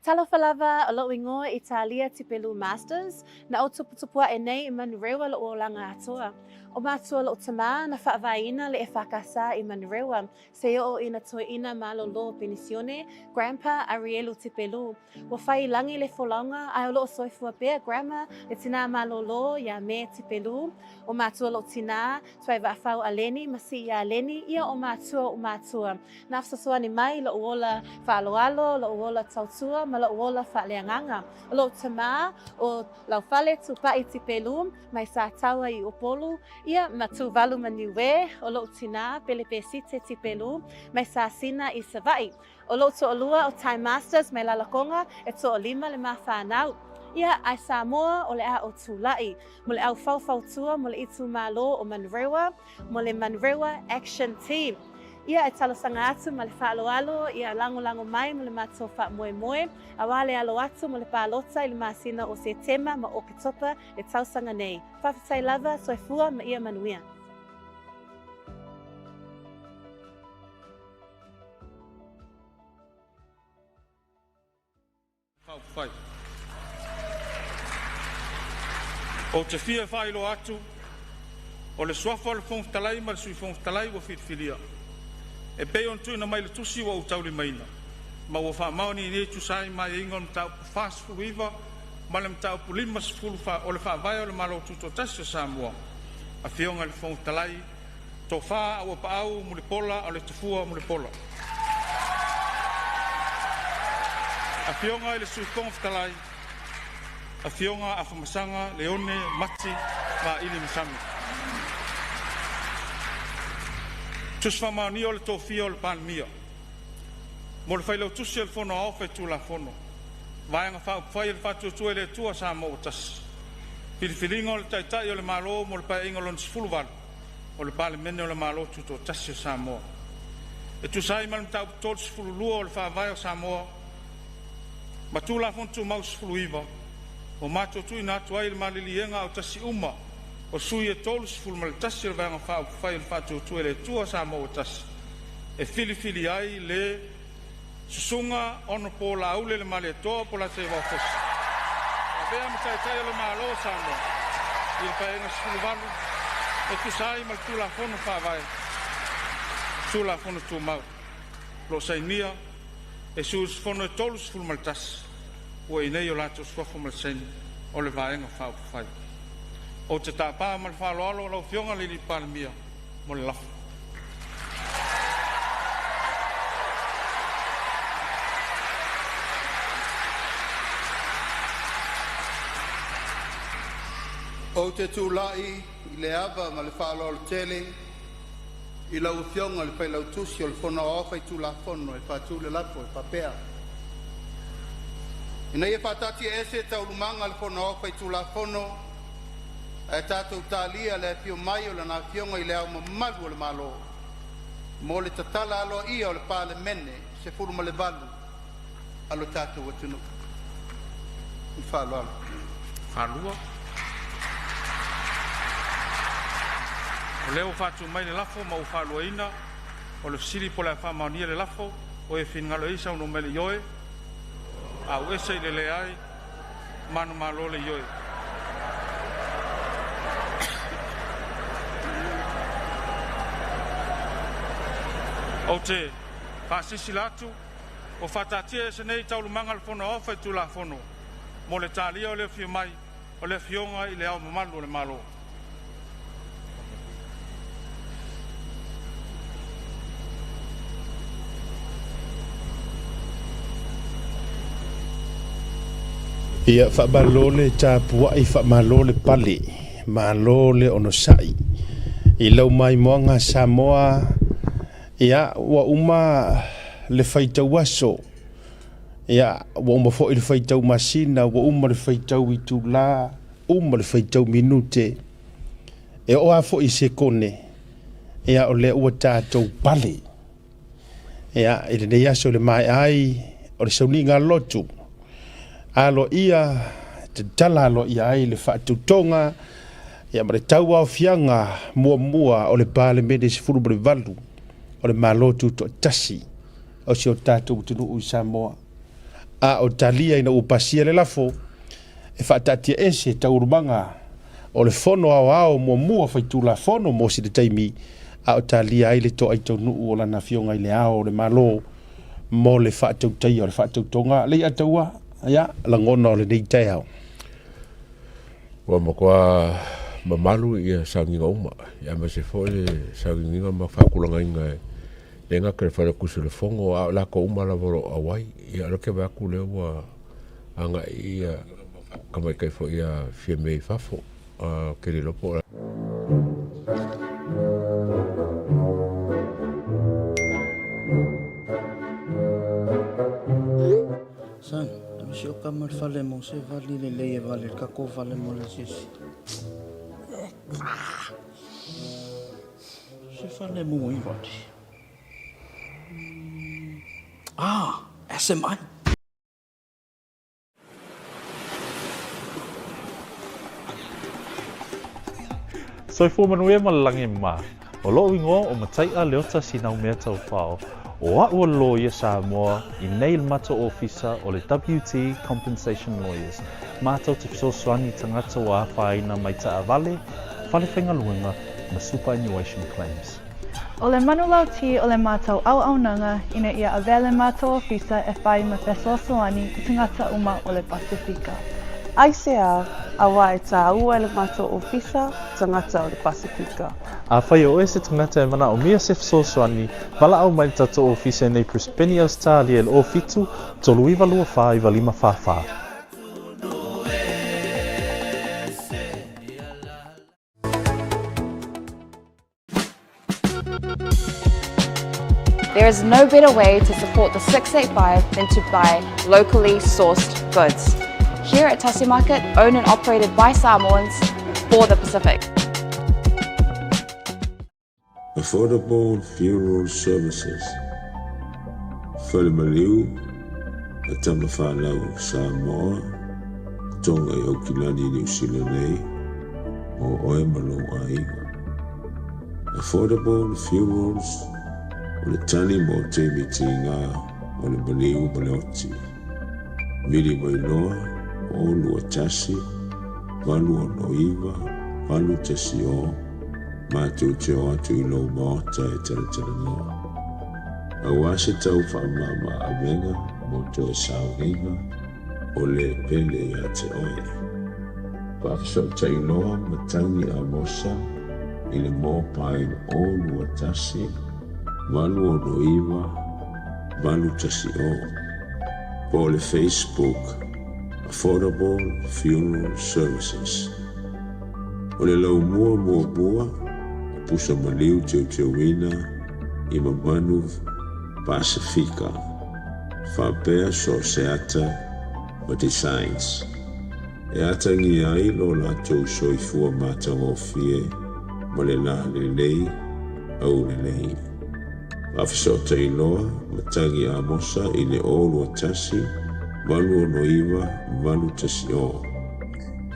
Talofa lava, o lo'u igoa Italia Tipelu Masters, na ou tuputupu a'e nei i Manurewa lo'u olaga atoa. O matua lo'u tamā na fa'avaeina le EFKS i Manurewa, se o'o ina toe'ina malōlō penisione, Grandpa Arielu Tipelu. Ua fai i lagi le folauga, ae o lo'o soifua pea Grandma le tinā malōlō iā Me Tipelu. O matua lo'u tinā, Tuaivaafau Aleni ma Siia Aleni, ia o matua o'u matua. Na fesoasoani mai lo'u ola fa'aaloalo, lo'u ola tautua ma lo'u ola fa'aleagaga. O lo'u tamā, o Laufale Tupa'i Tipelu, mai Sataua i Upolu, ia ma Tuvalu ma Niue, o lo'u tinā, Pelepesite Tipelu, mai Sasina i Sava'i. O lo'u to'alua o Ty Masters mai Lalakoga, e to'alima le ma fanau. Ia, ae Samoa, o le a ou tula'i mo le au faufautua mo le itumalo o Manurewa, mo le Manurewa Action Team. Ia, e talosaga atu ma le faaaloalo ia lagolago mai mo le matou faamoemoe, auā le alo atu mo le palota i le masina o Setema ma Oketopa le tausaga nei. Faafetai lava, soifua ma ia manuia. Faaupufai. Ou te fia faailoa atu, o le suafa o le Fofoga Fetalai ma le Sui Fofoga Fetalai ua filifilia e pei ona tuuina mai i le Tusi ua ou taulimaina, ma ua faamaonia nei e tusa ai ma aiaiga o le Mataupu 49 ma le Mataupu 50 o le Faavae o le Malo Tutoatasi o Samoa, Afioga i le Fofoga Fetalai, Tofa Auuapaau Mulipola Aloitafua Mulipola. Afioga i le Sui Fofoga Fetalai, Afioga Afamasaga Leone Mati Vaili Masami. Tusi Faamaonia o le Tofia o le Palemia. Mo le Failautusi o le Fono Aoao Faitulafono, Vaega Faaupufai a le Faatuatua i le Atua Samoa ua Tasi, Filifiliga o le Taitai o le Malo mo le Paeaiga Lona XVIII o le Palemene o le Malo Tutoatasi o Samoa. E tusa ai ma le Mataupu 32 o le Faavae o Samoa ma Tulafono Tumau 19, ua matou tuuina atu ai le maliliega autasi uma o sui e 31 o le Vaega Faaupufai o le Faatuatua i le Atua Samoa ua Tasi e filifili ai le Susuga Hon Laaulialemalietoa Polataivao Fosi e avea ma Taitai o le Malo o Samoa i le Paeaiga 18 e tusa ai ma le Tulafono Faavae, Tulafono Tumau, o lo o sainia e sui usufono e 31 ua i inei o latou suafa ma le saini o le Vaega Faaupufai. Ou te tapa ma le faaaloalo lau Afioga i le Palemia mo le lafo. Ou te tulai i le ava ma le faaaloalo tele i lau Afioga i le Failautusi o le Fono Aoao Faitulafono e faatu le lafo e faapea, Ina ia faataatiaese Taualumaga a le Fono Aoao Faitulafono ae tatou talia le afio mai o Lana Afioga i Le Ao Mamalu o le Malo mo le tatala aloaia o le Palemene 18 a lo tatou atunuu. Ma le faaaloalo. O lea ua faatu mai le lafo ma ua faaluaina. O le fesili po o le a faamaonia le lafo. O e finagalo ai saunoa mai i le ioe, a'u ese i le leai, manumalo le ioe. Ou te faasilasila atu ua faataatiaese nei Taualumaga a le Fono Aoao Faitulafono mo le talia o le afio mai o le Afioga i Le Ao Mamalu o le Malo. Ia, faamalo le tapuai, faamalo le pale, malo le onosai i lau maimoaga Samoa. Ia, ua uma le faitau aso, ia, ua uma foi le faitau masina, ua uma le faitau itulā, uma le faitau minute, e oo lava foi i sekone, ia, o lea ua tatou pale. Ia, i lenei aso i le maea ai o le sauniga lotu, aloaia, tatala aloaia ai le faatautoga, ia ma le tauaofiaga muamua o le Palemene 18 o le Malo Tutoatasi o si o tatou atunuu i Samoa. A o talia ina ua pasia le lafo e faataatiaese taualumaga o le Fono Aoao muamua Faitulafono mo sina taimi a o talia ai le toai taunuu o Lana Afioga i Le Ao o le Malo mo le faatautaia o le faatautoga Leiataua, ia, lagona o lenei taeao. Ua matua mamalu ia sauniga uma, aemaise foi le sauniuniga ma faatulagaina e le gata i le Failautusi o le Fono, a o latou uma lava o lo o auai. Ia o lea ou te vaai atu o lea ua agai ia tamaitai foi ia Fiame i fafo, ou te le iloa po o Son, ave si ou kama i le fale mo se vali lelei e vale i le tatou fale mo le asiasi. Se fale mo i vali. Ah, SMI. Soifua manuia ma le lagi e mama. O loʻu igoa o Mataiʻa Leota Sinaumea Taufao. O aʻu o le loia Samoa i nei le matou ofisa o le WT Compensation Lawyers. Matou te fesoasoani i tagata ua afaina mai taavale, fale faigaluega ma superannuation claims. O le manulauti o le matou auaunaga ina ia avea le matou ofisa e fai ma fesoasoani i tagata uma o le Pasefika. Aisea, auā e tāua e le matou ofisa tagata o le Pasefika. Afai o oe se tagata e manaomia se fesoasoani, valaau mai le tatou ofisa i nei Brisbane, Ausetalia i le 07 39 24 95 44. There is no better way to support the 685 than to buy locally sourced goods. Here at Tasi Market, owned and operated by Samoans for the Pacific. Affordable Funeral Services, Fale Maliu a Tama Whanau Samoa, Tonga i Aukilani Niu Sila nei, mō oe ma lou aiga. Affordable Funerals o le tali mo taimi tīgā o le maliu ma le oti. Vili mai loa, 0 2 1 8 6 9 8 1 0, matou te o atu i lou maota e talatalanoa. Aua se tau faamama avega mo toe sauniga o le pele ia te oe. Faafesootai loa Matangi Amosa i le mobile 0 2 1 8 6 9 8 1 0 po o le Facebook Affordable Funeral Services. O le laumua muamua o pusa maliu teuteuina i mamanu Pasefika, faapea so o se ata ma designs e atagia ai lo latou soifua matagofie ma le lalelei aulelei. Faafesootai loa Matagi Amosa i le 0 2 1 8 6 9 8 1 0.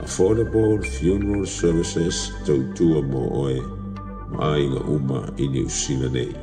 Affordable Funeral Services tautua mo oe ma aiga uma i Niu Sila nei.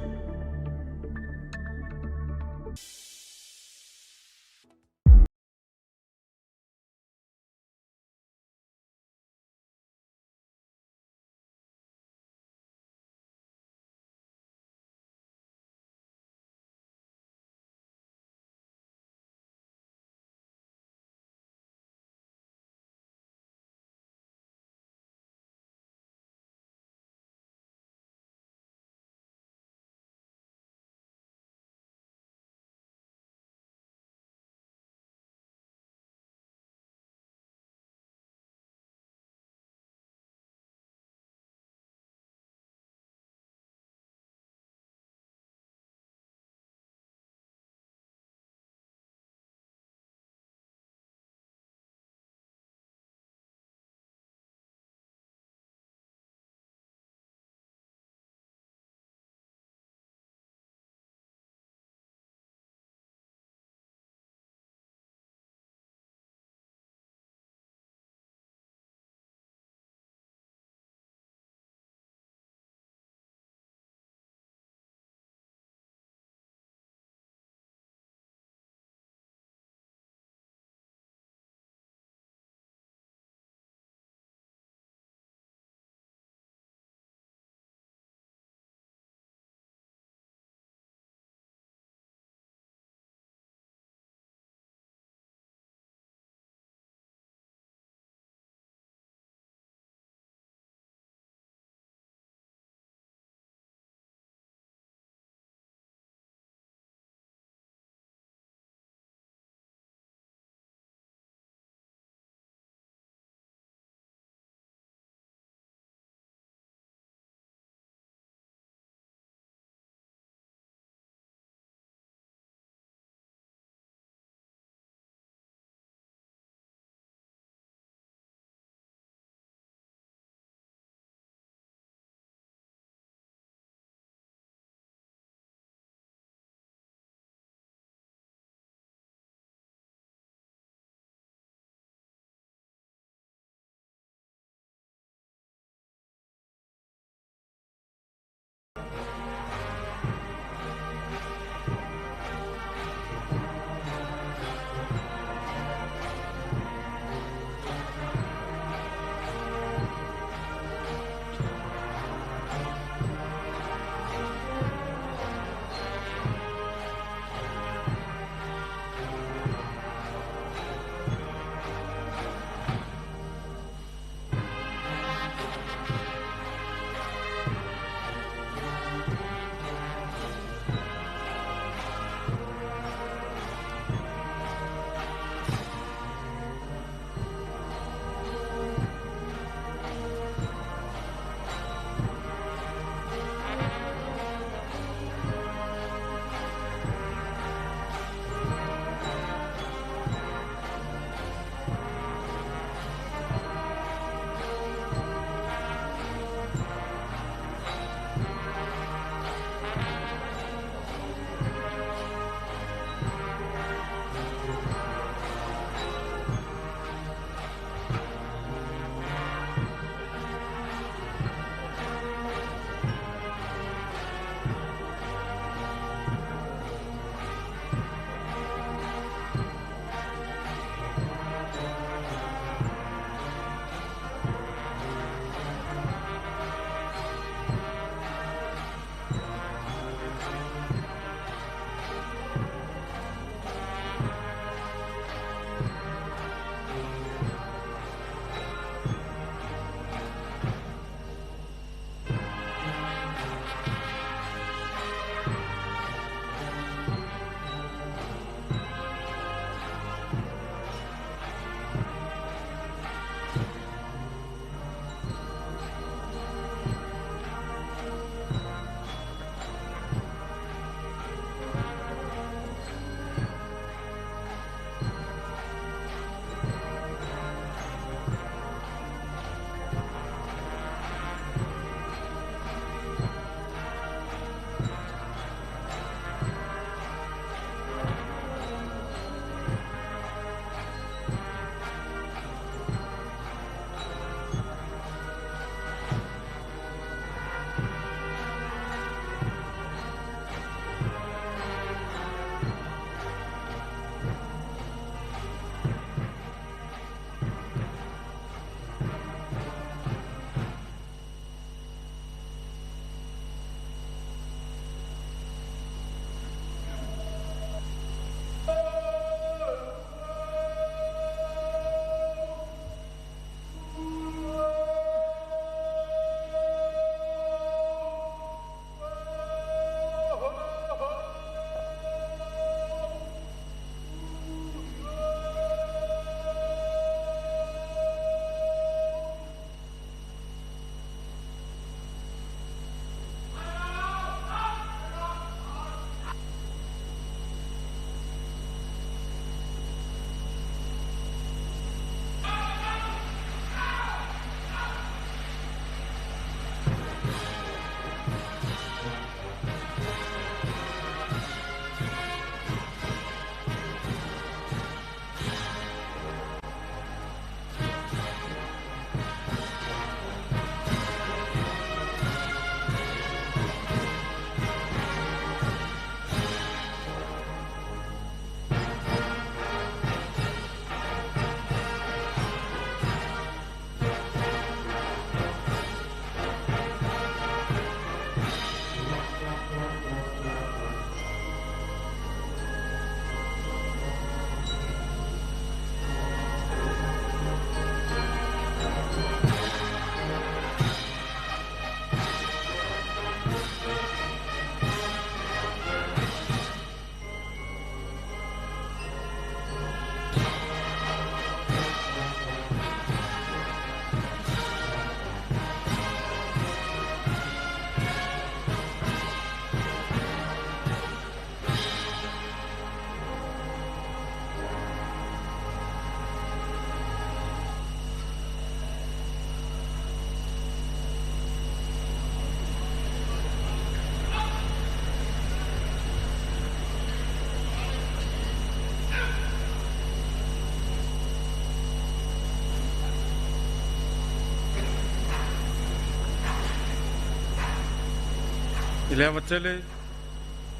I le ava tele,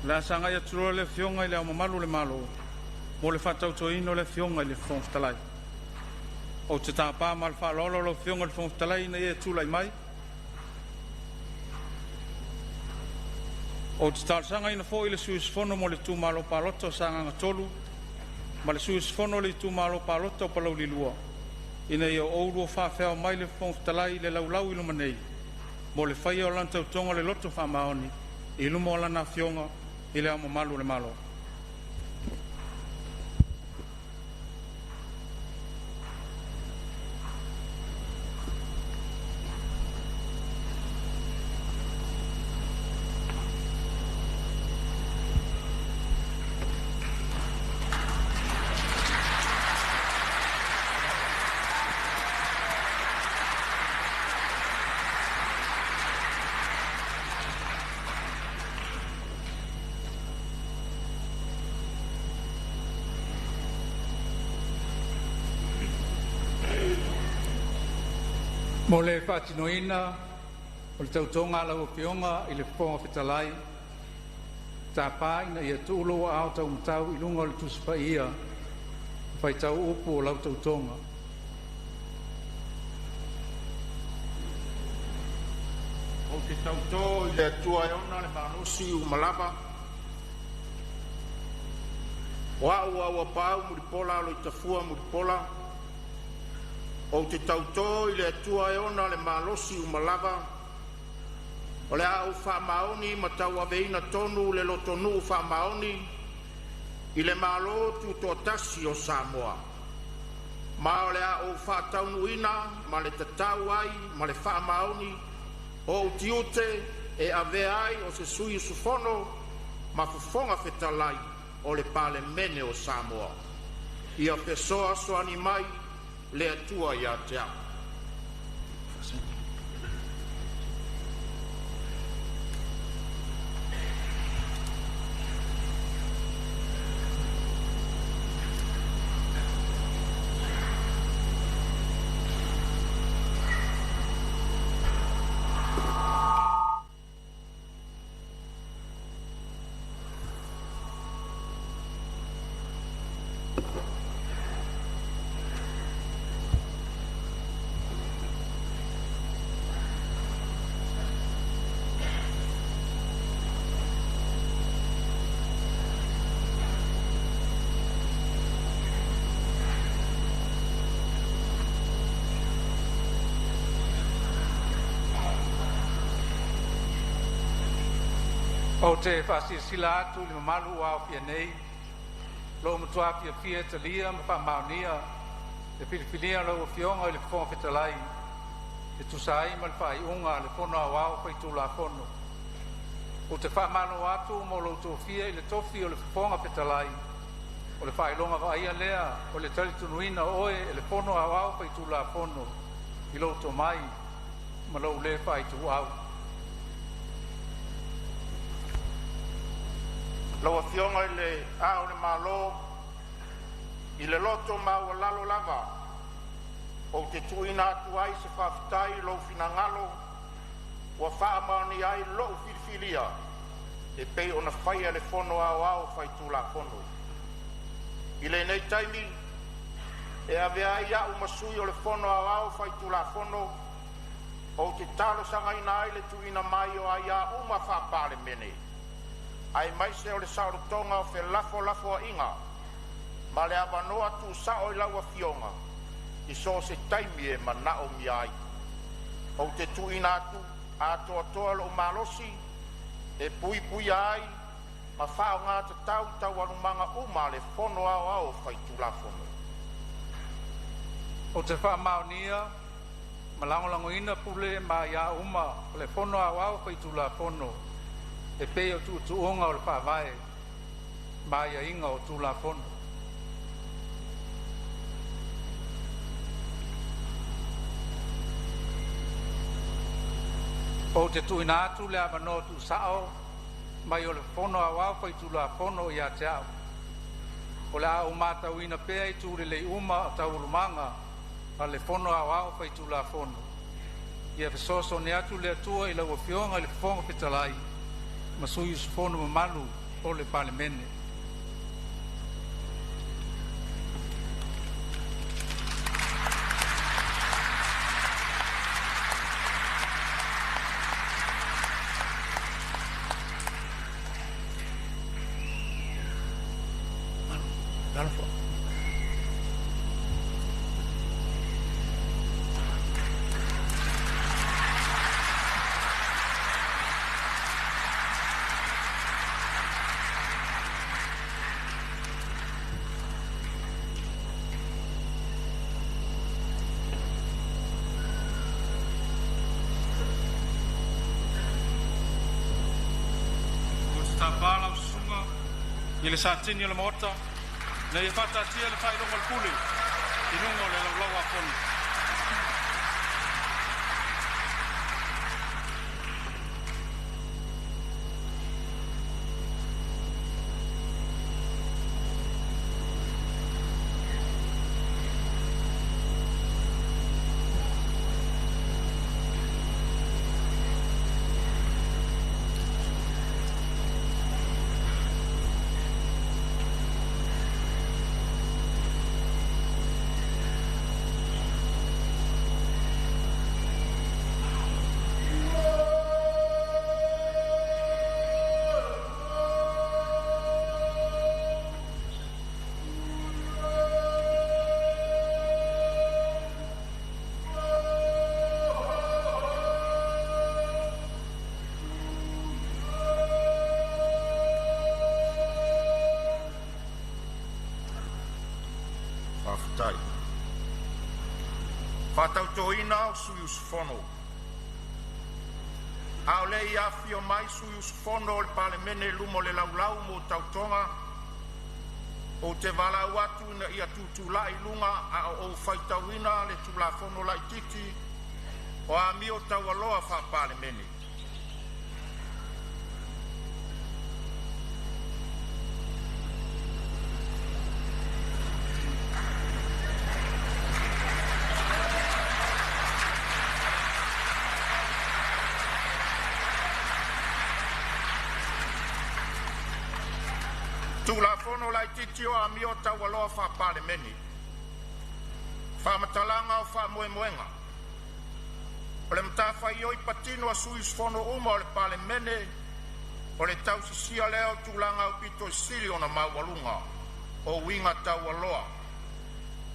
o le a sagai atu loa le Afioga i Le Ao Mamalu o le Malo mo le faatautoina o le Afioga i le Fofoga Fetalai. Ou te tapa ma le faaaloalo lau Afioga i le Fofoga Fetalai ina ia e tulai mai. Ou te talosagaina foi le sui usufono mo le Itumalo Palota o Sagaga 3 ma le sui usufono o le Itumalo Palota o Palauli 2, ina ia oulua faafeao mai le Fofoga Fetalai i le laulau i luma nei mo le faia o lana Tautoga i le loto faamaoni i luma o Lana Afioga i Le Ao Mamalu o le Malo. Mo le faatinoina o le Tautoga a lau Afioga i le Fofoga Fetalai, e tapa ina ia tuu lou aao taumatau i luga o le Tusi Paia e faitau upu o lau Tautoga. Ou te tautō i le Atua e ona le malosi uma lava, o a'u Auapaau Mulipola Aloitafua Mulipola, ou te tautō i le Atua e ona le malosi uma lava, o le a ou faamaoni ma tauaveina tonu le lotonuu faamaoni i le Malo Tutoatasi o Samoa, ma o le a ou faataunuuina ma le tatau ai ma le faamaoni o'u tiute e avea ai o se sui usufono ma Fofoga Fetalai o le Palemene o Samoa. Ia fesoasoani mai le Atua ia te a'u. Ou te faasilasila atu i le mamalu ua aofia nei, ua ou matua fiafia e talia ma faamaonia le filifilia o lau Afioga i le Fofoga Fetalai e tusa ai ma le faaiuga a le Fono Aoao Faitulafono. Ou te faamalo atu mo lou tofia i le tofi o le Fofoga Fetalai, o le faailoga vaaia lea o le talitonuina o oe e le Fono Aoao Faitulafono i lou tomai ma lou le faaituau. Lau Afioga i Le Ao o le Malo, i le loto maualalo lava ou te tuuina atu ai se faafetai i lou finagalo ua faamaonia ai lo'u filifilia e pei ona faia e le Fono Aoao Faitulafono. I lenei taimi e avea ai a'u ma sui o le Fono Aoao Faitulafono, ou te talosagaina ai le tuuina mai o aiā uma faa-Palemene, aemaise o le saolotoga o felafolafoaiga ma le avanoa tuusao i lau Afioga i so o se taimi e manaomia ai. Ou te tuuina atu atoatoa lo'u malosi e puipuia ai ma faaaoga tatau taualumaga uma a le Fono Aoao Faitulafono. Ou te faamaonia ma lagolagoina pule ma aiā uma o le Fono Aoao Faitulafono e pei o tuutuuga o le Faavae ma aiaiga o Tulafono. Ou te tuuina atu le avanoa tuusao mai o le Fono Aoao Faitulafono ia te au. O le a ou matauina pea itu lelei uma o Taualumaga a le Fono Aoao Faitulafono. Ia fesoasoani atu le Atua i lau Afioga i le Fofoga Fetalai ma sui usufono mamalu o le Palemene. Ou te tapa lau Susuga i le Satini o le Maota ina ia faataatia le faailoga o le Pule i luga o le Laulau a Fono. Faafetai. Faatautoina o sui usufono. A o le i afifio mai sui usufono o le Palemene i luma o le Laulau mo Tautoga, ou te valaau atu ina ia tutulai i luga a o ou faitauina le Tulafono Laititi o Amio Taualoa Faa-Palemene. Tulafono Laititi o Amio Taualoa Faa-Palemene. Faamatalaga o Faamoemoega: O le matafaioi patino a sui usufono uma o le Palemene o le tausisia lea o tulaga aupito sili ona maualuga o uiga taualoa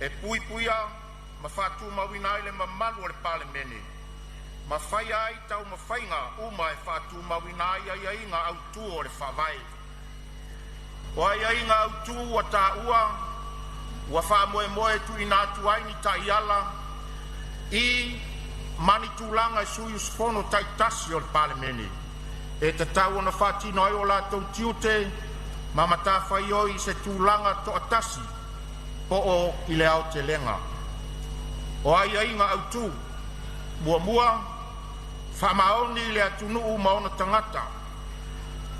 e puipuia ma faatumauina ai le mamalu o le Palemene, ma faia ai taumafaiga uma e faatumauina ai aiaiga autu o le Faavae. O aiaiga autu ua taua ua faamoemoe e tuuina atu ai ni taiala i ma ni tulaga i sui usufono taitasi o le Palemene e tatau ona faatino ai o latou tiute ma matafaioi i se tulaga toatasi po o i le aotelega. O aiaiga autu: 1. Faamaoni i le atunuu ma ona tagata.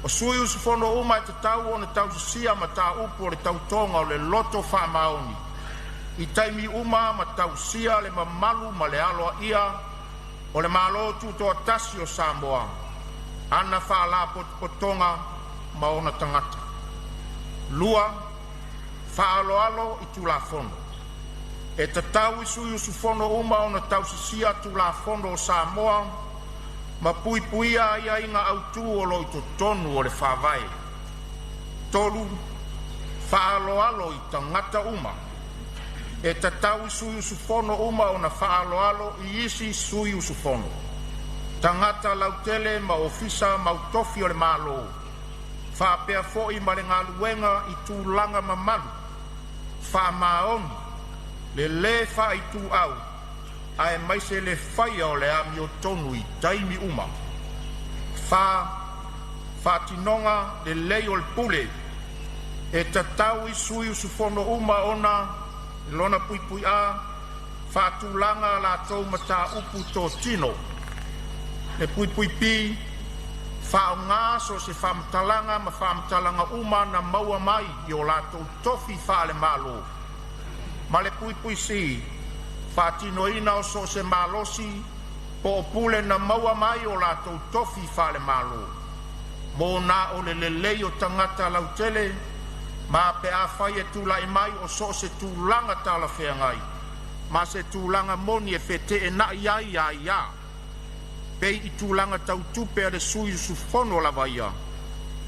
O sui usufono uma e tatau ona tausisia mataupu o le Tautoga o le Loto Faamaoni i taimi uma ma tausia le mamalu ma le aloaia o le Malo Tutoatasi o Samoa, ana Faalapotopotoga ma ona tagata. 2. Faaaloalo i Tulafono. E tatau i sui usufono uma ona tausisia Tulafono o Samoa ma puipuia aiaiga autu o lo o i totonu o le Faavae. 3. Faaaloalo i tagata uma. E tatau i sui usufono uma ona faaaloalo i isi sui usufono, tagata lautele ma ofisa ma tofi o le Malo, faapea foi ma le galuega i tulaga mamalu, faamaoni, le le faaituau aemaise le faia o le amiotonu i taimi uma. 4. Faatinoga lelei o le pule. E tatau i sui usufono uma ona: (a) Faatulaga a latou mataupu totino. (b) Faaaoga so o se faamatalaga ma faamatalaga uma na maua mai i o latou tofi faale-Malo, ma le (c) Faatinoina so o se malosi po o pule na maua mai o latou tofi faale-Malo. mo na o le lelei o tagata lautele ma pe afai e tula'i mai o so o se tulaga talafeagai ma se tulaga moni e feteenai ai aiā, pei i tulaga tau tupe a le sui usufono lava ia,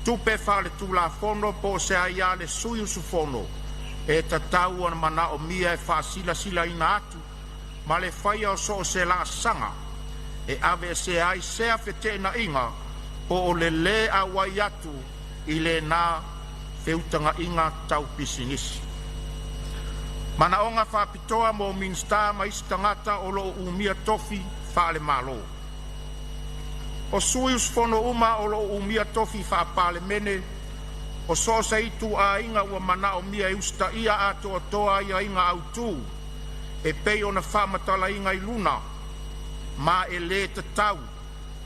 tupe faaletulafono po o se aia a le sui usufono, e tatau ona manaomia e faasilasilaina atu ma le faia o so o se laasaga e aveesea ai sea feteenaiga po o le lē auai atu i lena feutagaiga tau pisinisi. Manaoga Faapitoa mo Minisita ma isi Tagata o lo o Umia Tofi Faale-Malo. O sui usufono uma o lo o umia tofi faa-Palemene o so o se ituaiga ua manaomia e usitaia atoatoa aiaiga autu e pei ona faamatalaina i luga, ma e le tatau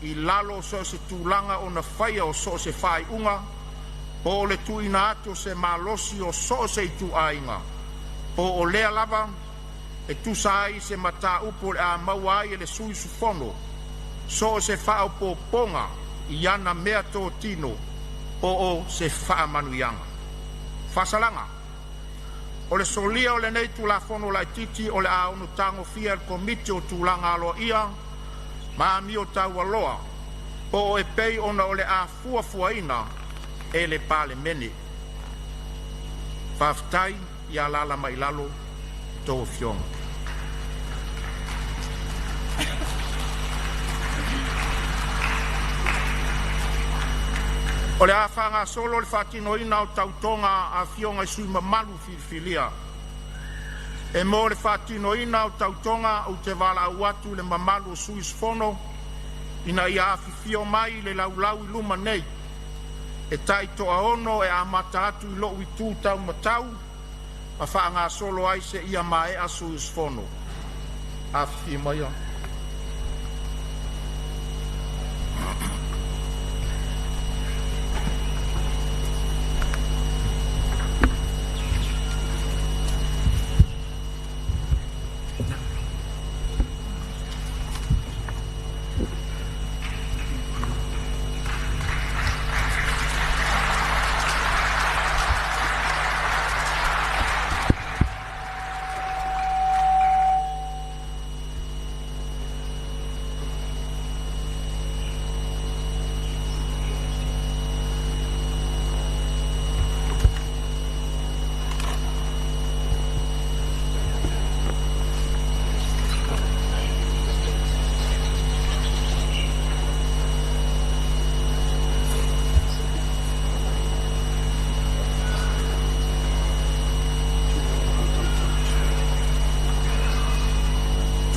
i lalo o so o se tulaga ona faia so o se faaiuga po o le tuuina atu o se malosi o so o se ituaiga, po o lea lava e tusa ai se mataupu o le a maua ai e le sui usufono so o se faaopoopoga i ana meatotino po o se faamanuiaga. Faasalaga: O le solia o lenei Tulafono Laitiiti o le a ono tagofia e le Komiti o Tulaga Aloaia ma Amio Taualoa po o e pei ona o le a fuafuaina e le Palemene. Faafetai. Ia alaala mai i lalo a outou Afioga. O le a faagasolo le faatinoina o tautoga a Afioga i sui usufono mamalu filifilia. E mo le faatinoina o tautoga, ou te valaau atu i le mamalu o sui usufono ina ia afifio mai i le laulau i luma nei e taitoaono e amata atu i lo'u itu taumatau ma faagasolo ai seia maea sui usufono. Afifio maia.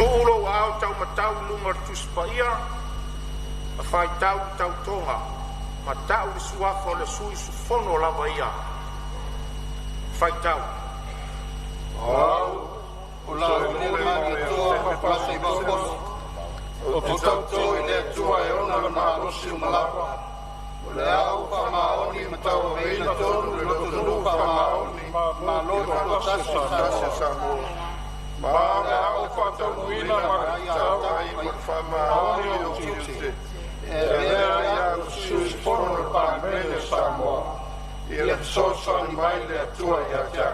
Tuu lou aao taumatau i luga o le Tusi Paia ma faitau le tautoga ma tau le suafa o le sui usufono lava ia. Faitau. O Au, o Laaulialemalietoa Mapalata Poto, ou te tauto i le Atua e ona le malosi uma lava, o le a ou faamaoni ma tauaveina tonu le lotonuu faamaoni ma Malo Tutoatasi o Samoa, ma o le a ou faataunuuina ma le faamaoni ou tiute e avea ai au ma sui usufono o le Palemene o Samoa. Ia fesoasoani mai le Atua ia te au.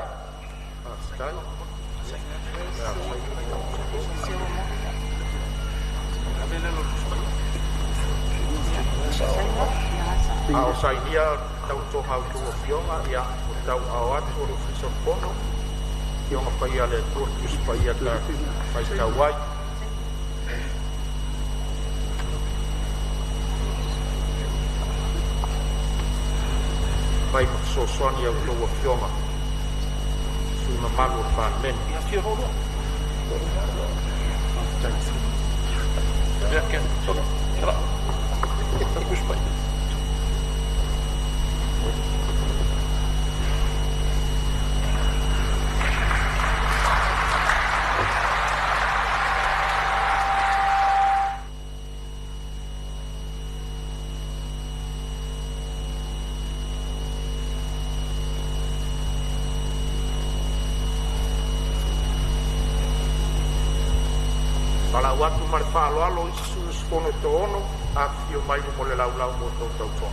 A o sainia tautoga a outou afioga, ia o tauaao atu o le Ofisa o le Fono, Afioga Paia a le Atua, le Tusi Paia ta te faitau ai. Fai ma fesoasoani a outou afioga, sui mamalu o le Palemene. Valaau atu ma le faaaloalo isi sui usufono e toaono, afifio mai i luma o le laulau mo a outou tautoga.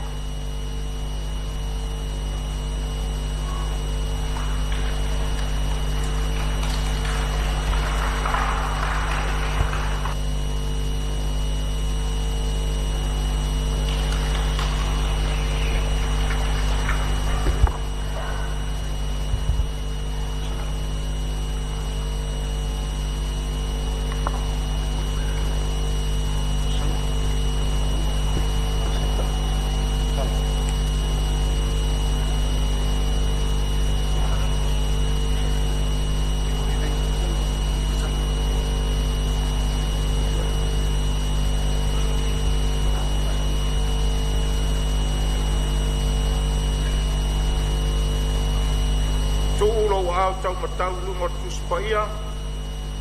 aao taumatau i luga o le Tusi Paia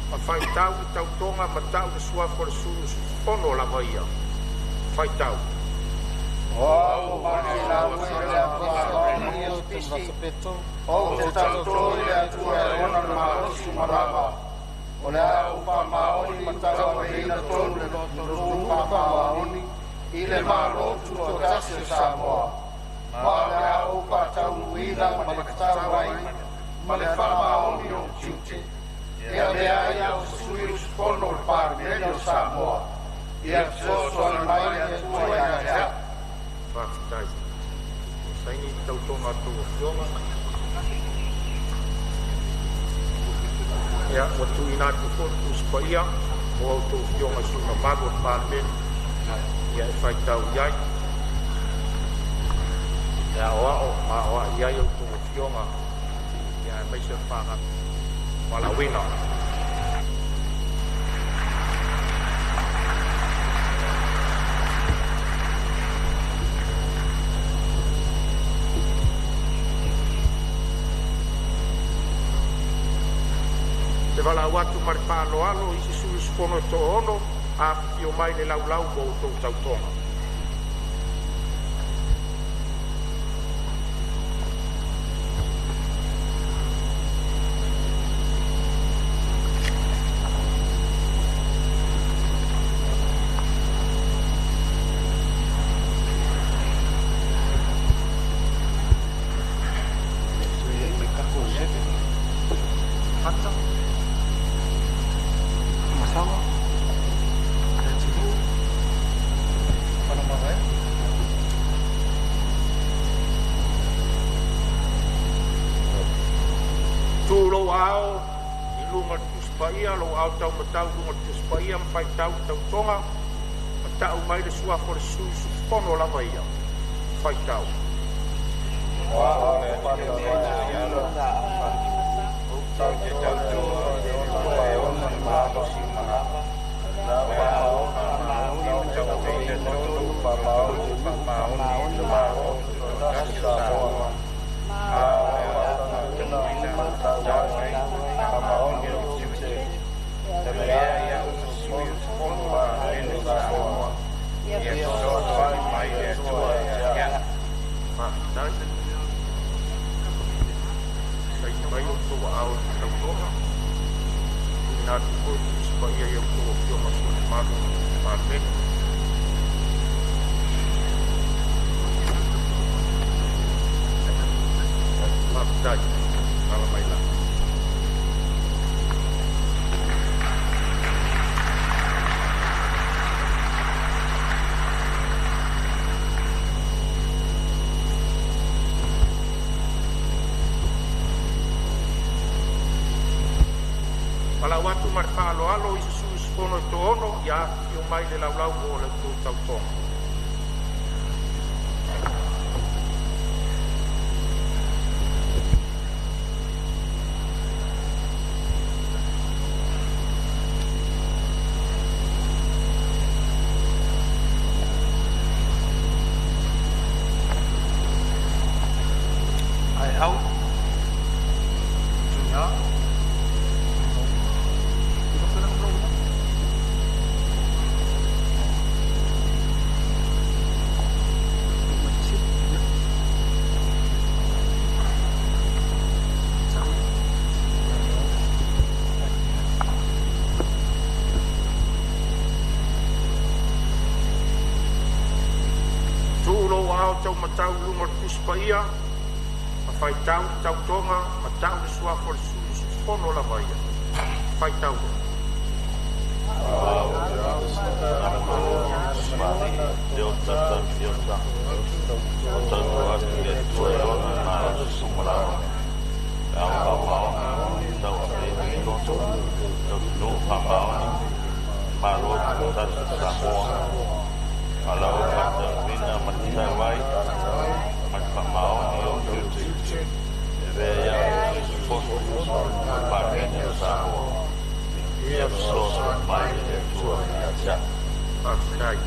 ma faitau le tautoga ma tau le suafa o le sui usufono lava ia. Faitau. O au o Masilauia Leafa Ou te tauto i le Atua e ona le malosi uma lava, o le a ou faamaoni ma tauaveina tonu le lotonuu faamaoni i le Malo Tutoatasi o Samoa, ma o le a ou faataunuuina ma le tatau ai ma le faamaoni o'u tiute, e avea ai au ma sui usufono o le Palemene o Samoa. Ia fesoasoani mai le Atua ia te a'u. Faafetai. Ua saini le tautoga a a outou afioga. Ia, ua tuuina atu foi le Tusi Paia mo a outou afioga i sui usufono mamalu o le Palemene, ia e faitau i ai, e aoao ma aoai ai a outou afioga, ia aemaise o le valaauina. Te valaau atu ma le faaaloalo i isi sui usufono e toaono afifio mai i le laulau mo a outou tautoga. Tuu lou aao i luga o le Tusi Paia, lou aao taumatau i luga o le Tusi Paia ma faitau le tautoga ma tau mai le suafa o le sui usufono lava ia. Faitau. Ou te tauto i le Atua e ona le malosi uma lava, o le a ou faataunuuina ma tauaveina tonu le lotonuu faamaoni i le Malo Tutoatasi o Samoa, ma o le a ou faataunuuina ma le tatau ai ma le faamaoni ou tiute, e avea ai au ma sui usufono o le Palemene o Samoa. Ia fesoasoani mai le Atua ia te a'u. Faafetai. Saini mai outou aao i le tautoga. Tuuina atu foi le Tusi Paia i a outou afioga i sui usufono mamalu o le Palemene. Faafetai. Alaala mai lagi. Valaau atu ma le faaaloalo i isi sui usufono e toaono ia afifio mai i le laulau mo la outou tautoga. Tuu lou aao taumatau i luga o le Tusi Paia ma faitau le tautoga ma tau le suafa o le sui usufono lava ia. Faitau. Faafetai.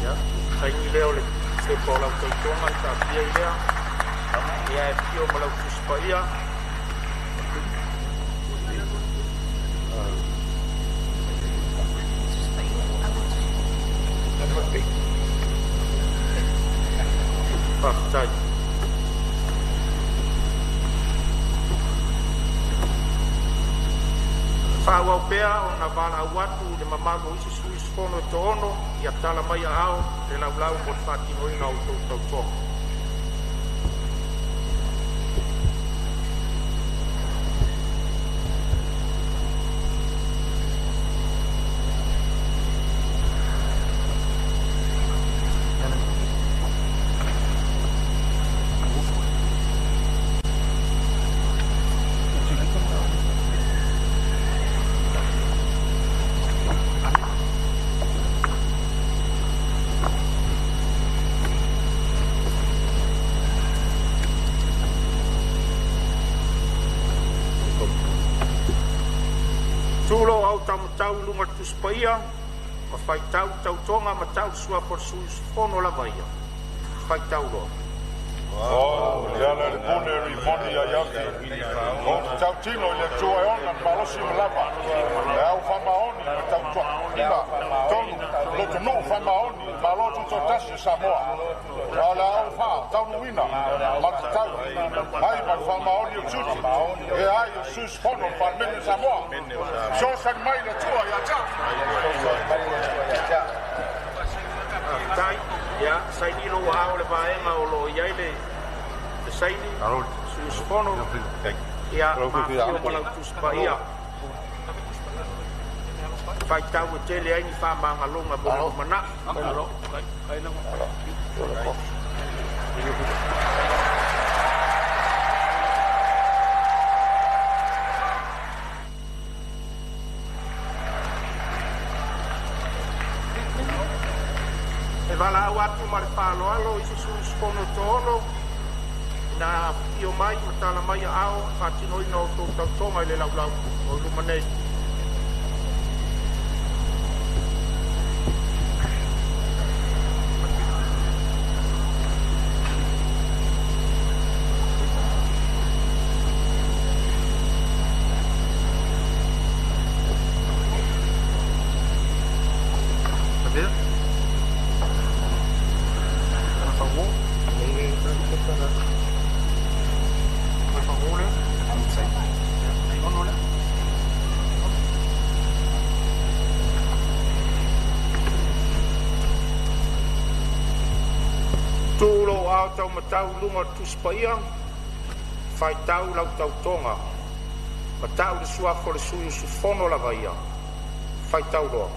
Ia, saini lea o le pepa o lau tautoga na taatia ai lea. Ia e afio ma lau Tusi Paia. Faafetai. Faaauau pea ona valaau atu i le mamalu o isi sui usufono e toaono ia tala mai aao i le Laulau mo le faatinoina o a outou tautoga. Tu lou autaumatau i luga o le Tusi Paia ma faitau le tautoga ma tau le suafa o le sui usufono lava ia. Faitau loa. E ala i le pule o Riponi ia Iafi, ou te tautino i le Atua e ona le malosi ma lava, e au faamaoni ma tautuaina tonu lotonuu faamaoni i le Malo Tutoatasi o Samoa, a o le a ou faataunuuina ma le tatau ai ma le faamaoni o tiute e ai o sui usufono o le Palemene o Samoa. Fesoasoani mai le Atua ia te au. Faafetai. Ia, saini lou aao i le vaega o lo o i ai le saini sui usufono. Ia, ma afifio ma lau Tusi Paia. Faitau e tele ai ni faamagaloga mo le lumanai. E valaau atu ma le faaaloalo i isi sui usufono e toaono ina ia afifio mai ma tala mai aao i le faatinoina o a outou tautoga i le Laulau o i luma nei. Tu lou ao taumatau i luga o le Tusi Paia, faitau lau tautoga ma tau le suafa o le sui usufono lava ia. Faitau loa.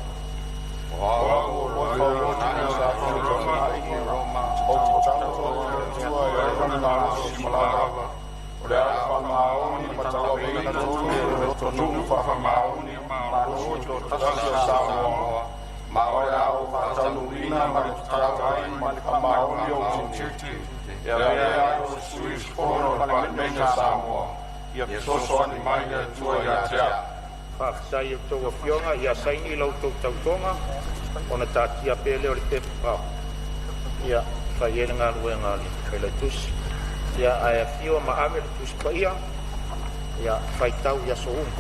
O au o Lofa Safu Fetonai, ou te tautino i le Atua e ona le malosi ma lava, o le a ou faamaoni ma tauaveina tonu o le lotonuu faamaoni i le Malo Tutoatasi o Samoa, ma o le a ou faataunuuina ma le tatau ai ma le faamaoni o ou tiute e avea ai o se sui usufono o le Palemene o Samoa. Ia fesoasoani mai le Atua ia te au. Faafetai i a outou afioga, ia saini la outou tautoga ona taatia pea lea o le pepa e fai ai le galuega a le Failautusi. Ia, ae afio ma ave le Tusi Paia, ia faitau i aso uma.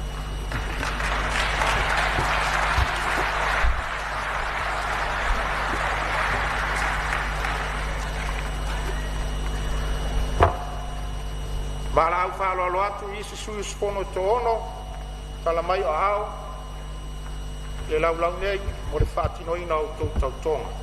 Valaau faaaloalo atu i isi sui usufono e toaono, tala mai o aao i le laulau nei mo le faatinoina o a outou tautoga.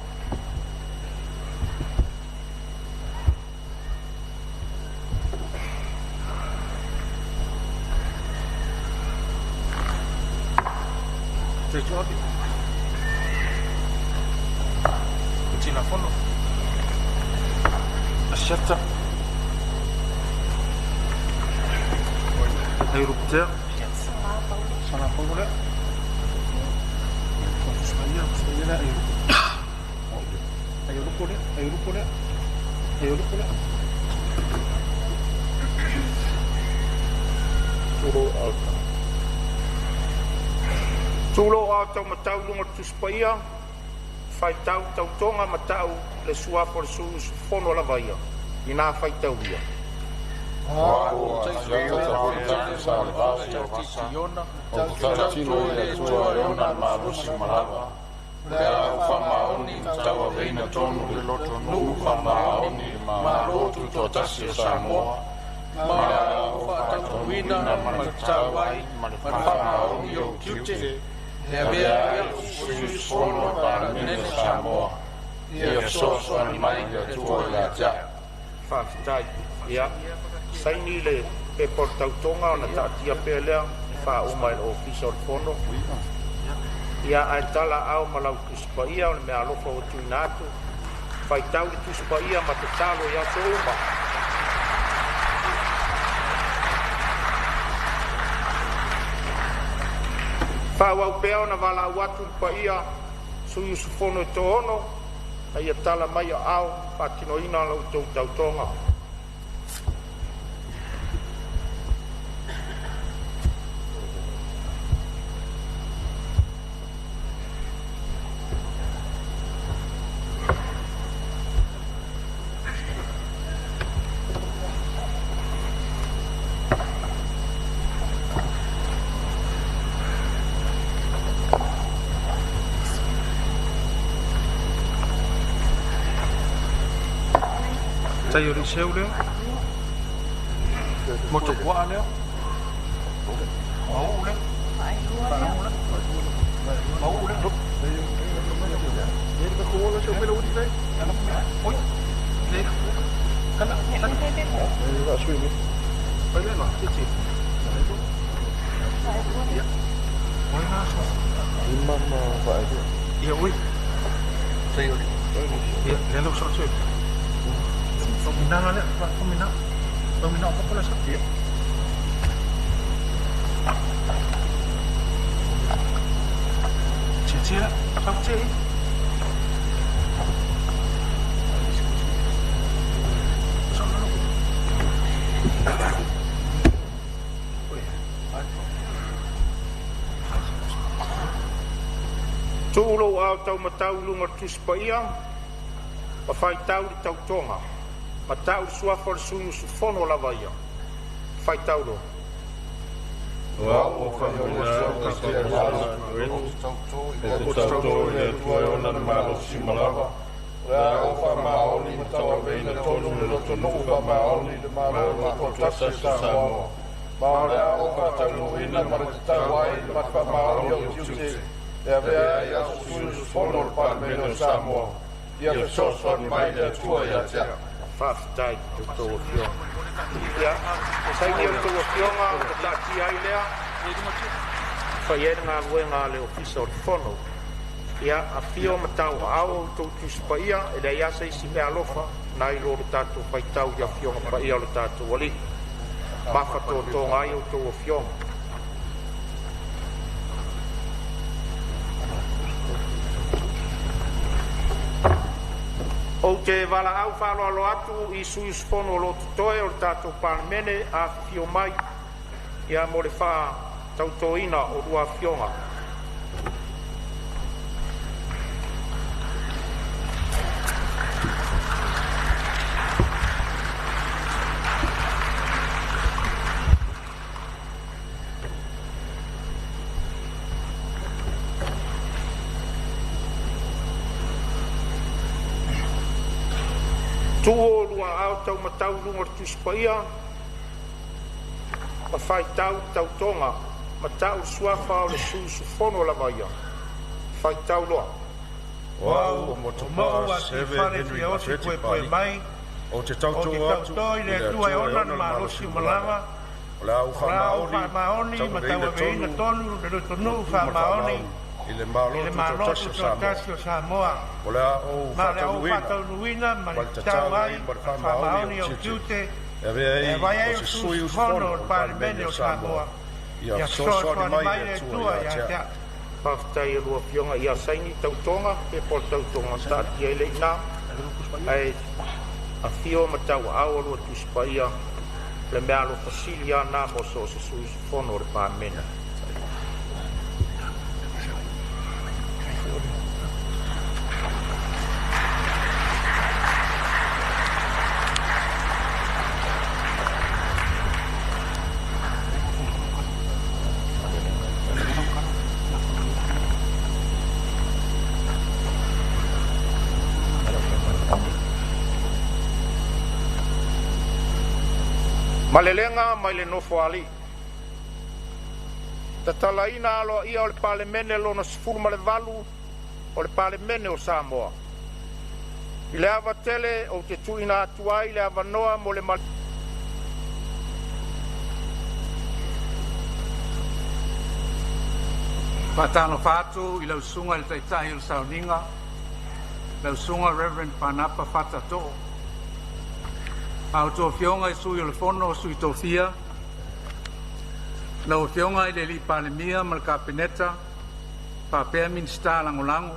Tu lou ao taumatau i luga o le Tusi Paia, faitau tautoga ma tau le suafa o le sui usufono lava ia, ina faitaulia. O au o Asiata Tafoletapu Salevasi, ou te tautino i le Atua e ona le malosi ma lava, o le a ou faamaoni ma tauaveina tauaveina tonu le lotonuu faamaoni i le Malo Tutoatasi o Samoa, ma o le a ou faataunuuina ma le tatau ai ma le faamaoni ou tiute e avea ai a'u o sui usufono o le Palemene o Samoa. Ia fesoasoani mai le Atua ia te a'u. Faafetai. Ia, saini le pepa o le tautoga ona taatia pea lea e faauma e le Ofisa o le Fono. Ia, ae talaaao ma lau Tusi Paia o le meaalofa ua tuuina atu. Faitau le Tusi Paia ma tatalo i aso uma. Faaauau pea ona valaau atu le paia sui usufono e toaono ina ia tala mai aao mo le faatinoina o la outou tautoga. Tai o Liceu lea. Motupuaa lea. Mauu lea. Mauu lea. Ia ui. Ia, lea lau sao. Faminaga lea, faminaga. Faminaga o papola sa. Ia. Tia tia, sau tia. Tuu lou ao taumatau i luga o le Tusi Paia ma faitau le tautoga ma tau le suafa o le sui usufono lava ia. Faitau loa. O a'u o Faamanuiaga Ou te tautō i le Atua e ona le malosi uma lava, o le a ou faamaoni ma tauaveina tonu le lotonuu faamaoni i le Malo Tutoatasi o Samoa, ma o le a ou faataunuuina ma le tatau ai ma le faamaoni ou tiute e avea ai a'u o sui usufono o le Palemene o Samoa. Ia fesoasoani mai le Atua ia te a'u. Faafetai i a outou afioga. Ia, saini a outou afioga ona taatia ai lea e fai ai le galuega a le Ofisa o le Fono. Ia, afio ma tauaao outou Tusi Paia, e leai lava se isi meaalofa nai lo le tatou faitau i Afioga Paia o le tatou Alii. Mafatotoga ai outou afioga. Ou te valaau faaaloalo atu i sui usufono o lo o totoe o le tatou Palemene, afifio mai ia mo le faatautoina o lua afioga. Tuu oulua aao taumatau i luga o le Tusi Paia ma faitau le tautoga ma tau le suafa o le sui usufono lava ia. Faitau loa. O a'u o O Motupa'a Mauu Seve Atiifale Henry Siaosi Pareti Puepue Papalii, Mai, ou te ou tautō te atu tautō i i le le Atua e Atua e ona ona le le malosi malosi uma uma lava, lava, o le a ou o le a ou faamaoni faamaoni ma tauaveina tauaveina tonu tonu le le lotonuu lotonuu ma le faamaoni faamaoni i le i Malo le Malo Tutoatasi o Samoa, Tutoatasi o Samoa, o le a ou ma o le a ou faataunuuina faataunuuina ma ma le le tatau tatau ai ai ma le ma le faamaoni faamaoni ou ou tiute tiute e avea e ai avea o ai o se sui sui usufono usufono o o le le Palemene Palemene o o Samoa. Samoa. Ia Ia fesoasoani fesoasoani mai mai le le Atua Atua ia ia te te a'u. a'u. Faafetai i a lua afioga. Ia saini tautoga, pepa o le tautoga na taatia ai lea i ina, ae afio ma tauaao a lua Tusi Paia, le meaalofa sili lava lena mo so o se sui usufono o le Palemene. Malelega mai le Nofoalii. Tatalaina aloaia o le Palemene Lona 18 o le Palemene o Samoa. I le ava tele ou te tuuina atu ai le avanoa mo le Faatalofa atu i lau Susuga i le Taitai o le Sauniga, lau Susuga Reverend Panapa Fata Too. A outou Afioga i Sui o le Fono a Sui Tofia, lau Afioga i le Palemia ma le Kapeneta faapea Minisita Lagolago,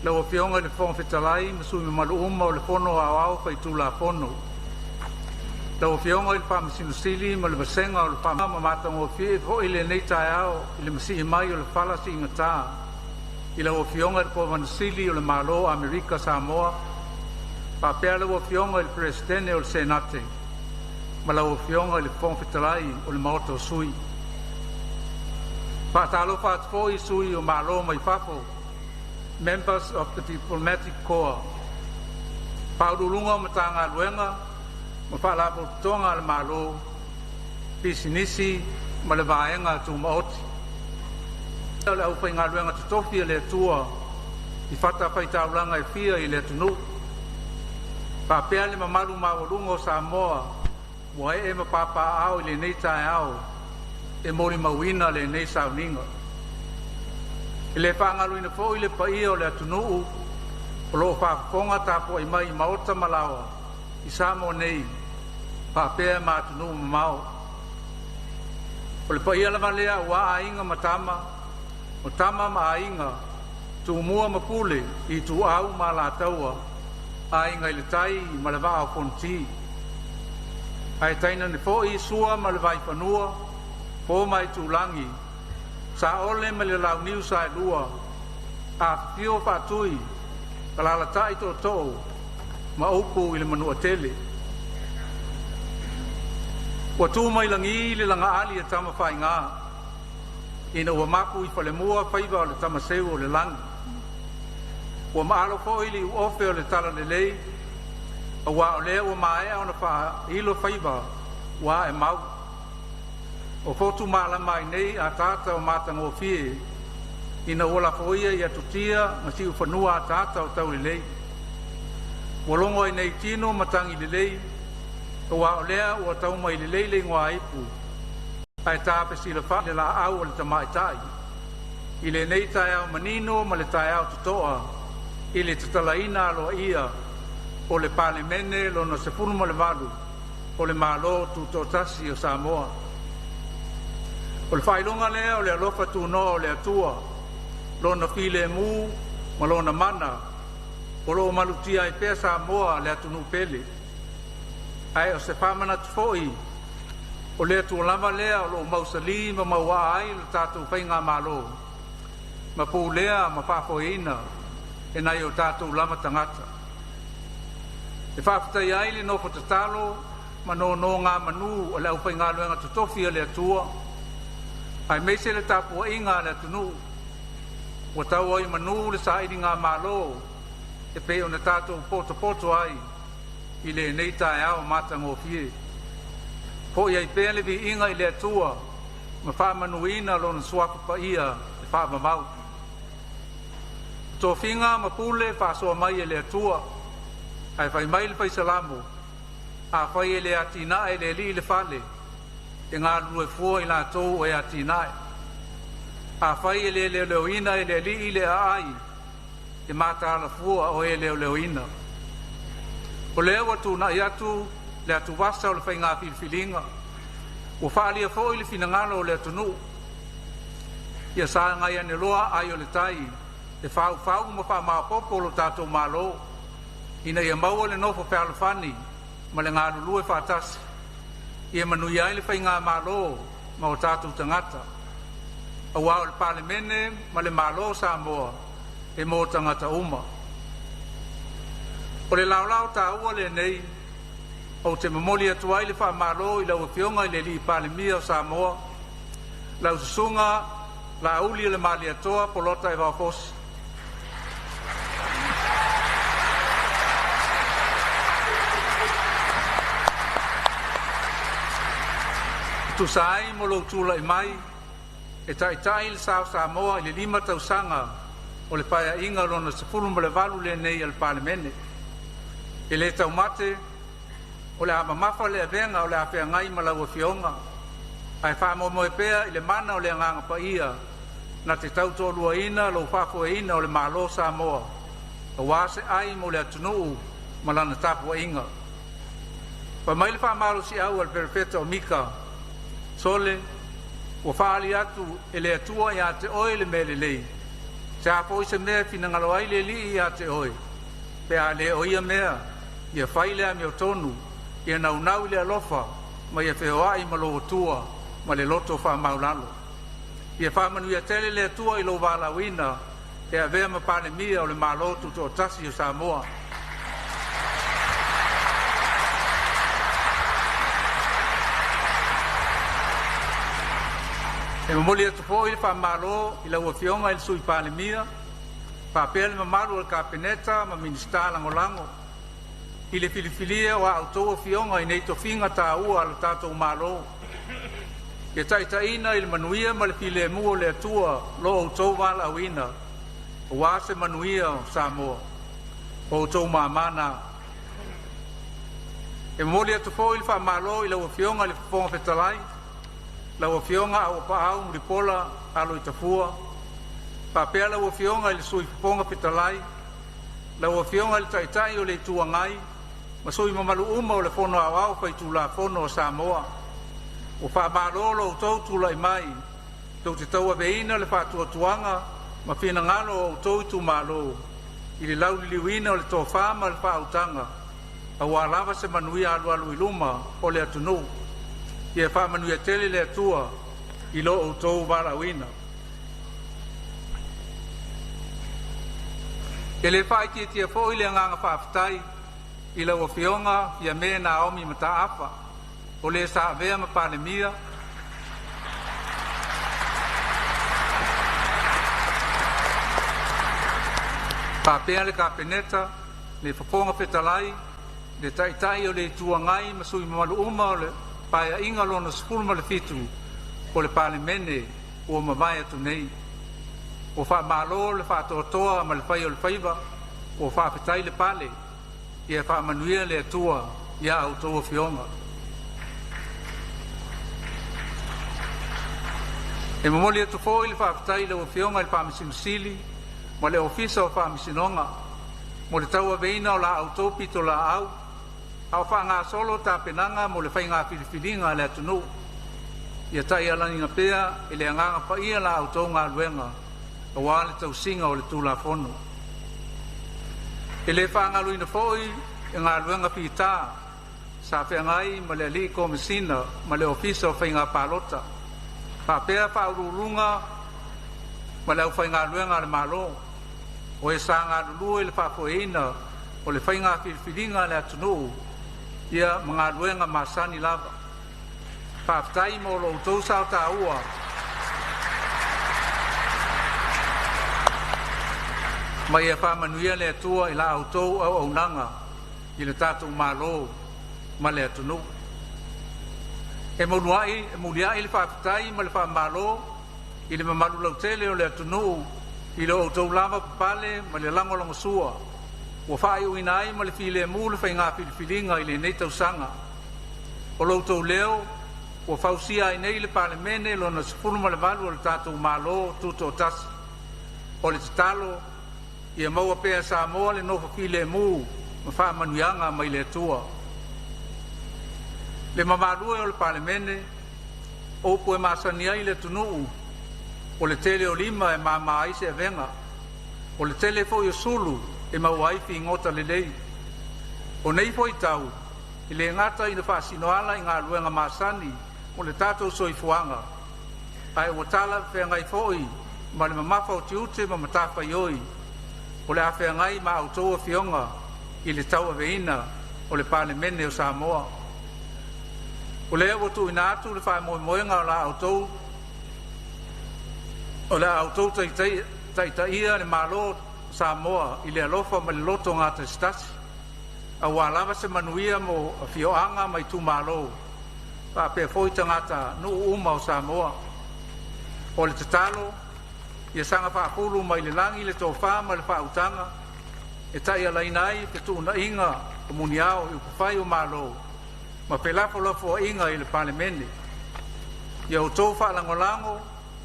lau Afioga i le Fofoga Fetalai ma sui mamalu uma o le Fono Aoao Faitulafono. Lau Afioga i le Faamasino Sili ma le vasega o le Faamasinoga. Matagofie foi lenei taeao i le masii mai o le fala siigata i lau Afioga i le Kovana Sili o le Malo o Amerika Samoa faapea lau Afioga i le Peresetene o le Senate ma lau Afioga i le Fofoga Fetalai o le Maota o Sui. Faatalofa atu foi i sui o Malo mai fafo, members of the Diplomatic Corps, Faauluuluga o Matagaluega ma Faalapotopotoga a le Malo, Pisinisi ma le Vaega Tumaoti. O le aufaigaluega totofi a le Atua i fatafaitaulaga e fia i le atunuu, faapea le mamalu maualuga o Samoa ua ee ma papaaao i lenei taeao e molimauina lenei sauniga. E le faagaloina foi le paia o le atunuu o lo o faafofoga tapuai mai i maota ma laoa i Samoa nei faapea ma atunuu mamao. O le paia lava lea aua Aiga ma Tama, o Tama ma Aiga, Tumua ma Pule, Ituau ma Alataua, Aiga i le Tai ma le Vaa o Fonoti. Ae tainane foi Sua ma le Vaifanua, Fofo ma Aitulagi, Saole ma le Launiu Saelua, Afifio Faatui, alaalatai tootoo ma upu i le Manuatele. Ua tu mai lagi le lagaali a Tamafaiga ina ua mapu i falemua faiva o le tamaseu o le lagi. Ua maalo foi le iuofe o le talalelei, aua o lea ua maea ona faailo faiva ua ae mau. O fotu malama ai nei ataata o matagofie ina ua lafoia i atutia ma siufanua ataata o taulelei. Ua logo ai nei tino matagi lelei, aua o lea ua tau mai lelei le igoaipu ae tafesilafai le laau o le tamaitai. I lenei taeao manino ma le taeao totoa i le tatalaina aloaia o le Palemene Lona 18 o le Malo Tutoatasi o Samoa. O le faailoga lea o le alofa tunoa o le Atua, lona filemu ma lona mana o lo o malutia ai pea Samoa le atunuu pele. Ae o se faamanatu foi o le Atua lava lea o lo o mausali ma mauaa ai lo tatou faigamalo ma pulea ma faafoeina e nai o tatou lava tagata. E faafetaia ai le nofo tatalo ma nonogamanu a le aufaigaluega totofi a le Atua, aemaise le tapuaiga a le atunuu ua tau ai manu le sailigamalo e pei ona tatou potopoto ai i lenei taeao matagofie. Foi ai pea le viiga i le Atua ma faamanuina lona suafa paia e faavavau. Tofiga ma pule faasoa mai e le Atua, ae fai mai le Faisalamo, afai e le atinae e le Alii le fale, e galulue fua i latou e atinae. Afai e le leoleoina e le Alii le aai, e mataala fua o e leoleoina. O lea ua tuunai atu le atuvasa o le faiga filifiliga, ua faaalia foi le finagalo o le atunuu. Ia sagai ane loa ai o le tai e faufau ma faamaopoopo lo tatou Malo ina ia maua le nofo fealofani ma le galulue faatasi ia manuia ai le faigamalo ma o tatou tagata. Aua o le Palemene ma le Malo o Samoa e mo tagata uma. O le laolao taua lenei ou te momoli atu ai le faamalo i lau Afioga i le Alii Palemia o Samoa, lau Susuga Laaulialemalietoa Polota Evao Fosi. tusa ai mo lou tula'i mai e ta'ita'i le sa o Samoa i le 5 tausaga o le Paeaiga Lona 18 lenei a le Palemene. E lē taumate o le a mamafa le avega o le a feagai ma lau Afioga, ae faamoemoe pea i le mana o le Agaga Paia na te tautoaluaina lou faafoeina o le Malo o Samoa aua se ai mo le atunuu ma lana tapuaiga. Fai mai le faamalosiau a le Perofeta o Mika, “Sole, ua faaali atu e le Atua ia te oe le mea lelei. Se a foi se mea e finagalo ai le Alii ia te oe, pe a le o ia mea, ia fai le amiotonu, ia naunau i le alofa ma ia feoai ma lou Atua ma le loto faamaualalo.” Ia faamanuia tele le Atua i lou valaauina e avea ma Palemia o le Malo Tutoatasi o Samoa. E momoli atu foi le faamalo i lau Afioga i le Sui Palemia faapea le mamalu o le Kapeneta ma Minisita Lagolago i le filifilia o a outou afioga i nei tofiga taua a le tatou Malo. Ia taitaiina i le manuia ma le filemu o le Atua lo outou valaauina aua se manuia o Samoa. O outou mama na. E momoli atu foi le faamalo i lau Afioga i le Fofoga Fetalai, lau Afioga Auuapaau Mulipola Aloitafua, faapea lau Afioga i le Sui Fofoga Fetalai, lau Afioga i le Taitai o le Itu Agai ma sui usufono mamalu uma o le Fono Aoao Faitulafono a Samoa. Ua faamalo lo outou tulai mai tou te tauaveina le faatuatuaga ma finagalo o outou itumalo i le lauliliuina o le tofa ma le faautaga aua lava se manuia alualu i luma o le atunuu. Ia faamanuia tele le Atua i lo outou valaauina. E le faaitiitia foi le agaga faafetai i lau Afioga Fiame Naomi Mataafa, o le sa avea ma Palemia, faapea le Kapeneta, le Fofoga Fetalai, le Taitai o le Itu Agai ma sui usufono mamalu uma o le Paeaiga Lona XVII o le Palemene ua mavae atu nei. Ua faamalo le faatoatoa ma le fai o le faiva, ua faafetai le pale. Ia faamanuia le Atua ia outou afioga. E momoli atu foi le faafetai i lau Afioga i le Faamasino Sili ma le Ofisa o Faamasinoga mo le tauaveina o la outou pitolaau a o faagasolo tapenaga mo le faiga filifiliga a le atunuu. Ia taialagiina pea e le Agaga Paia la outou galuega aua le tausiga o le Tulafono. E le faagaloina foi le galuega fita sa feagai ma le Alii Komesina ma le Ofisa o Faiga Palota, faapea Faauluuluga ma le aufaigaluega a le Malo, o e sa galulue i le faafoeina o le faiga filifiliga a le atunuu ia ma galuega masani lava. Faafetai mo lo outou sao taua ma ia faamanuia le Atua i la outou auaunaga i le tatou Malo ma le atunuu. E muliai le faafetai ma le faamalo i le mamalu lautele o le atunuu i lo outou lavapapale ma le lagolagosua ua faaiuina ai ma le filemu le faiga filifiliga i lenei tausaga. O lo outou leo ua fausia ai nei le Palemene Lona XVIII o le tatou Malo Tutoatasi. O le tatalo ia maua pea e Samoa le nofo filemu ma faamanuiaga mai le Atua. Le mamalu e o le Palemene, o upu e masani ai le atunuu, o le tele o lima e mama ai se avega, o le tele foi o sulu e maua ai figota lelei. O nei foi tau, e le gata ina faasinoala i galuega masani o le tatou soifuaga, ae ua talafeagai foi ma le mamafa o tiute ma matafaioi o le a feagai ma a outou afioga i le tauaveina o le Palemene o Samoa. O lea ua tuuina atu le faamoemoega o le a outou taitaia le Malo o Samoa i le alofa ma le loto gatasitasi, aua lava se manuia mo afioaga ma itumalo. Faapea foi tagatanuu uma o Samoa. O le tatalo ia saga faafulu mai le lagi le tofa ma le faautaga e taialaina ai fetuunaiga o muniao i upufai o Malo ma felafolafoaiga i le Palemene. Ia outou faalagolago,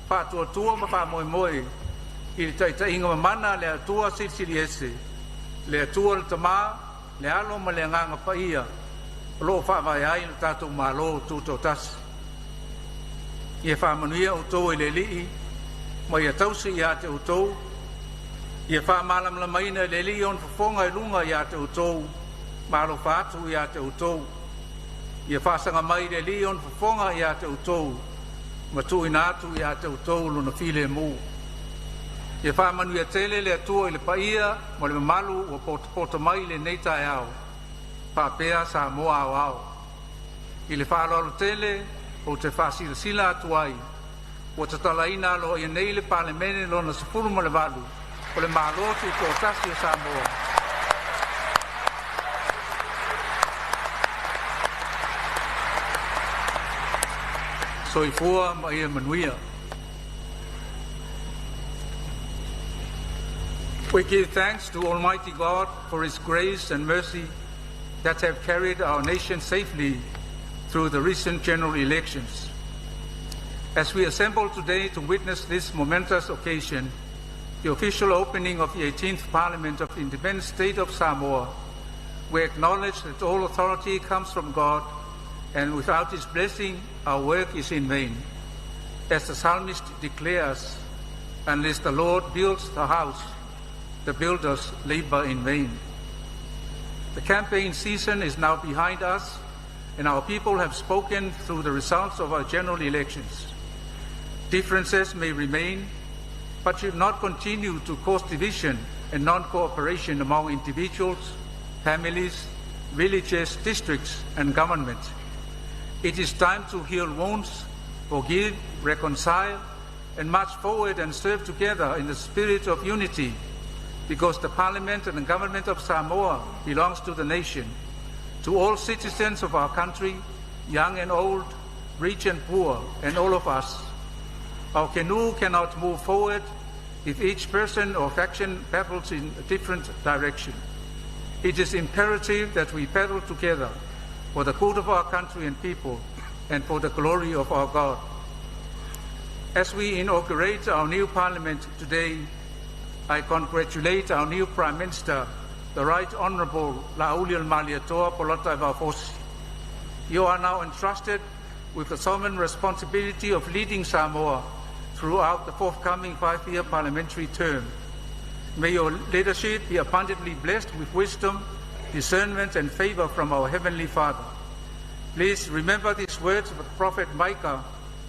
faatuatua ma faamoemoe i le taitaiga mamana a le Atua Silisili Ese, le Atua le Tama, le Alo ma le Agaga Paia o lo o faavae ai lo tatou Malo Tutoatasi. Ia faamanuia outou e le Alii ma ia tausi ia te outou. Ia faamalamalamaina e le Alii ona fofoga i luga ia te outou ma alofa atu ia te outou. Ia faasaga mai le Alii ona fofoga ia te outou ma tuuina atu ia te outou lona filemu. Ia faamanuia tele le Atua i le paia ma le mamalu ua potopoto mai i lenei taeao faapea Samoa aoao. I le faaaloalo tele ou te faasilasila atu ai ua tatalaina aloaia nei le Palemene Lona 18 o le Malo Tutoatasi o Samoa. Soifua ma ia manuia. We give thanks to Almighty God for His grace and mercy that have carried our nation safely through the recent general elections. As we assemble today to witness this momentous occasion, the official opening of the 18th Parliament of the Independent State of Samoa, we acknowledge that all authority comes from God, and without His blessing, our work is in vain. As the psalmist declares, unless the Lord builds the house, the builders labor in vain. The campaign season is now behind us, and our people have spoken through the results of our general elections. Differences may remain, but should not continue to cause division and non-cooperation among individuals, families, villages, districts, and government. It is time to heal wounds, forgive, reconcile, and march forward and serve together in the spirit of unity, because the Parliament and the government of Samoa belongs to the nation, to all citizens of our country, young and old, rich and poor, and all of us. Our canoe cannot move forward if each person or faction paddles in a different direction. It is imperative that we paddle together for the good of our country and people and for the glory of our God. As we inaugurate our new parliament today, I congratulate our new Prime Minister, the Right Honourable Laaulialemalietoa Polataivao Fosi. You are now entrusted with the solemn responsibility of leading Samoa throughout the forthcoming 5-year parliamentary term. May your leadership be abundantly blessed with wisdom, discernment, and favor from our Heavenly Father. Please remember these words of the prophet Micah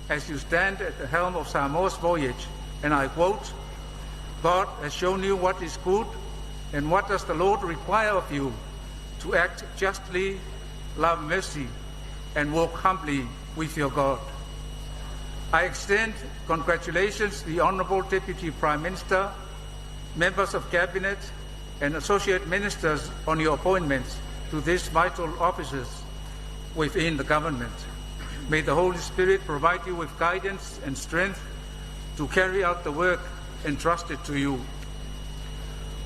as you stand at the helm of Samoa's voyage, and I quote, God has shown you what is good, and what does the Lord require of you? To act justly, love mercy, and walk humbly with your God. I extend congratulations to the Honourable Deputy Prime Minister, members of Cabinet, and associate ministers on your appointments to these vital offices within the government. May the Holy Spirit provide you with guidance and strength to carry out the work entrusted to you.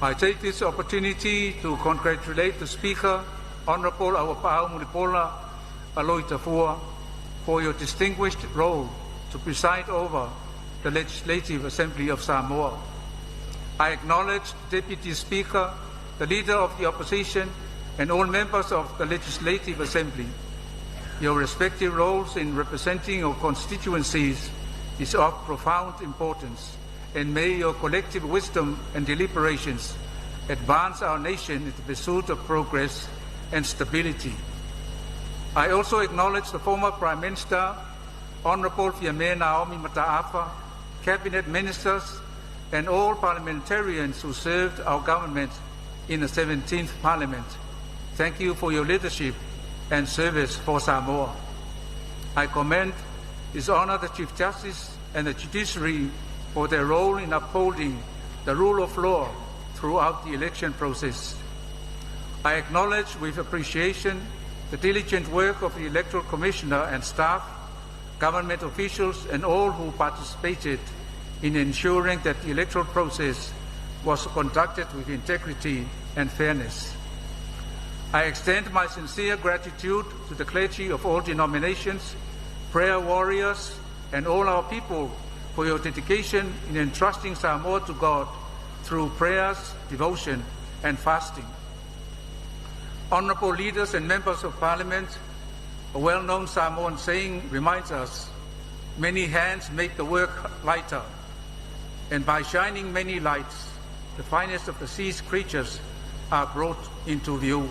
I take this opportunity to congratulate the Speaker, Honourable Auapaau Mulipola Aloitafua, Tafua, for your distinguished role to preside over the Legislative Assembly of Samoa. I acknowledge the Deputy Speaker, the Leader of the Opposition, and all members of the Legislative Assembly. Your respective roles in representing your constituencies is of profound importance, and may your collective wisdom and deliberations advance our nation in the pursuit of progress and stability. I also acknowledge the former Prime Minister, Honorable Fiame Naomi Mataafa, Cabinet Ministers, and all parliamentarians who served our government in the 17th Parliament. Thank you for your leadership and service for Samoa. I commend His Honor the Chief Justice and the Judiciary for their role in upholding the rule of law throughout the election process. I acknowledge with appreciation the diligent work of the Electoral Commissioner and staff, government officials, and all who participated in ensuring that the electoral process was conducted with integrity and fairness. I extend my sincere gratitude to the clergy of all denominations, prayer warriors, and all our people for your dedication in entrusting Samoa to God through prayers, devotion, and fasting. Honorable leaders and members of parliament, a well-known Samoan saying reminds us, many hands make the work lighter. And by shining many lights, the finest of the sea's creatures are brought into view.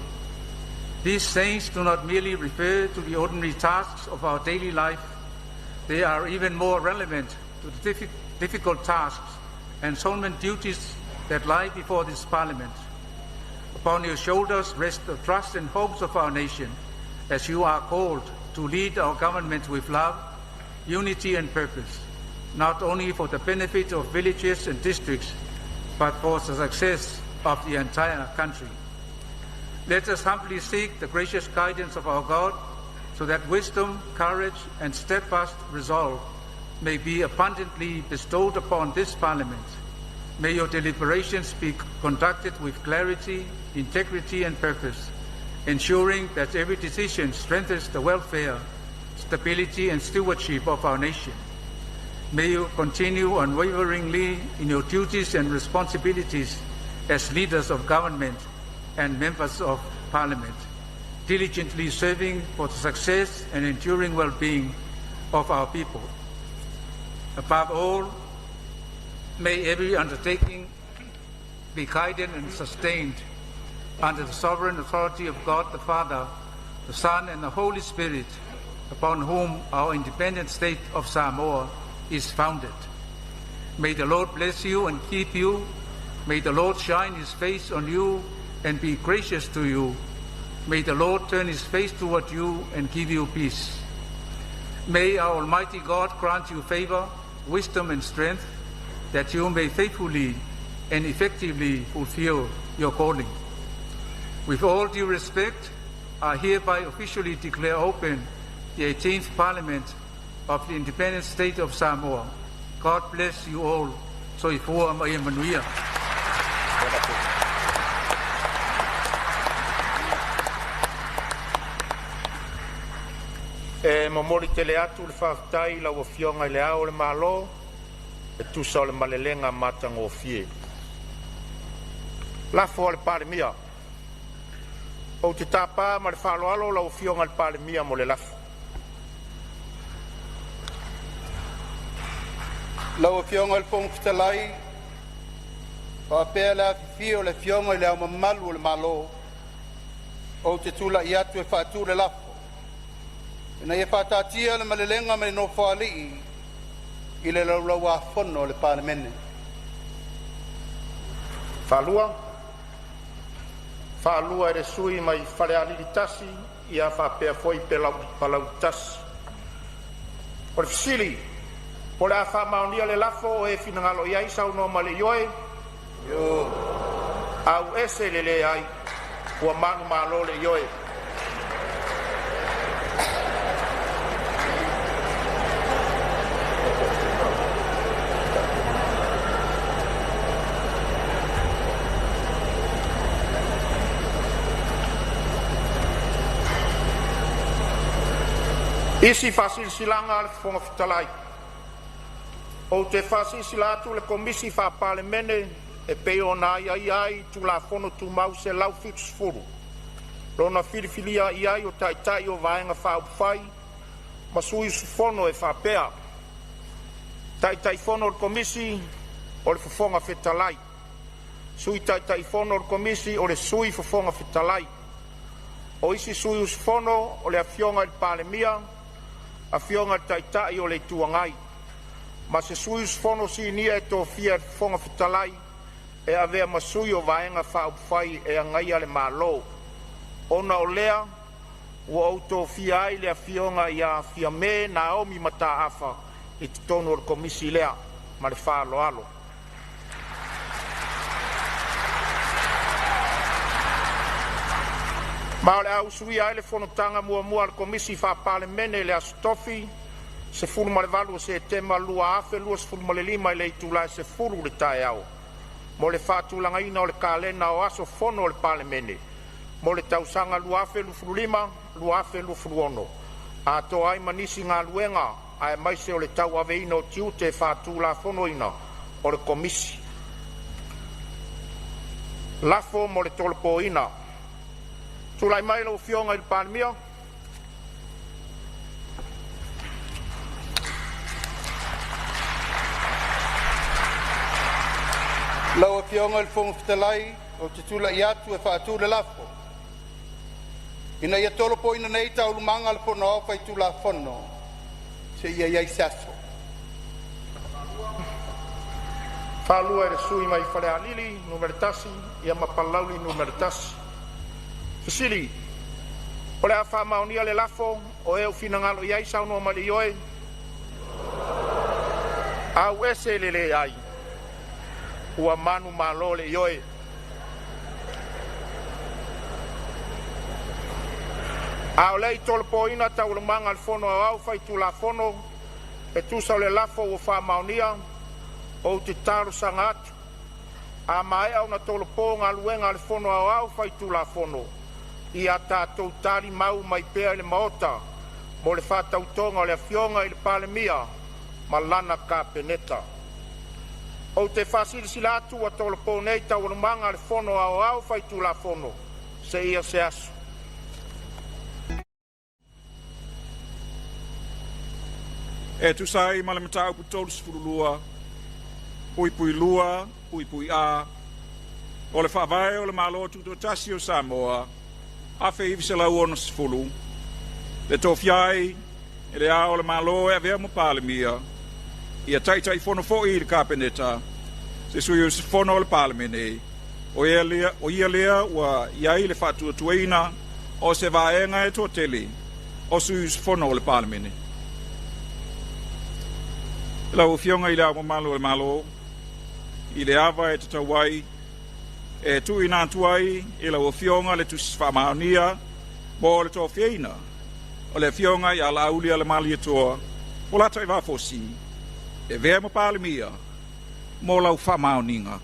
These sayings do not merely refer to the ordinary tasks of our daily life, they are even more relevant to the difficult tasks and solemn duties that lie before this Parliament. Upon your shoulders rest the trust and hopes of our nation as you are called to lead our government with love, unity and purpose, not only for the benefit of villages and districts, but for the success of the entire country. Let us humbly seek the gracious guidance of our God so that wisdom, courage, and steadfast resolve may be abundantly bestowed upon this Parliament. May your deliberations be conducted with clarity, integrity, and purpose, ensuring that every decision strengthens the welfare, stability, and stewardship of our nation. May you continue unwaveringly in your duties and responsibilities as leaders of government and members of parliament, diligently serving for the success and enduring well-being of our people. Above all, may every undertaking be guided and sustained under the sovereign authority of God the Father, the Son, and the Holy Spirit, upon whom our independent state of Samoa is founded. May the Lord bless you and keep you. May the Lord shine his face on you and be gracious to you. May the Lord turn his face toward you and give you peace. May our Almighty God grant you favor, wisdom, and strength, that you may faithfully and effectively fulfill your calling. With all due respect, I hereby officially declare open the 18th Parliament of the Independent State of Samoa. God bless you all. Soifua ma ia manuia. E momoli tele atu le faafetai i lau Afioga i Le Ao o le Malo e tusa o le malelega matagofie. Lafo a le Palemia. Ou te tapa ma le faaaloalo lau Afioga i le Palemia mo le lafo. Lau Afioga i le Fofoga Fetalai, faapea le afifio o le Afioga i Le Ao Mamalu o le Malo, ou te tulai atu e faatu le lafo, Ina ia faataatia le malelega ma le Nofoalii i le Laulau-a-Fono a le Palemene. Faalua e le sui usufono mai Falealili 1 ia faapea foi Palauli 1. O le fesili, po o le a faamaonia le lafo o e finagalo ai saunoa ma le ioe. Auese le leai. Ua manumalo le ioe. Isi Faasilasilaga a le Fofoga Fetalai. Ou te faasilasila atu le Komisi Faa-Palemene e pei ona aiaia ai i Tulafono Tumau 170, lona filifilia ai o Taitai o Vaega Faaupufai ma sui usufono e faapea: Taitaifono o le Komisi, o le Fofoga Fetalai; Sui Taitaifono o le Komisi, o le Sui Fofoga Fetalai. O isi sui usufono o le Afioga i le Palemia, Afioga i le Taitai o le Itu Agai, ma se sui usufono sinia e tofia e le Fofoga Fetalai e avea ma sui o Vaega Faaupufai e Agaia le Malo. Ona o lea, ua ou tofia ai le Afioga ia FIAME Naomi Mataafa i totonu o le Komisi lea. Ma le faaaloalo. Ma o le a usuia ai le fonotaga muamua a le Komisi Faa-Palemene i le Aso Tofi, 18 Setema 2025 i le itula e 10:00 i le taeao mo le faatulagaina o le kalena o aso fono o le Palemene mo le tausaga 2025/2026, atoa ai ma nisi galuega aemaise o le tauaveina o tiute faatulafonoina o le Komisi. Lafo mo le Tolopoina. Tulai mai lau Afioga i le Palemia. Lau Afioga i le Fofoga Fetalai, ou te tulai atu e faatu le lafo, Ina ia tolopoina nei Taualumaga a le Fono Aoao Faitulafono seia i ai se aso. Faafetai i le sui usufono mo Falealili 1 ma Palauli 1. O le a faamaonia le lafo, o e ua finagalo ai saunoa mai i le ioe, auese le leai. Ua manumalo le ioe. A o le i tolopoina Taualumaga a le Fono Aoao Faitulafono e tusa o le lafo ua faamaonia, ou te talosaga atu, a maea ona tolopo Galuega a le Fono Aoao Faitulafono, ia tatou talimau mai pea i le Maota mo le faatautoga o le Afioga i le Palemia ma lana Kapeneta. Ou te faasilasila atu ua tolopo nei Taualumaga a le Fono Aoao Faitulafono seia se aso. E tusa ai ma le Mataupu 32(2)(a) o le Faavae o le Malo Tutoatasi o Samoa 1960, le tofia ai e Le Ao o le Malo e avea ma Palemia, ia Taitaifono foi i le Kapeneta se sui usufono o le Palemene, o ia lea ua i ai le faatuatuaina o se vaega e toatele o sui usufono o le Palemene. Lau Afioga i Le Ao Mamalu o le Malo, i le ava e tatau ai, e tuuina atu ai i lau Afioga le Tusi Faamaonia mo le tofiaina o le Afioga ia Laaulialemalietoa Polataivao Fosi e avea ma Palemia mo lau faamaoniga.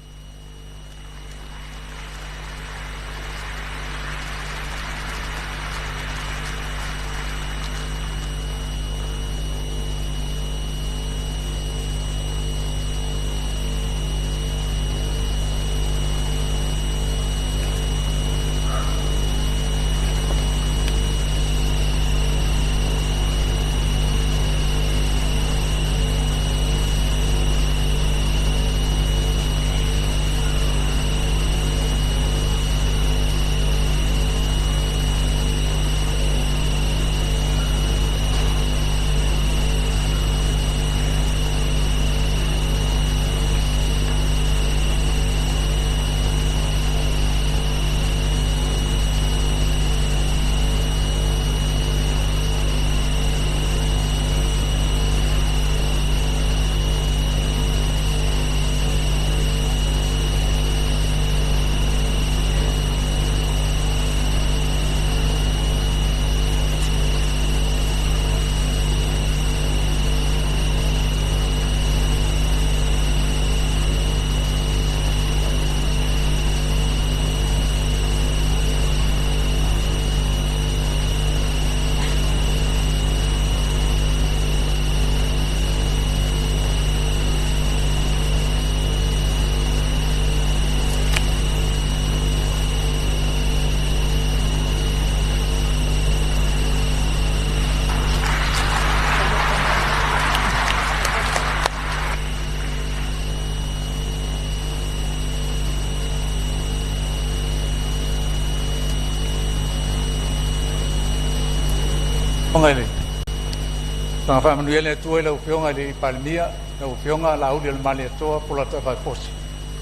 Afioga i le Saga faamanuia le Atua i lau Afioga i le Palemia, lau Afioga Laaulialemalietoa Polataivao Fosi,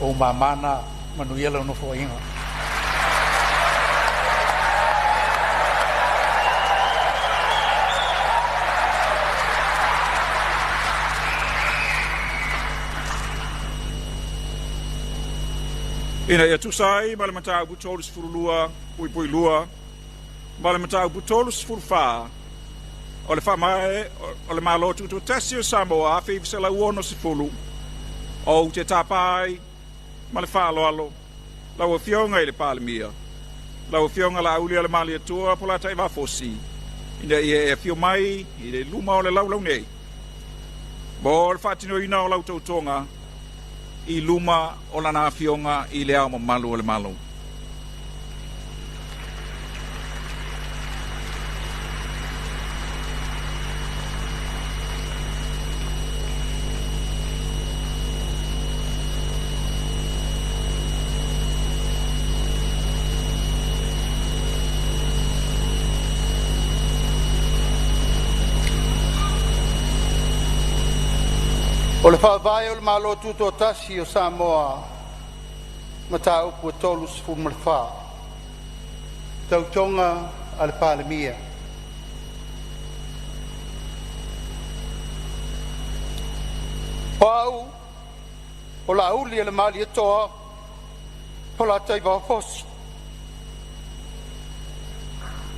o ou mama na, manuia lau nofoaiga. Ina ia tusa ai ma le Mataupu 32(2) ma le Mataupu 34 o le Faavae o le Malo Tutoatasi o Samoa 1960, ou te tapa ai ma le faaaloalo lau Afioga i le Palemia, lau Afioga Laaulialemalietoa Polataivao Fosi, ina ia e afio mai i le luma o le laulau nei mo le faatinoina o lau tautoga i luma o Lana Afioga i Le Ao Mamalu o le Malo. O le Faavae o le Malo Tutoatasi o Samoa, Mataupu 34, Tautoga a le Palemia. O Au, o Laaulialemalietoa Polataivao Fosi,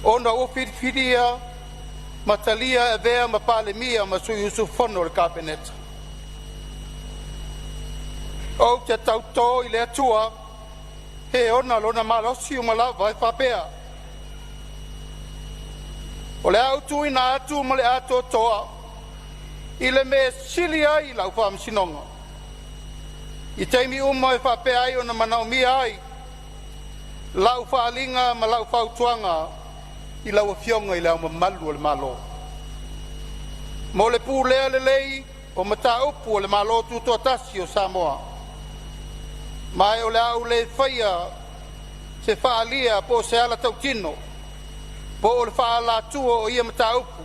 ona ua filifilia ma talia e avea ma Palemia ma Sui Usufono o le Kapeneta, ou te tauto i le Atua e ona lona malosi uma lava e faapea, o le a ou tuuina atu mo le atoatoa i le mea e sili ai lau faamasinoga i taimi uma e faapea ai ona manaomia ai lau faaaliga ma lau fautuaga i lau Afioga i Le Ao Mamalu o le Malo, mo le pulea lelei o mataupu a le Malo Tutoatasi o Samoa. Ma o le a ou le faia se faaalia po o se ala tautino po o le faaalatua o ia mataupu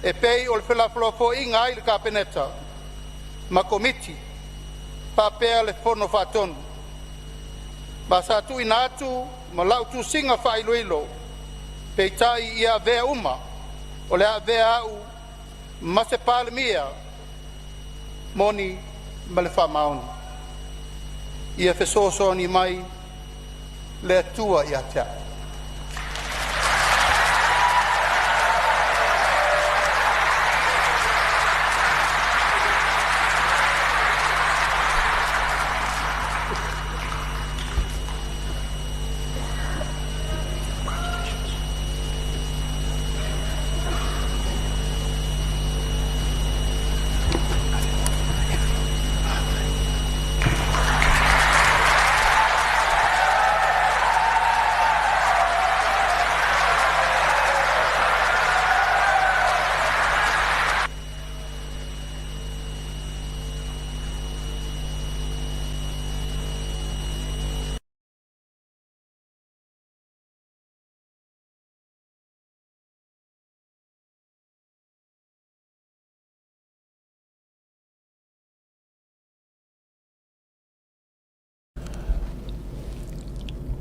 e pei ona felafolafoaiga ai le Kapeneta ma Komiti faapea le Fono Faatonu. Ma sa tuuina atu ma lau tusiga faailoilo, peitai ia avea uma o le a avea au ma se Palemia moni ma le faamaoni. Ia fesoasoani mai le Atua ia te a'u.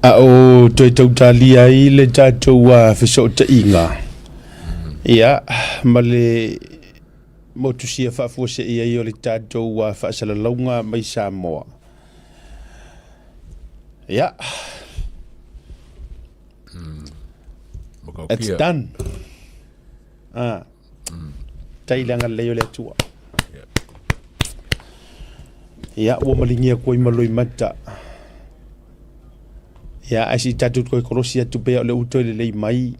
A o toe tautalia ai le tatou fesootaiga, ia, ma le motusia faafuasei ai o le tatou faasalalauga mai Samoa. Ia, it's done. Ah. Tai le agalelei o le Atua. Ia, ua maligia koe ma loimata. Ia, ae se i tatou toe kolosi atu pea o le u toe lelei mai.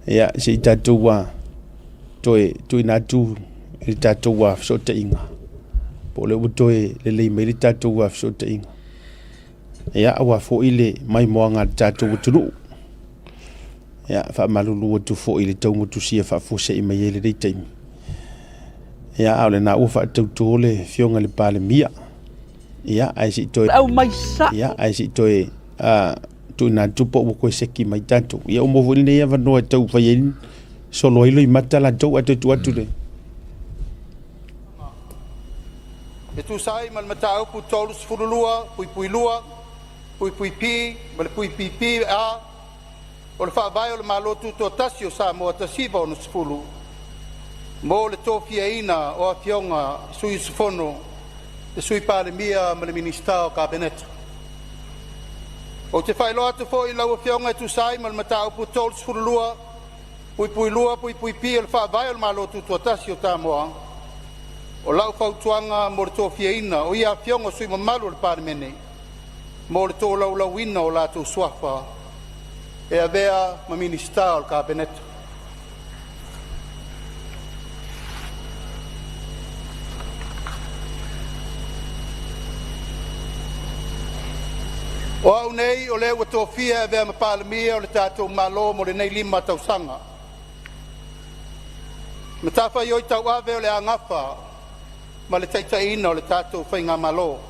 Ia, se i tatou ua toe tuuina atu i le tatou fesootaiga. Po o le ua toe lelei mai le tatou fesootaiga. Ia, aua foi le maimoaga a le tatou atunuu. Ia, faamalulu atu foi i le taumotusia faafuasei mai ai lenei taimi. Ia, a o lena ua faatauto le Afioga i le Palemia. Ia, ae se i toe Aumai sao. Ia, ae se i toe tuuina atu po ua toe seki mai tatou. Ia, ua maua foi lenei avanoa e tau fai ai solo ai loimata latou ae toe tuu atu le E tusa ai ma le Mataupu 32(2) (p) ma le (pp) a o le Faavae o le Malo Tutoatasi o Samoa 1960, mo le tofiaina o Afioga i Sui Usufono, le Sui Palemia ma le Minisita o Kapeneta. Ou te faailoa atu foi i lau Afioga e tusa ai ma le Mataupu 32(2)(b) o le Faavae o le Malo Tutoatasi o Samoa, o lau fautuaga mo le tofiaina o ia Afioga i sui usufono mamalu o le Palemene mo le tolaulauina o latou suafa e avea ma Minisita o le Kapeneta. O au nei o le ua tofia e avea ma Palemia o le tatou Malo mo lenei 5 tausaga. Matafaioi tauave o le a nafa ma le taitaiina o le tatou faigamalo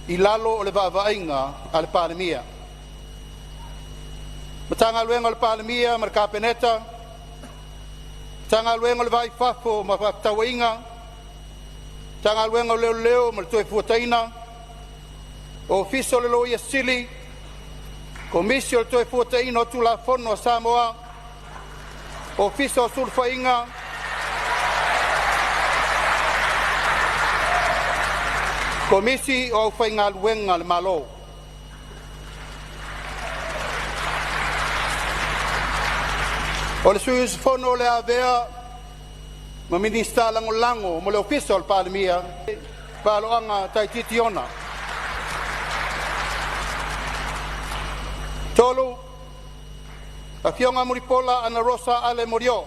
i lalo o le vaavaaiga a le Palemia, Matagaluega o le Palemia ma le Kapeneta, Matagaluega o le Va i Fafo ma Fefaatauaiga, Matagaluega o Leoleo ma le Toefuataiga, Ofisa o le Loia Sili, Komisi o le Toefuataiga o Tulafono a Samoa, Ofisa o Sulufaiga Komisi o Aufaigaluega a le Malo. O le sui usufono o le a avea ma Minisita Lagolago mo le Ofisa o le Palemia, Paloaga Taititi Iona. 3. Afioga Mulipola Anarosa Ale Molioo,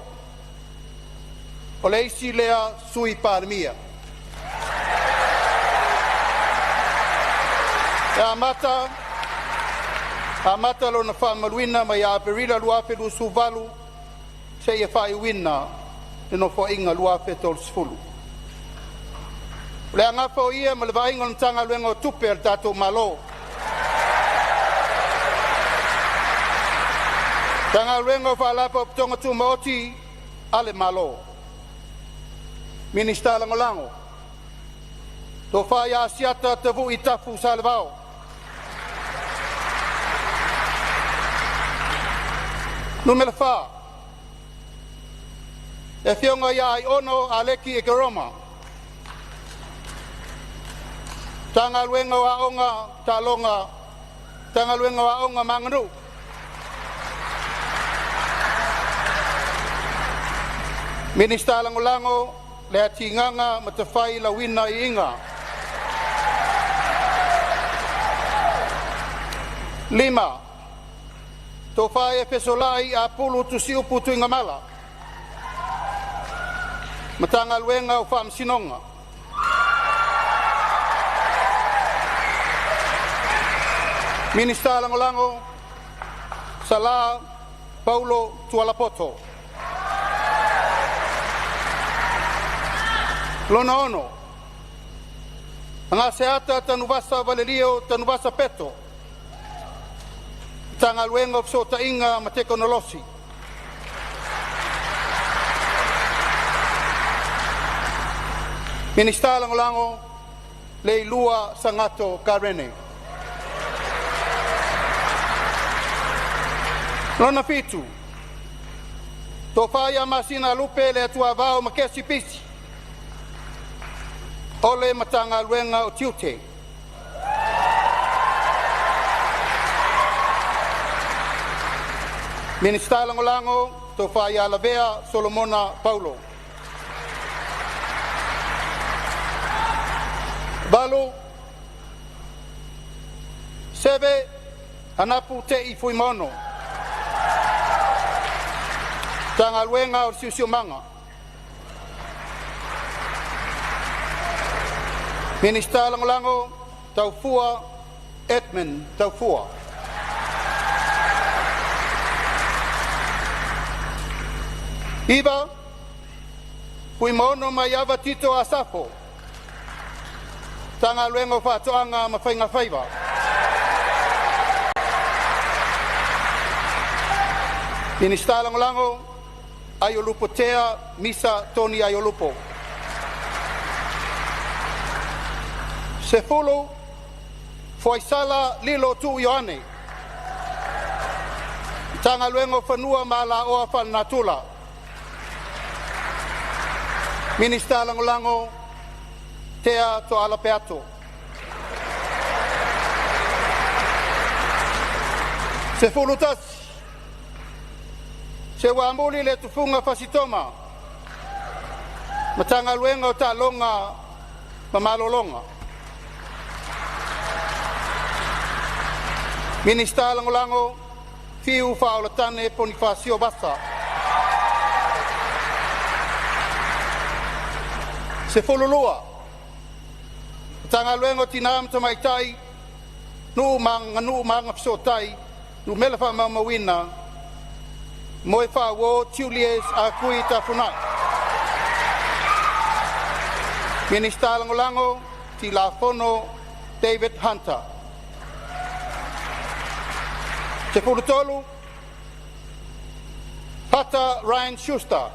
o le isi lea Sui Palemia. E amata lona faamamaluina mai ia Aperila 2028 seia faaiuina le Nofoaiga 2030. O le a nafa o ia ma le vaaiga o le Matagaluega o Tupe a le tatou Malo, Matagaluega o Faalapotopotoga Tumaoti a le Malo. Minisita Lagolago: Tofa Asiata Tavui Tafu Salevao. 4. Afioga Aiono Aleki Ekeroma, Matagaluega o Aoga, Matagaluega o Aoga ma Aganuu. Minisita Lagolago Leatigaga Matafai Lauina Iiga. 5. Tofa Fesolai Apulu Tusiupu Tuigamala. Matagaluega o Faamasinoga. Minisita Lagolago: Sala Paulo Tualapoto. 6. Agaseata Tanuvasa Valelio Tanuvasa Peto. Matagaluega o Fesootaiga ma Tekonolosi. Minisita Lagolago: Leilua Sagatto Karene. 7. Tofa Masina Lupe Leatuavao Makesi Pisi. O le Matagaluega o Tiute. Minisita Lagolago: Tofa Lavea Solomona Paulo. 8. Seve Anapu Tei Fuimaono, Matagaluega o le Siosiomaga. Minisita Lagolago: Taufua Edmund Taufua. 9. Fuimaono Maiava Tito Asafo. Matagaluega o Faatoaga ma Faiga Faiva. Minisita Lagolago: Aiolupo Tea Misa Tony Aiolupo. 10. Foaisala Lilo Tuu Ioane. Matagaluega o Fanua ma Alaoa Faalenatura. Minisita Lagolago: Tea Tooala Peato. 11. SEUAMULI Letufuga Fasitoma, Matagaluega o Taaloga ma Malologa. Minisita Lagolago, Fiu Faaolatane Ponifasio Vasa. 12. Matagaluega o Tinā ma Tamaitai, Nuu ma Aganuu ma Agafesootai, Numera Faamaumauina, Moefaauo Julius Akui Tafuna'i. Minisita Lagolago, Tilafono David Hunter. 13. Fata Ryan Schuster,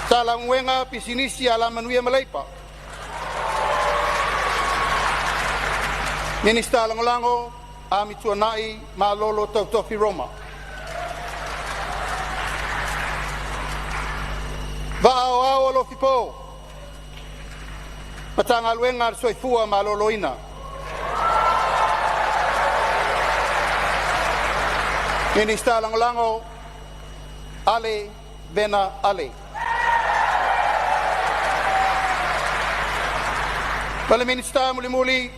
Matagaluega o Pisinisi, Alamanuia ma Leipa. Minisita Lagolago, Amituanai Malolo Tautofi Roma. Vaa o Ao Alofi Po, Matagaluega a le Soifua Maloloina. Minisita Lagolago, Ale Vena Ale. Ma le Minisita mulimuli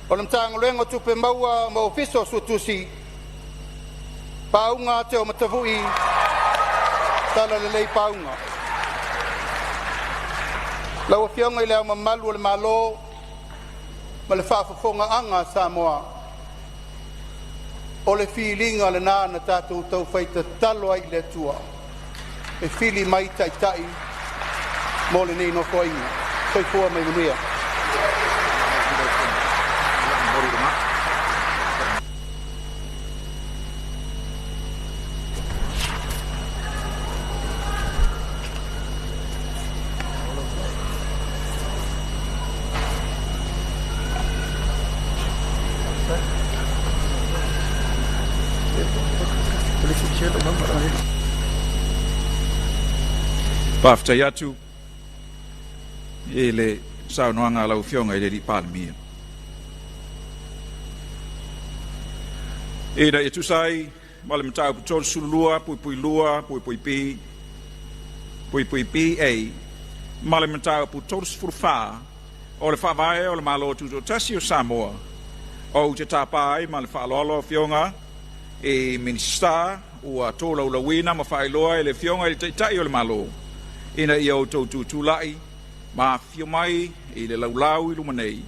o le Matagaluega o Tupe Maua ma Ofisa o Suetusi, Pauga Teomatavui Talalelei Pauga. Lau Afioga i le Ao Mamalu o le Malo ma le faafofogaaga a Samoa, o le filiga lena na tatou taufai tatalo ai i le Atua e fili mai taitai mo lenei Nofoaiga. Soifua ma ia manuia. Faafetai atu i le saunoaga a lau Afioga i le Alii Palemia. Ina ia tusa ai ma le mataupu 32.2 puipui B puipui BA ma le mataupu 34 o le Faavae o le Malo Tutoatasi o Samoa, ou te tapa ai ma le faaaloalo Afioga i Minisita ua tolaulauina ma faailoa e le Afioga i le Taitai o le Malo ina ia outou tutulai ma afifio mai i le laulau i luma nei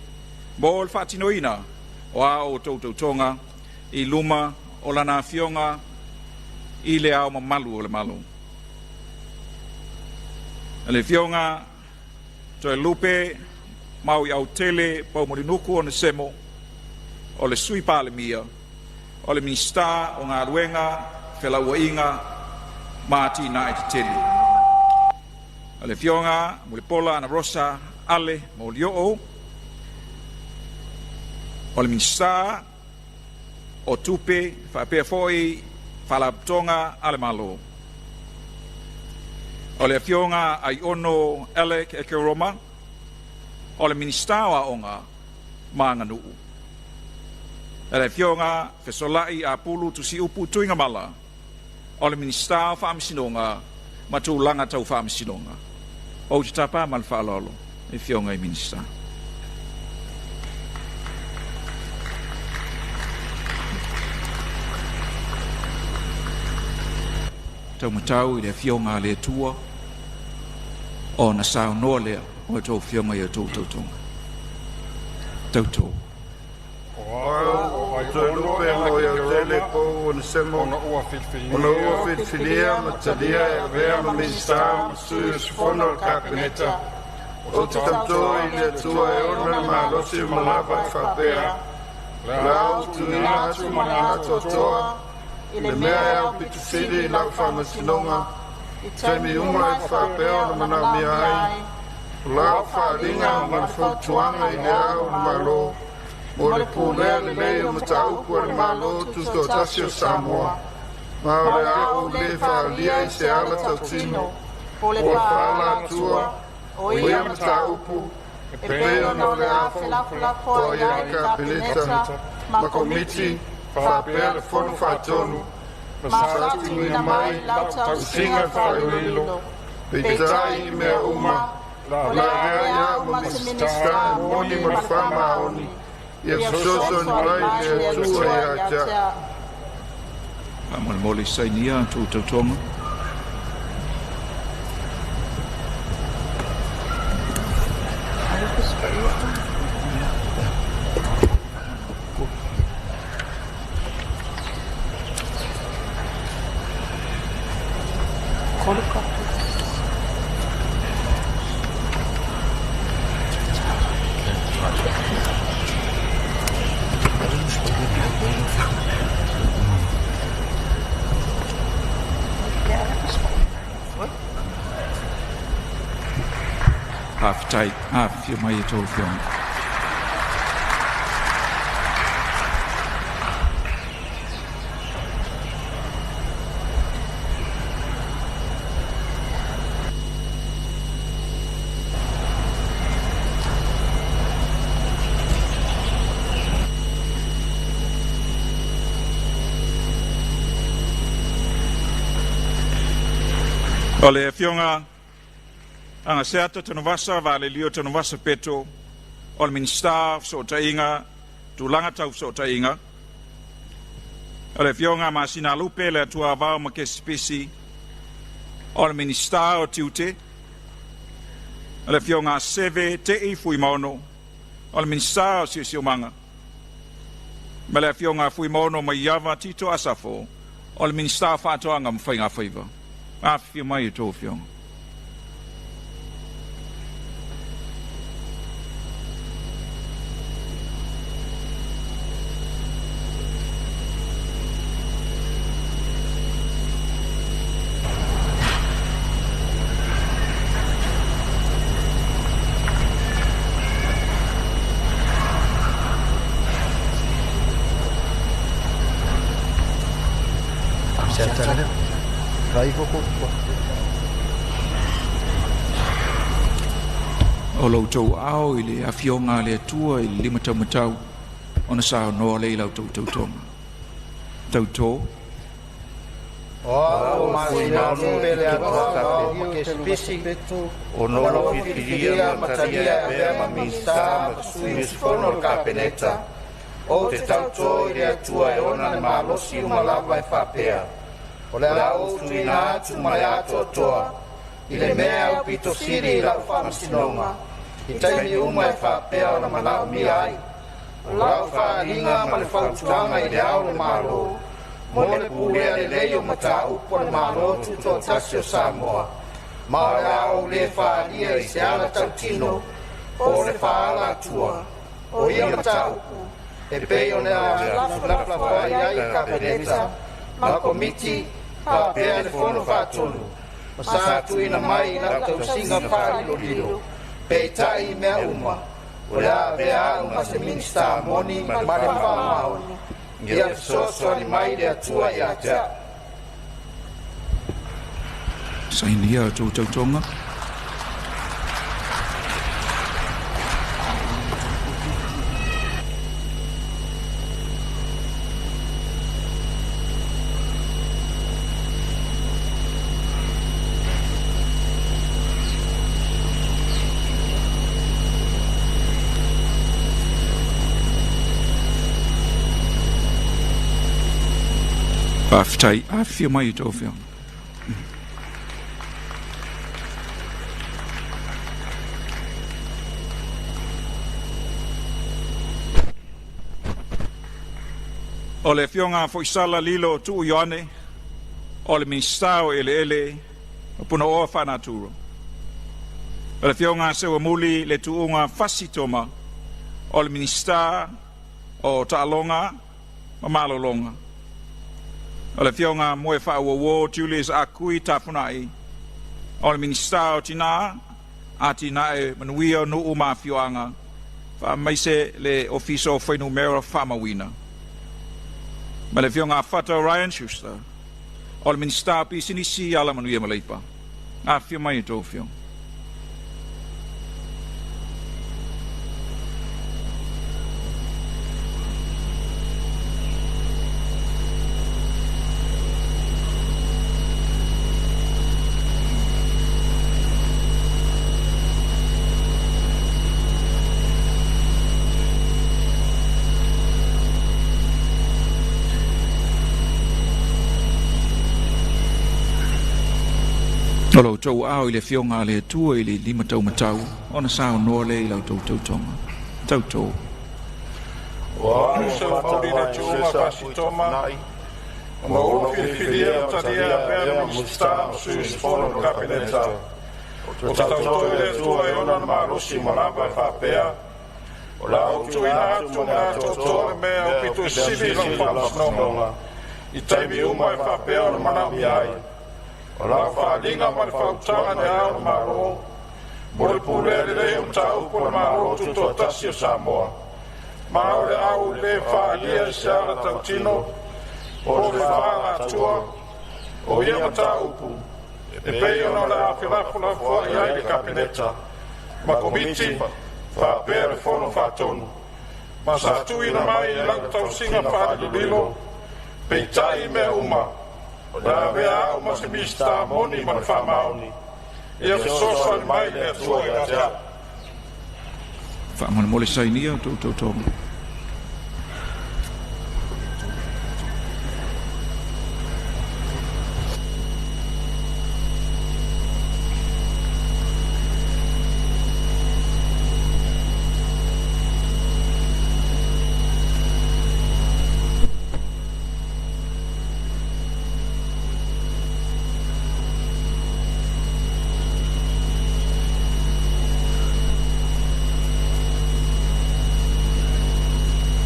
mo le faatinoina o a outou tautoga i luma o Lana Afioga i le Ao Mamalu o le Malo. Le Afioga Toelupe Maoiautele Poumulinuku Onesemo, o le Sui Palemia, o le Minisita o Galuega, Felauaiga ma Atinae Tetele. Le Afioga Mulipola Anarosa Ale Molioo, o le Minisita o Tupe faapea foi Faalapotopotoga a le Malo. O le Afioga Aiono Alec Ekeroma, o le Minisita o Aoga ma Aganuu. Le Afioga Fesolai Apulu Tusiupu Tuigamala, o le Minisita o Faamasinoga ma Tulaga Tau Faamasinoga. Ou te tapa ma le faaaloalo i Afioga i Minisita. Taumatau i le Afioga a le Atua ona saunoa lea o a outou afioga i a outou tautoga. Tautō. O au o Toelupe Maoiautele Pou Onesemo, ona ua filifilia ma talia e avea ma Minisita ma Sui Usufono o le Kapeneta, ou te tauto i le Atua e ona le malosi ma lava e faapea, o le a ou tuuina atu ma le atoatoa i le mea e aupito sili i lau faamasinoga, i taimi uma e faapea ona manaomia ai, o lau faaaliga ma le fautuaga i le Ao o le Malo, mo le pulea lelei o mataupu a le Malo Tutoatasi o Samoa, ma o le a ou lē faaalia i se ala tautino po o le faaala atua o ia mataupu. E pei ona o le a felafolafoai ai le Kapeneta ma Komiti faapea le Fono Faatonu ma sa tuuina mai i lau tausiga faailoilo. Peitai i mea uma, o le a avea ai au ma se Minisita e moni ma le faamaoni, ia fesoasoani mai le Atua ia te au. Faamolemole sainia a outou tautoga. Faafetai, afifio mai a outou afioga. O le Afioga Agaseata Tanuvasa Valelio Tanuvasa Peto o le Minisita o Fesootaiga, Tulaga Tau Fesootaiga. O le Afioga Masinalupe Leatuavao Makesi Pisi o le Minisita o Tiute. O le Afioga Seve Te'i Fuimaono o le Minisita o Siosiomaga. Ma le Afioga Fuimaono Maiava Tito Asafo o le Minisita o Faatoaga ma Faigafaiva. Afifio mai a outou afioga. O lo outou aao i le afioga a le Atua i le limataumatau ona saunoa lea i la outou tautoga. Tautō. O au o Masinalupe Leatuavao Makesi Pisi, o na ou filifilia ma talia e avea ma Minisita ma Sui Usufono o le Kapeneta, ou te tautō i le Atua e ona le malosi uma lava e faapea, o le a ou tuuina atu ma le atoatoa i le mea aupito sili i lau faamasinoga, i taimi uma e faapea ona manaomia ai. O lau faaaliga ma le fautuaga i le Ao o le Malo, mo le pulea lelei o mataupu a le Malo Tutoatasi o Samoa, ma o le a ou lē faaalia i se ala tautino po o le faaalatua o ia mataupu e pei ona felafolafoai ai le Kapeneta ma Komiti faapea le Fono Faatonu ma sa tuuina mai i lau tausiga faalilolilo. Peitai i mea uma, o le a avea au ma se Minisita moni ma le faamaoni, ia fesoasoani mai le Atua ia te au. Sainia a outou tautoga. Faafetai, afifio mai a outou afioga. O le Afioga Foisala Lilo Tuu Ioane, o le Minisita o Eleele ma Punaoa Faanatura. O le Afioga Seuamuli Le Tuuga Fasi Toma, o le Minisita o Taaloga ma Malologa. O le Afioga Moefaauouo Julius Akui Tafunai, o le Minisita o Tinā, Atinae Manuia o Nuu ma Afioaga, faamaise le Ofisa o Fuainumera Faamauina. Ma le Afioga Fata Ryan Schuster, o le Minisita o Pisinisi, Alamanuia ma Leipa. Afifio mai a outou afioga. O lo outou aao i le Afioga a le Atua i le limataumatau, ona saunoa lea i la outou tautoga. Tautō. O au o faatauvae se sa pui ona ou filifilia ma talia e avea ma Minisita ma Sui Usufono o le Kapeneta. Ou te tauto i le Atua e ona le malosi uma lava e faapea, o le a ou tuuina atu ma le atoatoa le mea aupito sili i lau faamasinoga i taimi uma e faapea ona manaomia ai. O lau faaaliga ma le faautaga i Le Ao o le Malo mo le pulea lelei o mataupu a le Malo Tutoatasi o Samoa, ma o le a ou le faaalia i se ala tautino po o se faaalatua o ia mataupu e pei ona o le a felafolafoai ai le Kapeneta ma Komiti faapea le Fono Faatonu, ma sa tuuina mai i lau tausiga faalilolilo. Peitai i mea uma, o le a avea au ma se Minisita moni ma le faamaoni. Ia fesoasoani mai le Atua ia te au. Faamolemole sainia outou tautoga.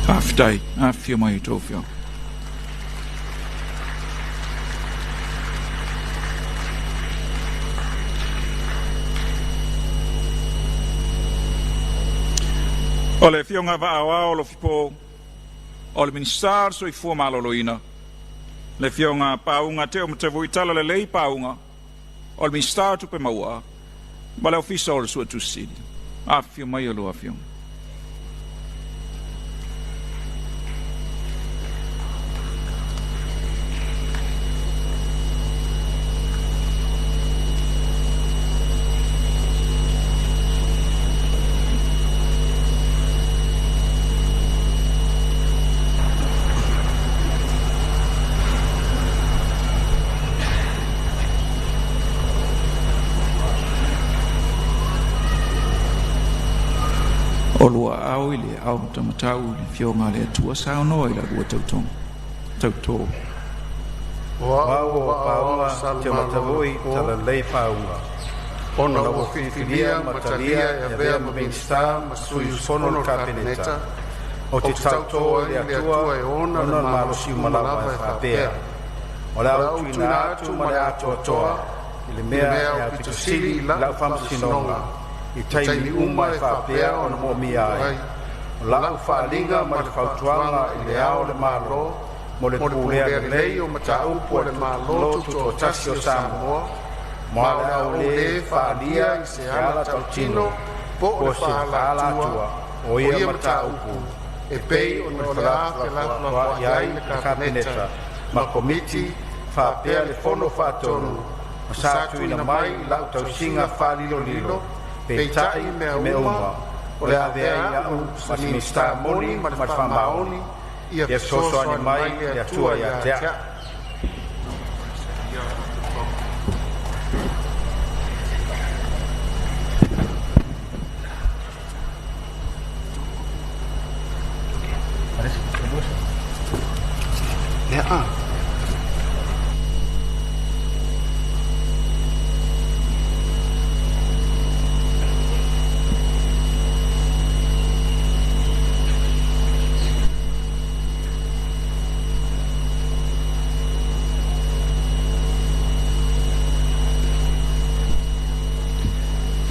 Faafetai. Afifio mai a outou afioga. O le Afioga Vaaoao Alofipo o le Minisita o le Soifua Maloloina, le Afioga Pauga Teomatavui Talalelei Pauga o le Minisita o Tupe Maua ma le Ofisa o le Suetusi Sili. Afifio mai a lua afioga. O lua aao i le aao matamatau i le Afioga a le Atua saunoa i la lua tautoga. Tautō. O au o Pauga Teomatavui Talalelei Pauga, ona ua filifilia ma talia e avea ma Minisita ma Sui Usufono o le Kapeneta, ou te te tautō tautō ai i i le le Atua Atua e e ona le ona le malosi malosi uma uma lava lava e e faapea, faapea, o le o a le a ou ou tuuina tuuina atu atu ma ma le le atoatoa atoatoa i le i le mea mea e aupito aupito sili sili i i lau lau faamasinoga faamasinoga i i taimi taimi uma uma e e faapea faapea ona ona moomia moomia ai. ai. O O lau lau faaaliga faaaliga ma ma le le fautuaga fautuaga i i Le Le Ao Ao o o le le Malo Malo mo le mo le pulea pulea lelei lelei o o mataupu mataupu a a le le Malo Malo Tutoatasi Tutoatasi o o Samoa, Samoa, ma ma o o le le a a ou ou le le faaalia faaalia i i se se ala ala tautino tautino po po o o le se faaalatua faaalatua o o ia ia mataupu mataupu e e pei pei ona ona o le a felafolafoai felafolafoai ai ai le le Kapeneta Kapeneta ma ma Komiti Komiti faapea faapea le le Fono Fono Faatonu Faatonu, ma ma sa sa tuuina tuuina mai mai i i lau lau tausiga tausiga faalilolilo. faalilolilo. Peitai Peitai i mea mea uma uma o o le le a a avea avea ai au au ma ma se Minisita Minisita moni moni ma le ma le faamaoni faamaoni ia ia fesoasoani fesoasoani mai mai le le Atua Atua ia ia te te au. au.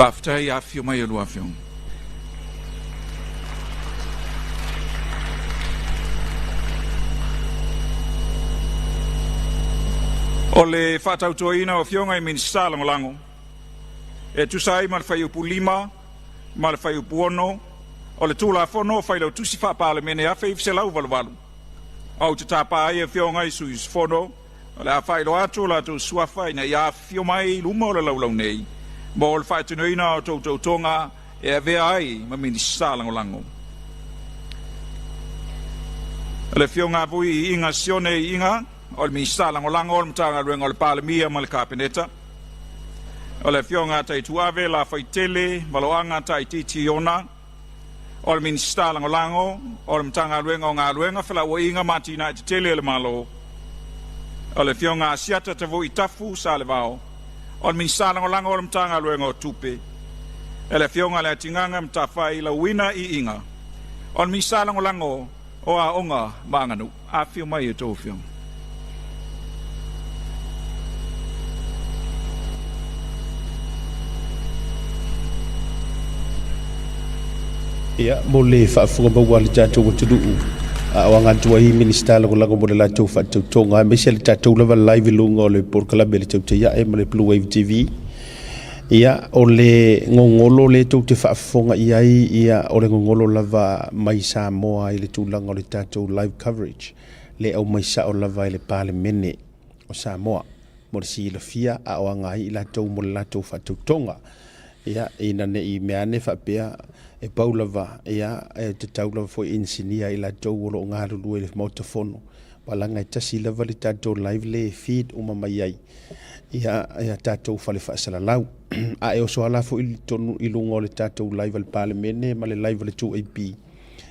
Faafetai. Afifio mai a lua afioga. O le faatautoina o Afioga i Minisita Lagolago e tusa ai ma le Fuaiupu 5 ma le Fuaiupu 6 o le Tulafono o Failautusi Faa-Palemene 1988, ou te tapa ai Afioga i sui usufono o le a faailoa atu o latou suafa ina ia afifio mai i luma o le laulau nei mo le faatinoina o tou tautoga e avea ai ma Minisita Lagolago. O le Afioga Vui Iiga Sione Iiga o le Minisita Lagolago o le Matagaluega o le Palemia ma le Kapeneta. O le Afioga a Taituave Lafaitele Valoaga Taitiiti Iona, o le Minisita Lagolago o le Matagaluega o Galuega, Felauaiga ma Atinae Tetele a le Malo. O le Afioga Asiata Tavui Tafu Salevao, o le Minisita Lagolago o le Matagaluega o Tupe. E le Afioga Leatigaga Matafai Lauina Iiga, o le Minisita Lagolago o Aoga ma Aganuu. Afifio mai a outou afioga. Ia, mo le faafofoga maua a le tatou atunuu, a o aga atu ai Minisita Lagolago mo le latou faatautoga, aemaise le tatou lava live i luga o le polokalame le Tautai Ae ma le Blue Wave TV. Ia, o le gogolo lea tou te faafofoga i ai, ia, o le gogolo lava mai Samoa i le tulaga o le tatou live coverage, le aumai sao lava e le Palemene o Samoa mo le silafia a o aga ai i latou mo le latou faatautoga. Ia, ina ne i mea ane faapea e pau lava, ia, e tatau lava foi i inisinia i latou o lo o galulue i le Maota Fono, Palanga e tasi lava le tatou live le feed uma mai ai ia ia tatou fale faasalalau. A e oso ala foi i tonu i luga o le tatou live a le Palemene ma le live a le 2AP,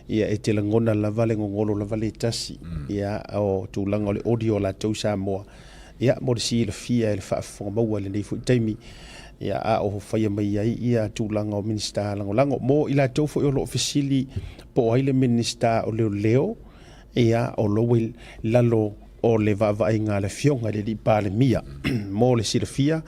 ia e te lagona lava le gogolo lava le tasi ia o tulaga o le audio a latou Samoa. Ia mo le silafia e le faafofoga maua i lenei foi taimi, ia a o faia mai ai ia tulaga o Minisita Lagolago. Mo i latou foi o lo o fesili po o ai le Minisita o Leoleo, Ia, o lo ua i lalo o le vaavaaiga a le Afioga i le Alii Palemia. Mo le silafia,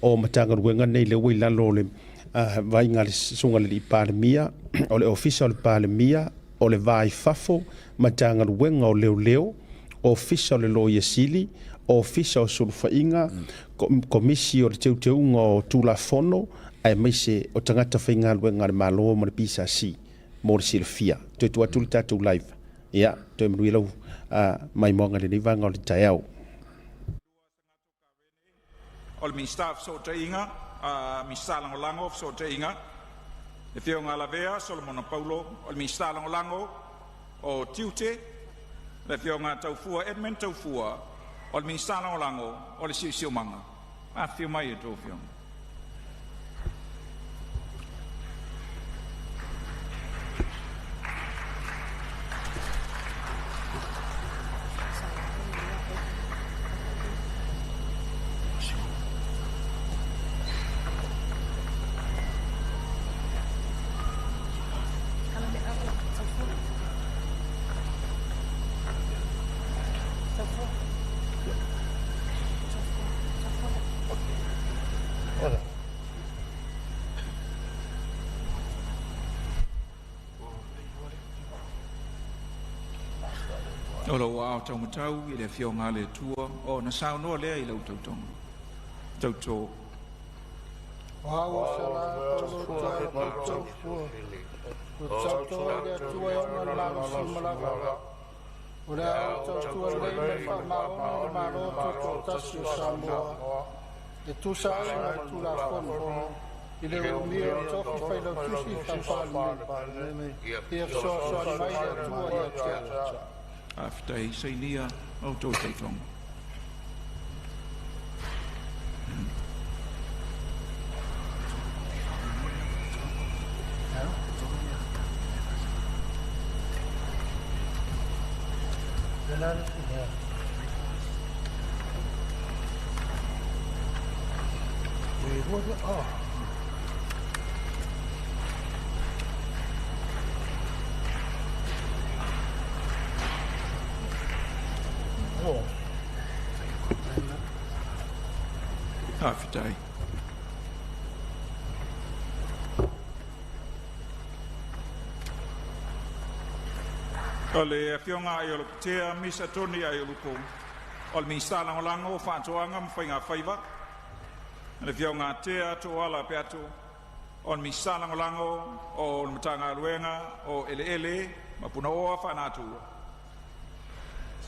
o Matagaluega nei lea ua i lalo o le vaaiga a le Susuga i le Alii Palemia, o le Ofisa o le Palemia, o le Va i Fafo, Matagaluega o Leoleo, Ofisa o le Loia Sili, Ofisa o Sulufaiga, Komisi o le Teuteuga o Tulafono, aemaise o tagata faigaluega a le Malo ma le PSC. Mo le silafia, toe tuu atu le tatou live. Ia, toe manuia lau maimoaga i lenei vaega o le taeao. O le Minisita o Fesootaiga, Minisita Lagolago o Fesootaiga, le Afioga Lavea Solomona Paulo. O le Minisita Lagolago o Tiute, le Afioga Taufua Edmund Taufua. O le Minisita Lagolago o le Siosiomaga. Afifio mai a outou afioga. O lou aao taumatau i le Afioga a le Atua, ona saunoa lea i lau tautoga. Tauto. O le a ou tautua lelei ma le faamaoni i le Malo Tutoatasi o Samoa e tusa ai ma le Tulafono, i le umia o le tofi Failautusi faa-Palemene. Ia fesoasoani mai le Atua ia te au. Faafetai, sainia outou tautoga. Faafetai. O le Afioga Aiolupotea Misa Tony Aiolupo, o le Minisita Lagolago o Faatoaga ma Faiga Faiva. Le Afioga Tea Toala Peato, o le Minisita Lagolago o le Matagaluega o Eleele ma Punaoa Faanatua.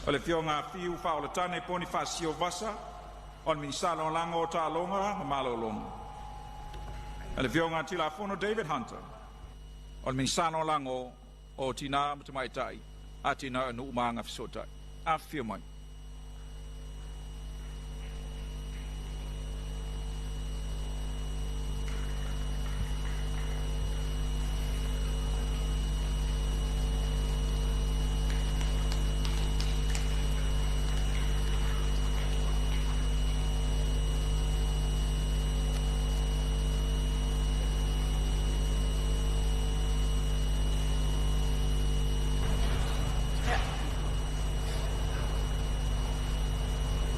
O le Afioga Fiu Faaolatane Ponifasio Vasa, o le Minisita Lagolago o Taaloga ma Malologa. O le Afioga Tilafono David Hunter, o le Minisita Lagolago o Tina ma Tamaitai, Atinae o Nuu ma Agafesootai. Afifio mai.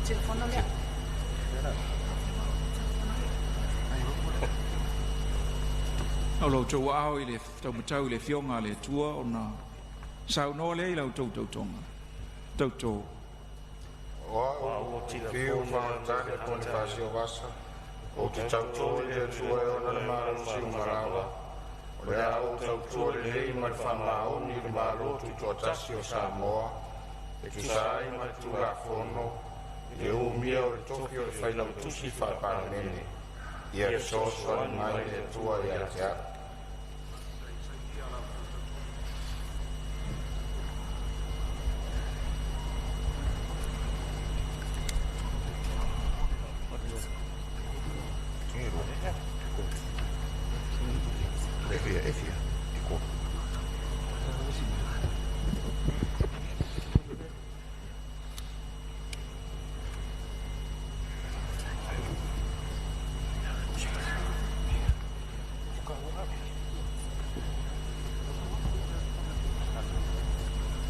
Telefono lea. O lo outou aao i le taumatau i le Afioga a le Atua ona saunoa lea i la outou tautoga. Tautō. O au, Fiu Fagatale Ponifasio Vasa, ou te tautō i le Atua e ona le malosi uma lava, o le a ou tautua lelei ma le faamaoni i le Malo Tutoatasi o Samoa, e tusa ai ma le Tulafono, i le umia o le tofi o le Failautusi Faa-Palemene. Ia fesoasoani mai le Atua ia te au.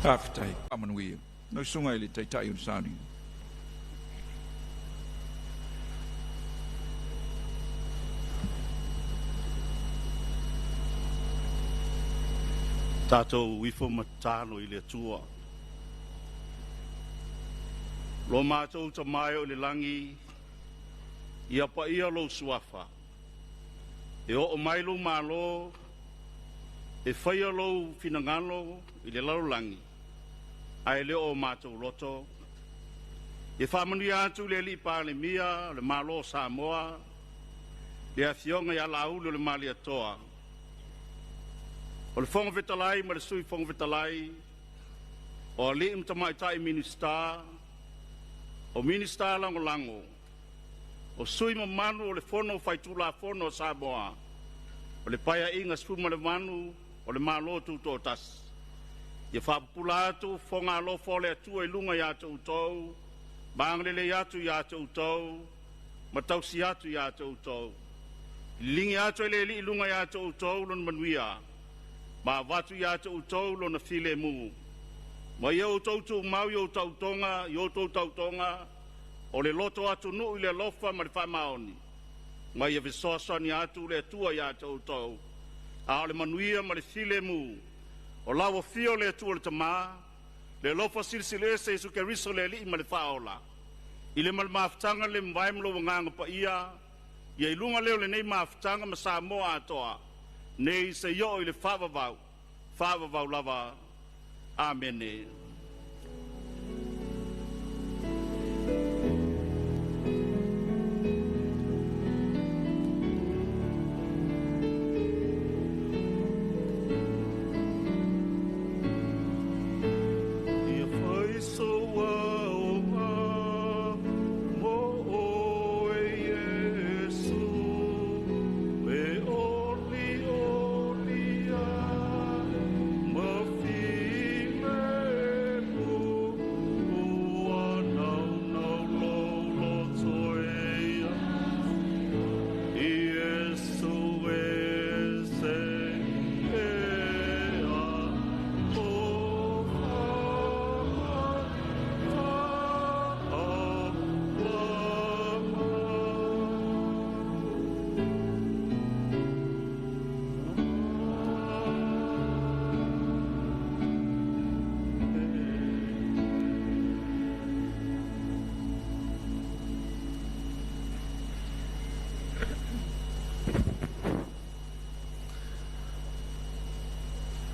Faafetai. Faamanuia. Lau Susuga i le Taitai o le Sauniga. Tatou ifo ma tatalo i le Atua. Lo matou Tama e o i le lagi, ia paia lou suafa, e oo mai lou malo, e faia lou finagalo i le lalolagi, ae le o o matou loto. Ia faamanuia atu le Alii Palemia o le Malo o Samoa, le Afioga ia Laauli o le Malietoa, o le Fofoga Fetalai ma le Sui Fofoga Fetalai, o alii ma tamaitai Minisita, o Minisita Lagolago, o sui mamalu o le Fono Faitulafono a Samoa, o le Paeaiga 18 o le Malo Tutoatasi. Ia faapupula atu fofoga alofa o le Atua i luga ia te outou, ma agalelei atu ia te outou, ma tausi atu ia te outou. Liligi atu e le Alii i luga ia te outou lona manuia, ma avatu ia te outou lona filemu. Ma ia outou tumau i outou tautoga o le loto atunuu i le alofa ma le faamaoni, ma ia fesoasoani atu le Atua ia te outou, a o le manuia ma le filemu o lau afio le Atua le Tamā, le alofa silisili ese Iesu Keriso le Alii ma le Faaola, i le ma le mafutaga le mavae ma lou Agaga Paia, ia i luga lea o lenei mafutaga ma Samoa atoa, nei seia oo i le faavavau, faavavau lava. Amene. Ia fai sou aoga mo oe Iesu, e olioli ai ma filemu, ua naunau lou loto e ia Iesu e se ea o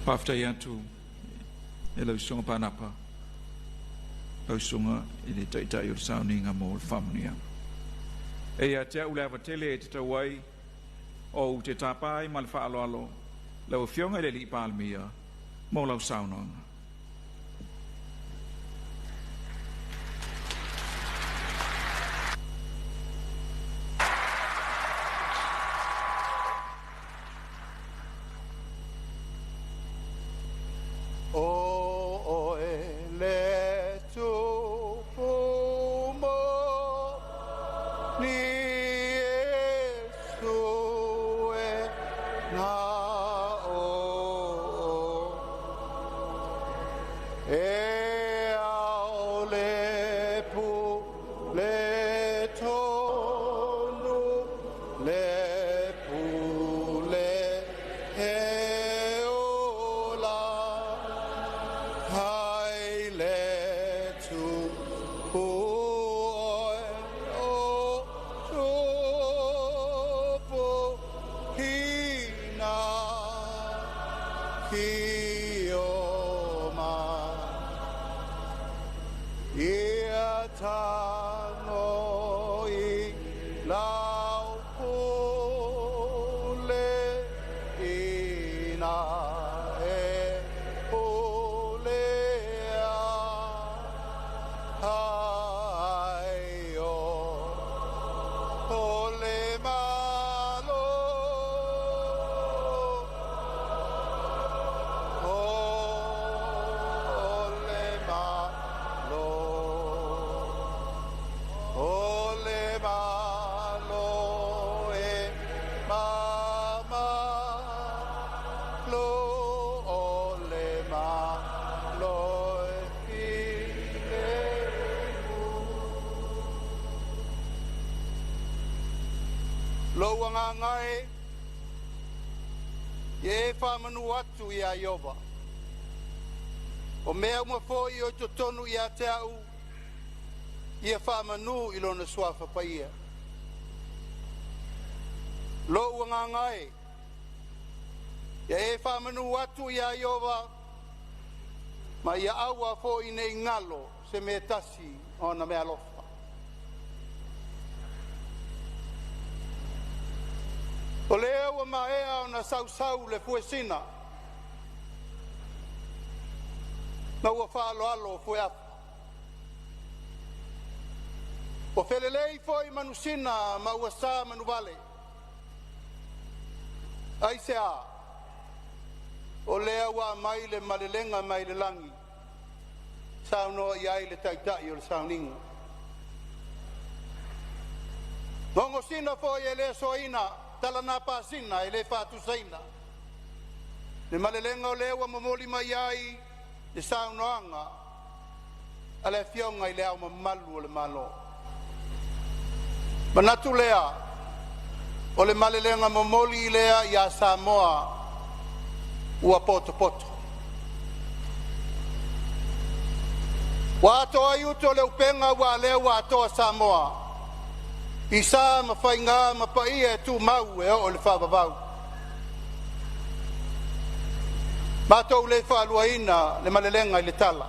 Faafetai atu e lau Susuga Panapa, lau Susuga i le Taitai o le Sauniga mo le faamanuiaga. E ia te au le ava tele e tatau ai ou te tapa ai ma le faaaloalo lau Afioga i le Alii Palemia mo lau saunoaga. O oe le Tupu moni Iesu e na o e ao le pu Afio mai ia tago i lau pule ina e pulea ai o le Malo. O le Malo. O le Malo e mamalu o le Malo e filemu. Lou agaga e, ia e faamanu atu iā Ieova, o mea uma foi o i totonu ia te a'u, ia faamanu i lona suafa paia. Lou agaga e, ia e faamanu atu iā Ieova, ma ia aua foi nei galo se mea tasi o ana meaalofa. O lea ua maea ona sausau le fuesina ma ua faaaloalo fueafu. Ua felelei foi manusina ma ua sa manuvale. Aisea? O lea ua aumai le malelega mai le lagi, saunoa i ai le Taitai o le sauniga. Gogosina foi e le soaina, talana pasina e le faatusaina. Le malelega o lea ua momoli mai ai le saunoaga a le Afioga i le Ao Mamalu o le Malo. Manatu lea o le malelega momoli lea ia Samoa ua potopoto. Ua ato ai utu o le upega aua lea ua atoa Samoa i sa ma faiga ma paia e tumau e oo i le faavavau. Matou le faaluaina le malelega i le tala,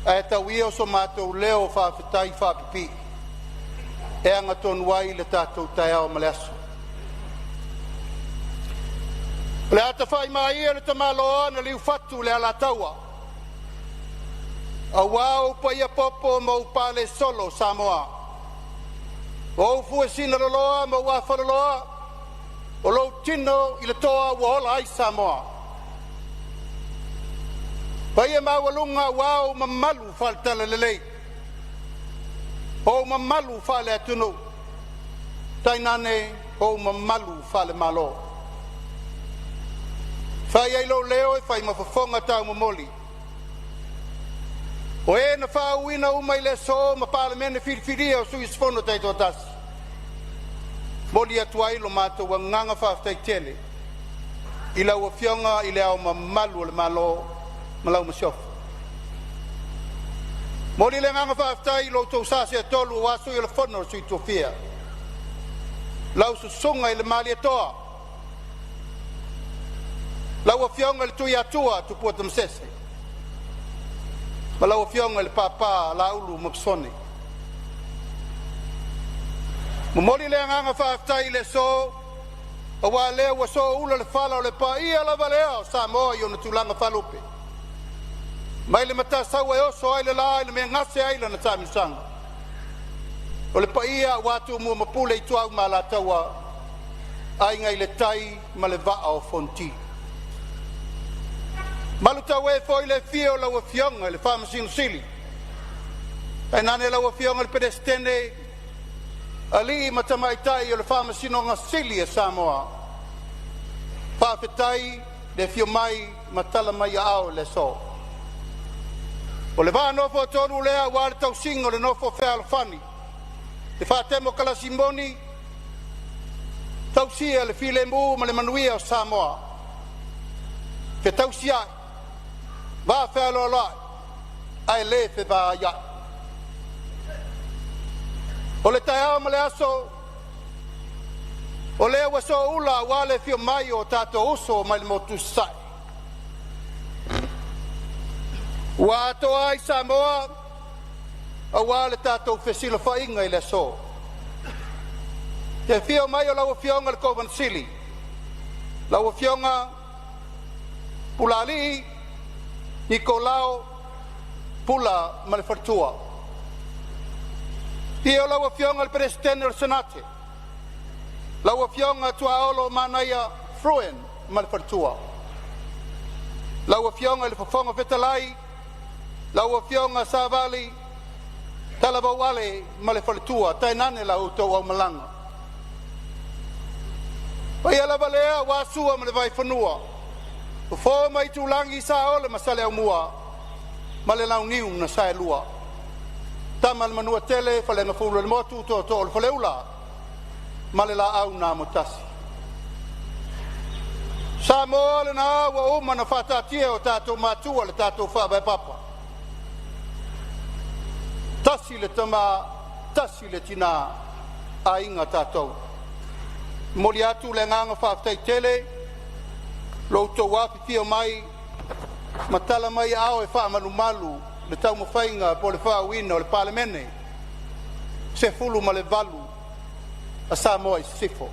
ae tau ia o so matou leo faafetai faapipii e agatonu ai le tatou taeao ma le aso. O le a tafa'imaʻia le tamaloa na liufatu le Alataua, aua ou paia popo ma ou palesolo Samoa, o ou fuesina loloa ma ou afaloloa, o lou tino i le toa ua ola ai Samoa. Paia maualuga aua ou mamalu faale-Talalelei, ou mamalu faale-atunuu, tainane ou mamalu faale-Malo. Fai ai lou leo e fai ma fofoga taumomoli o e na faauuina uma i le aso ma Palemene filifilia o sui usufono taitoatasi. Momoli atu ai lo matou agaga faafetai tele i lau Afioga i le Ao Mamalu o le Malo ma lau Masiofo. Momoli le agaga faafetai i lo outou sa seetolu aua Sui o le Fono a Sui Tofia, lau Susuga i le Malietoa, lau Afioga i le Tuiatua Tupua Tamasese ma lau Afioga i le Papa Laulu Mapisone. Momoli le agaga faafetai i le aso, aua lea ua soua le fala o le paia lava lea o Samoa i ona tulaga faalupe, mai le Matasaua e oso ai le la i le mea e gase ai lana taamilosaga. O le paia aua Tumua ma Pule, Ituau ma Alataua, Aiga i le Tai ma le Vaa o Fonoti. Malutaue foi le afio o lau Afioga i le Faamasino Sili, tainane lau Afioga i le Peresetene, alii ma tamaitai o le Faamasinoga Sili a Samoa. Faafetai le afio mai ma tala mai aao i le aso. O le va nofo a tolu lea aua le tausiga o le nofo fealofani, le faatemokalasi moni, tausia le filemu ma le manuia o Samoa. Fetausiai, va fealoaloai ae le fevaaiai. O le taeao ma le aso, o lea ua soua aua le afio mai o tatou uso mai le motu i Sasae. Ua atoa ai Samoa auā le tatou fesilafaiga i le aso. I le afio mai o lau Afioga i le Kovana Sili, lau Afioga Pulaalii Nikolao Pula ma le faletua. Afio lau Afioga i le Peresetene o le Senate, lau Afioga Tuaolo Manaia Fruen ma le faletua. Lau Afioga i le Fofoga Fetalai, lau Afioga Savali Talavou Ale ma le faletua, tainane la outou aumalaga. O paia lava lea aua Sua ma le Vaifanua, Fofo ma Aitulagi, Saole ma Saleaaumua ma le Launiu na Saelua, Tama a le Manuatele, Faleagafulu o le Motu, Tootoo o le Faleula ma le Laau na Amotasi. Samoa o lena ua uma ona faataatia e o tatou matua le tatou faavae papa, tasi le tama, tasi le tina, aiga tatou. E momoli atu le agaga faafetai tele i lo outou afifio mai ma tala mai aao e faamalumalu le taumafaiga po o le faauuina o le Palemene 18 a Samoa i Sisifo.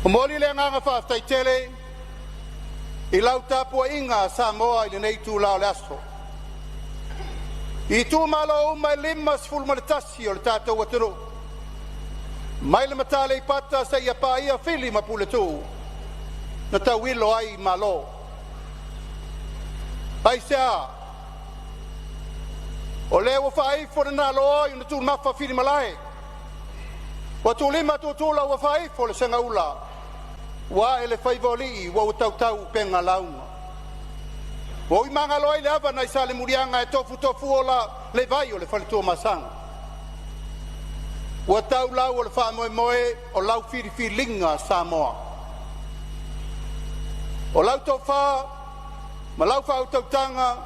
Momoli le agaga faafetai tele i lau tapuaiga Samoa i lenei itula o le aso. I itumalo uma e 51 o le tatou atunuu, mai le Mata Aleipata seia paia Fili ma Puletuu na tauilo ai Malo. Aisea? O lea ua faaifo le naloa i ona tumafa filimalae, ua tuulima tutula ua faaifo le segaula, ua ae le faiva o alii ua ua tautau upega lauga. Ua ui magalo ai le ava nai Salemuliaga e tofutofuola le vai o le faletuamasaga. Ua tau lau o le faamoemoe o lau filifiliga Samoa. O lau tofa ma lau faautautaga,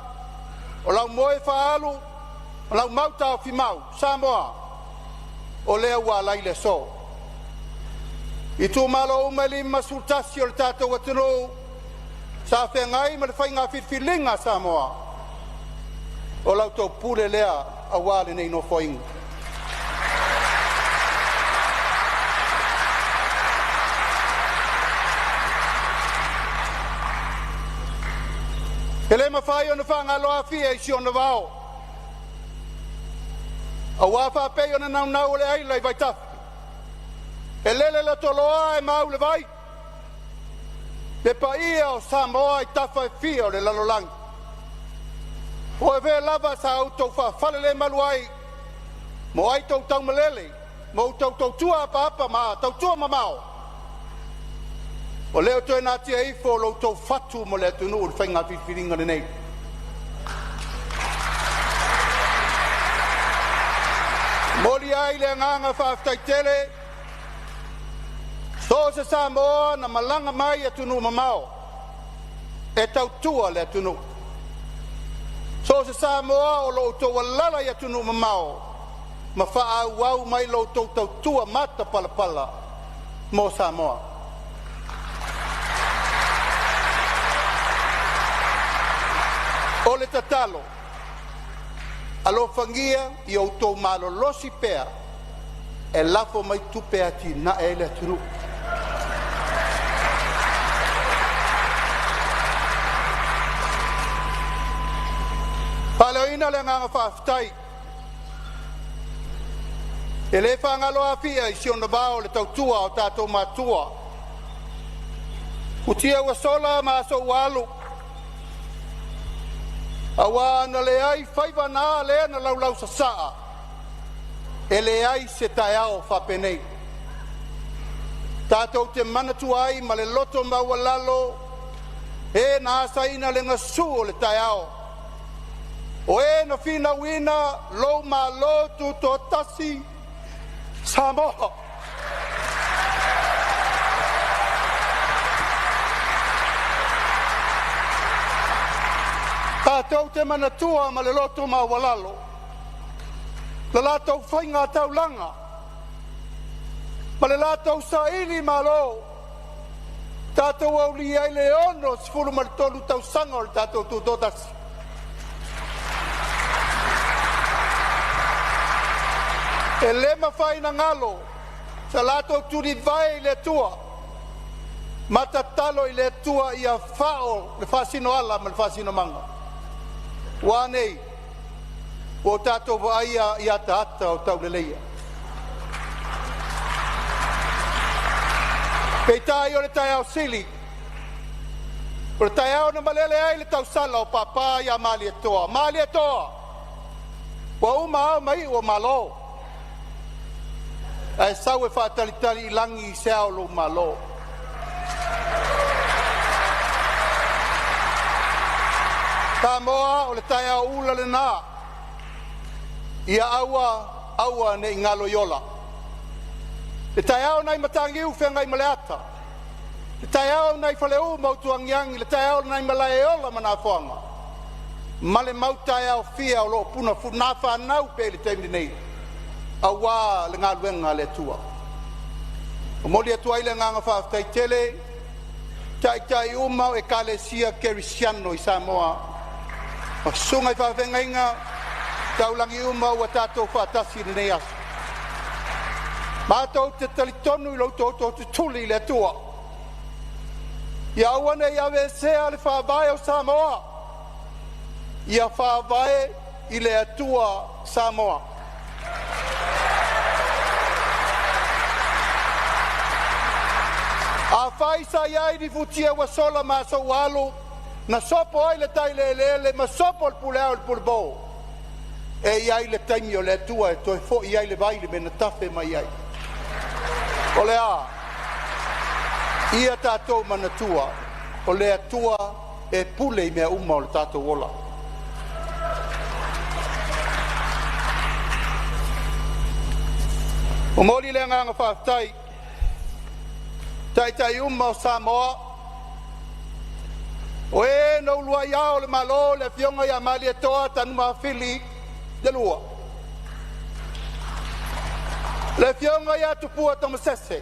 o lau moe faaalu ma lau taofimau Samoa, o lea ua agai le aso. Itumalo uma e 51 o le tatou atunuu sa feagai ma le faiga filifiliga a Samoa, o la outou pule lea aua lenei Nofoaiga. E le mafai ona faagalo Afia i si ona vao, aua faapei ona naunau o le aila i vaitafe, e lele le toloa ae mau le vai, le paia o Samoa i tafa e fia o le lalolagi. Po o fea lava sa outou faafalelemalu ai, mo ai outou taumalele ma outou tautua apaapa ma tautua mamao, o lea ua toe natia ifo lo outou fatu mo le atunuu i le faiga filifiliga lenei. E momoli ai le agaga faafetai tele so o se Samoa na malaga mai i atunuu mamao e tautua le atunuu. So o se Samoa o lo o outou alaala i atunuu mamao ma faaauau mai la outou tautua matapalapala mo Samoa. O le tatalo, alofagia ia outou malolosi pea e lafo mai tupe e atinae ai le atunuu. Faaleoina le agaga faafetai, e le faagalo Afia i si ona vao i le tautua a o tatou matua, futia ua sola ma aso ua alu, aua a na leai faiva na lea na laulausasaa, e leai se taeao faapenei. Tatou te manatua ai ma le loto maualalo e na asaina le gasu o le taeao, o e na finauina lou Malo Tutoatasi, Samoa. Tatou te manatua ma le loto maualalo le latou faiga taulaga ma le latou sailimalo. Tatou aulia ai le 63 tausaga o le tatou tutoatasi. E le mafai ona galo sa latou tulivae i le Atua ma tatalo i le Atua ia fao le faasinoala ma le faasinomaga. Ua a nei? Ua o tatou vaaia i ataata o tauleleia. Peitai o le taeao sili, o le taeao na malele ai le tausala o Papa ia Malietoa, “Malietoa, ua uma ao ma iu o Malo, ae sau e faatalitali i lagi se ao o lou Malo.” Samoa o le taeao ula lena, ia aua aua nei galo i ola. Le taeao nai Mataniu Feagaimaleata, le taeao nai Faleu ma Utuagiagi, le taeao nai Malaeola ma Nafoaga, ma le mau taeao fia o lo o nafanau pea i le taimi nei aua le galuega a le Atua. Momoli atu ai le agaga faafetai tele i taitai uma o Ekalesia Kerisiano i Samoa ma susuga i faafeagaiga taulagi uma ua tatou faatasi i lenei aso. Matou te talitonu i lo outou tootutuli i le Atua, ia aua ne i aveesea le faavae o Samoa, ia favae i le Atua Samoa. Afai sa i ai ni futia ua sola ma aso ua alu na sopo ai le tai le eleele ma sopo le pule ao i le pulepo, e i ai le taimi o le Atua e toe foi ai le vai i le mea na tafe mai ai. O le a? Ia tatou manatua, o le Atua e pule i mea uma o le tatou ola. Momoli le agaga faafetai i taitai uma o Samoa o e na uluai Ao o le Malo, le Afioga ia Malietoa Tanumafili II, le Afioga ia Tupua Tamasese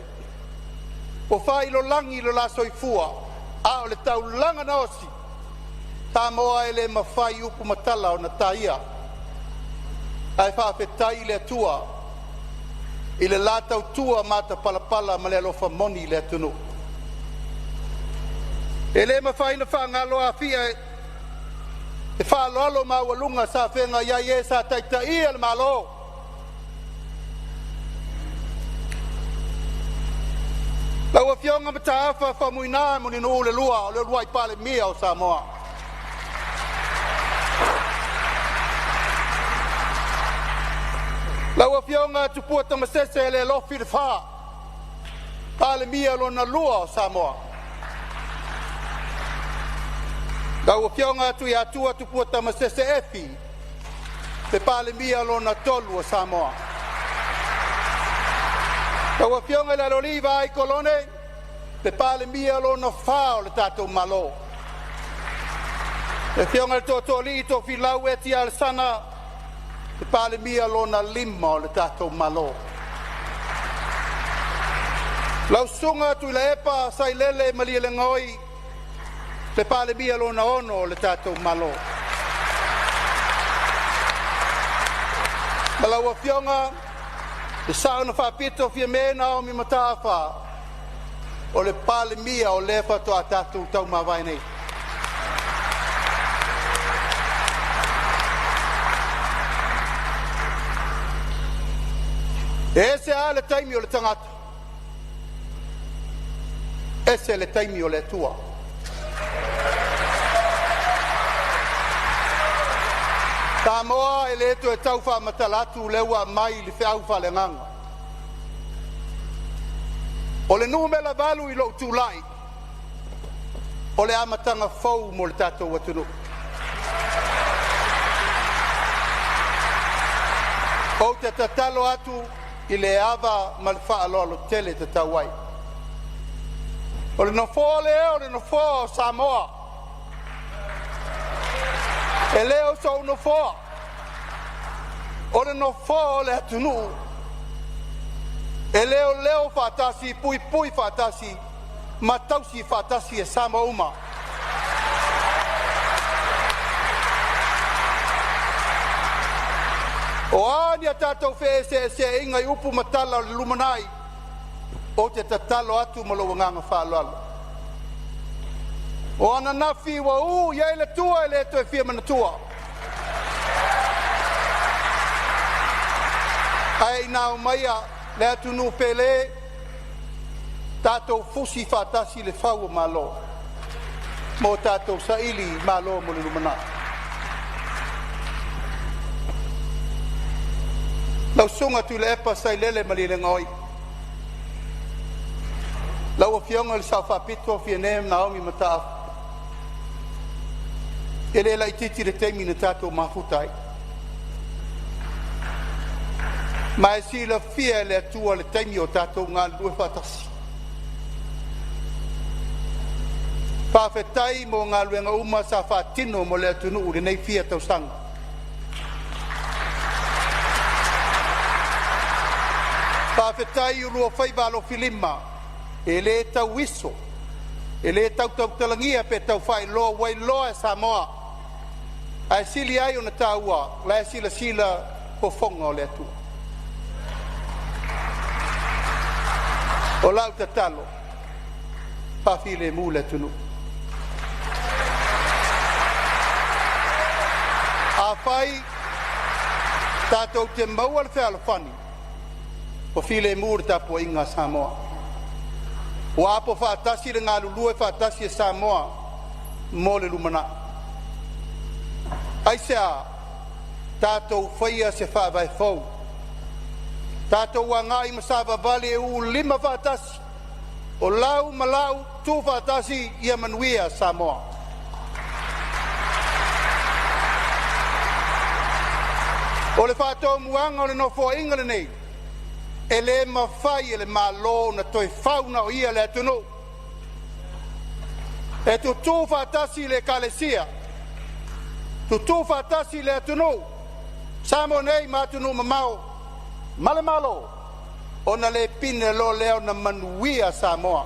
ua faailolagi lo la soifua a o le taulaga na osi, Samoa e le mafai upu ma tala ona taia, ae faafetai i le Atua i le la tautua matapalapala ma le alofa moni i le atunuu. E le mafai ona faagalo Afia e faaaloalo maualuga sa feagai ai e sa taitaia le Malo. Lau Afioga Mataafa Faumuina Mulinuu II o le uluai Palemia o Samoa. Lau Afioga Tupua Tamasese Lealofi Lefa, Palemia lona lua o Samoa. Lau Afioga Tuiatua Tupua Tamasese Efi, le Palemia lona tolu o Samoa. Lau Afioga i le Aloalii Vaai Kolone, le Palemia lona fa o le tatou Malo. Le Afioga i le Tootooalii Tofilau Eti Alesana, le Palemia lona lima o le tatou Malo. Lau Susuga Tuilaepa Sailele Malielegaoi, le Palemia lona ono o le tatou Malo. Ma lau Afioga le Sao na Faapito Fiame Naomi Mataafa, o le Palemia o lea faatoa tatou taumavae nei. E ese lava le taimi o le tagata, ese le taimi o le Atua. Samoa e le toe tau faamatala atu lea ua aumai le feau faaleagaga. O le numera 8 i lou tulai, o le amataga fou mo le tatou atunuu. Ou te tatalo atu i le ava ma le faaaloalo tele e tatau ai. O le nofoa lea o le nofoa o Samoa. E le o sou nofoa, o le nofoa o le atunuu e leoleo faatasi, puipui faatasi. ma tausi faatasi e Samoa uma. O a ni a tatou feeseeseaiga i upu ma tala o le lumanai, ou te tatalo atu ma lou agaga faaaloalo. O ananafi ua ū i ai le tua e le toe fia manatua. Ae ina aumaia le atunuu pele, tatou fusi faatasi le fau o Malo ma o tatou saili malo mo le lumanai. Lau Susuga Tuilaepa Sailele Malielegaoi, lau Afioga i le Sao Faapito Fiame Naomi Mataafa, e le laitiiti le taimi na tatou mafuta ai, ma e silafia e le Atua le taimi o tatou galulue faatasi. Faafetai mo galuega uma sa faatino mo le atunuu i lenei fia tausaga. Faafetai i oulua faiva alofilima e le tauiso, e le tau tautalagia pe tau faailoa ua iloa e Samoa, ae sili ai ona taua o la e silasila fofoga o le Atua. O lau tatalo, faafilemu le atunuu. Afai tatou te maua le fealofani, ua filemu le tapuaiga a Samoa, ua apo faatasi le galulue faatasi e Samoa mo le lumanai. Aisea? Tatou faia se faavae fou, tatou agai ma savavali e uu lima faatasi, o lau ma lau, tu faatasi, ia manuia Samoa. O le faatomuaga o le Nofoaiga lenei, e le mafai e le Malo ona toe fau na o ia le atunuu. E tutu faatasi le Ekalesia, tutu faatasi le atunuu, Samoa nei ma atunuu mamao ma le Malo, ona le pine loa lea ona manuia Samoa.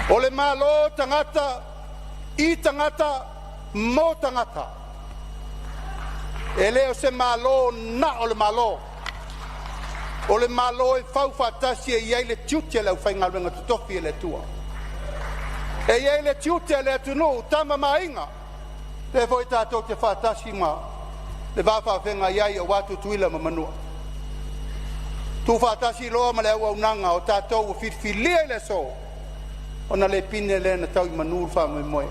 O le Malo tagata i tagata mo tagata. E le o se Malo na o le Malo. O le Malo e fau faatasi e i ai le tiute o le aufaigaluega totofi a le Atua. E i ai le tiute o le atunuu, Tama ma Aiga, lea foi tatou te faatasi ma le va faafeagai ai aua Tutuila ma Manua. Tuufaatasi loa ma le auaunaga o tatou ua filifilia i le aso, ona le pine lea ona tau i manu le faamoemoe.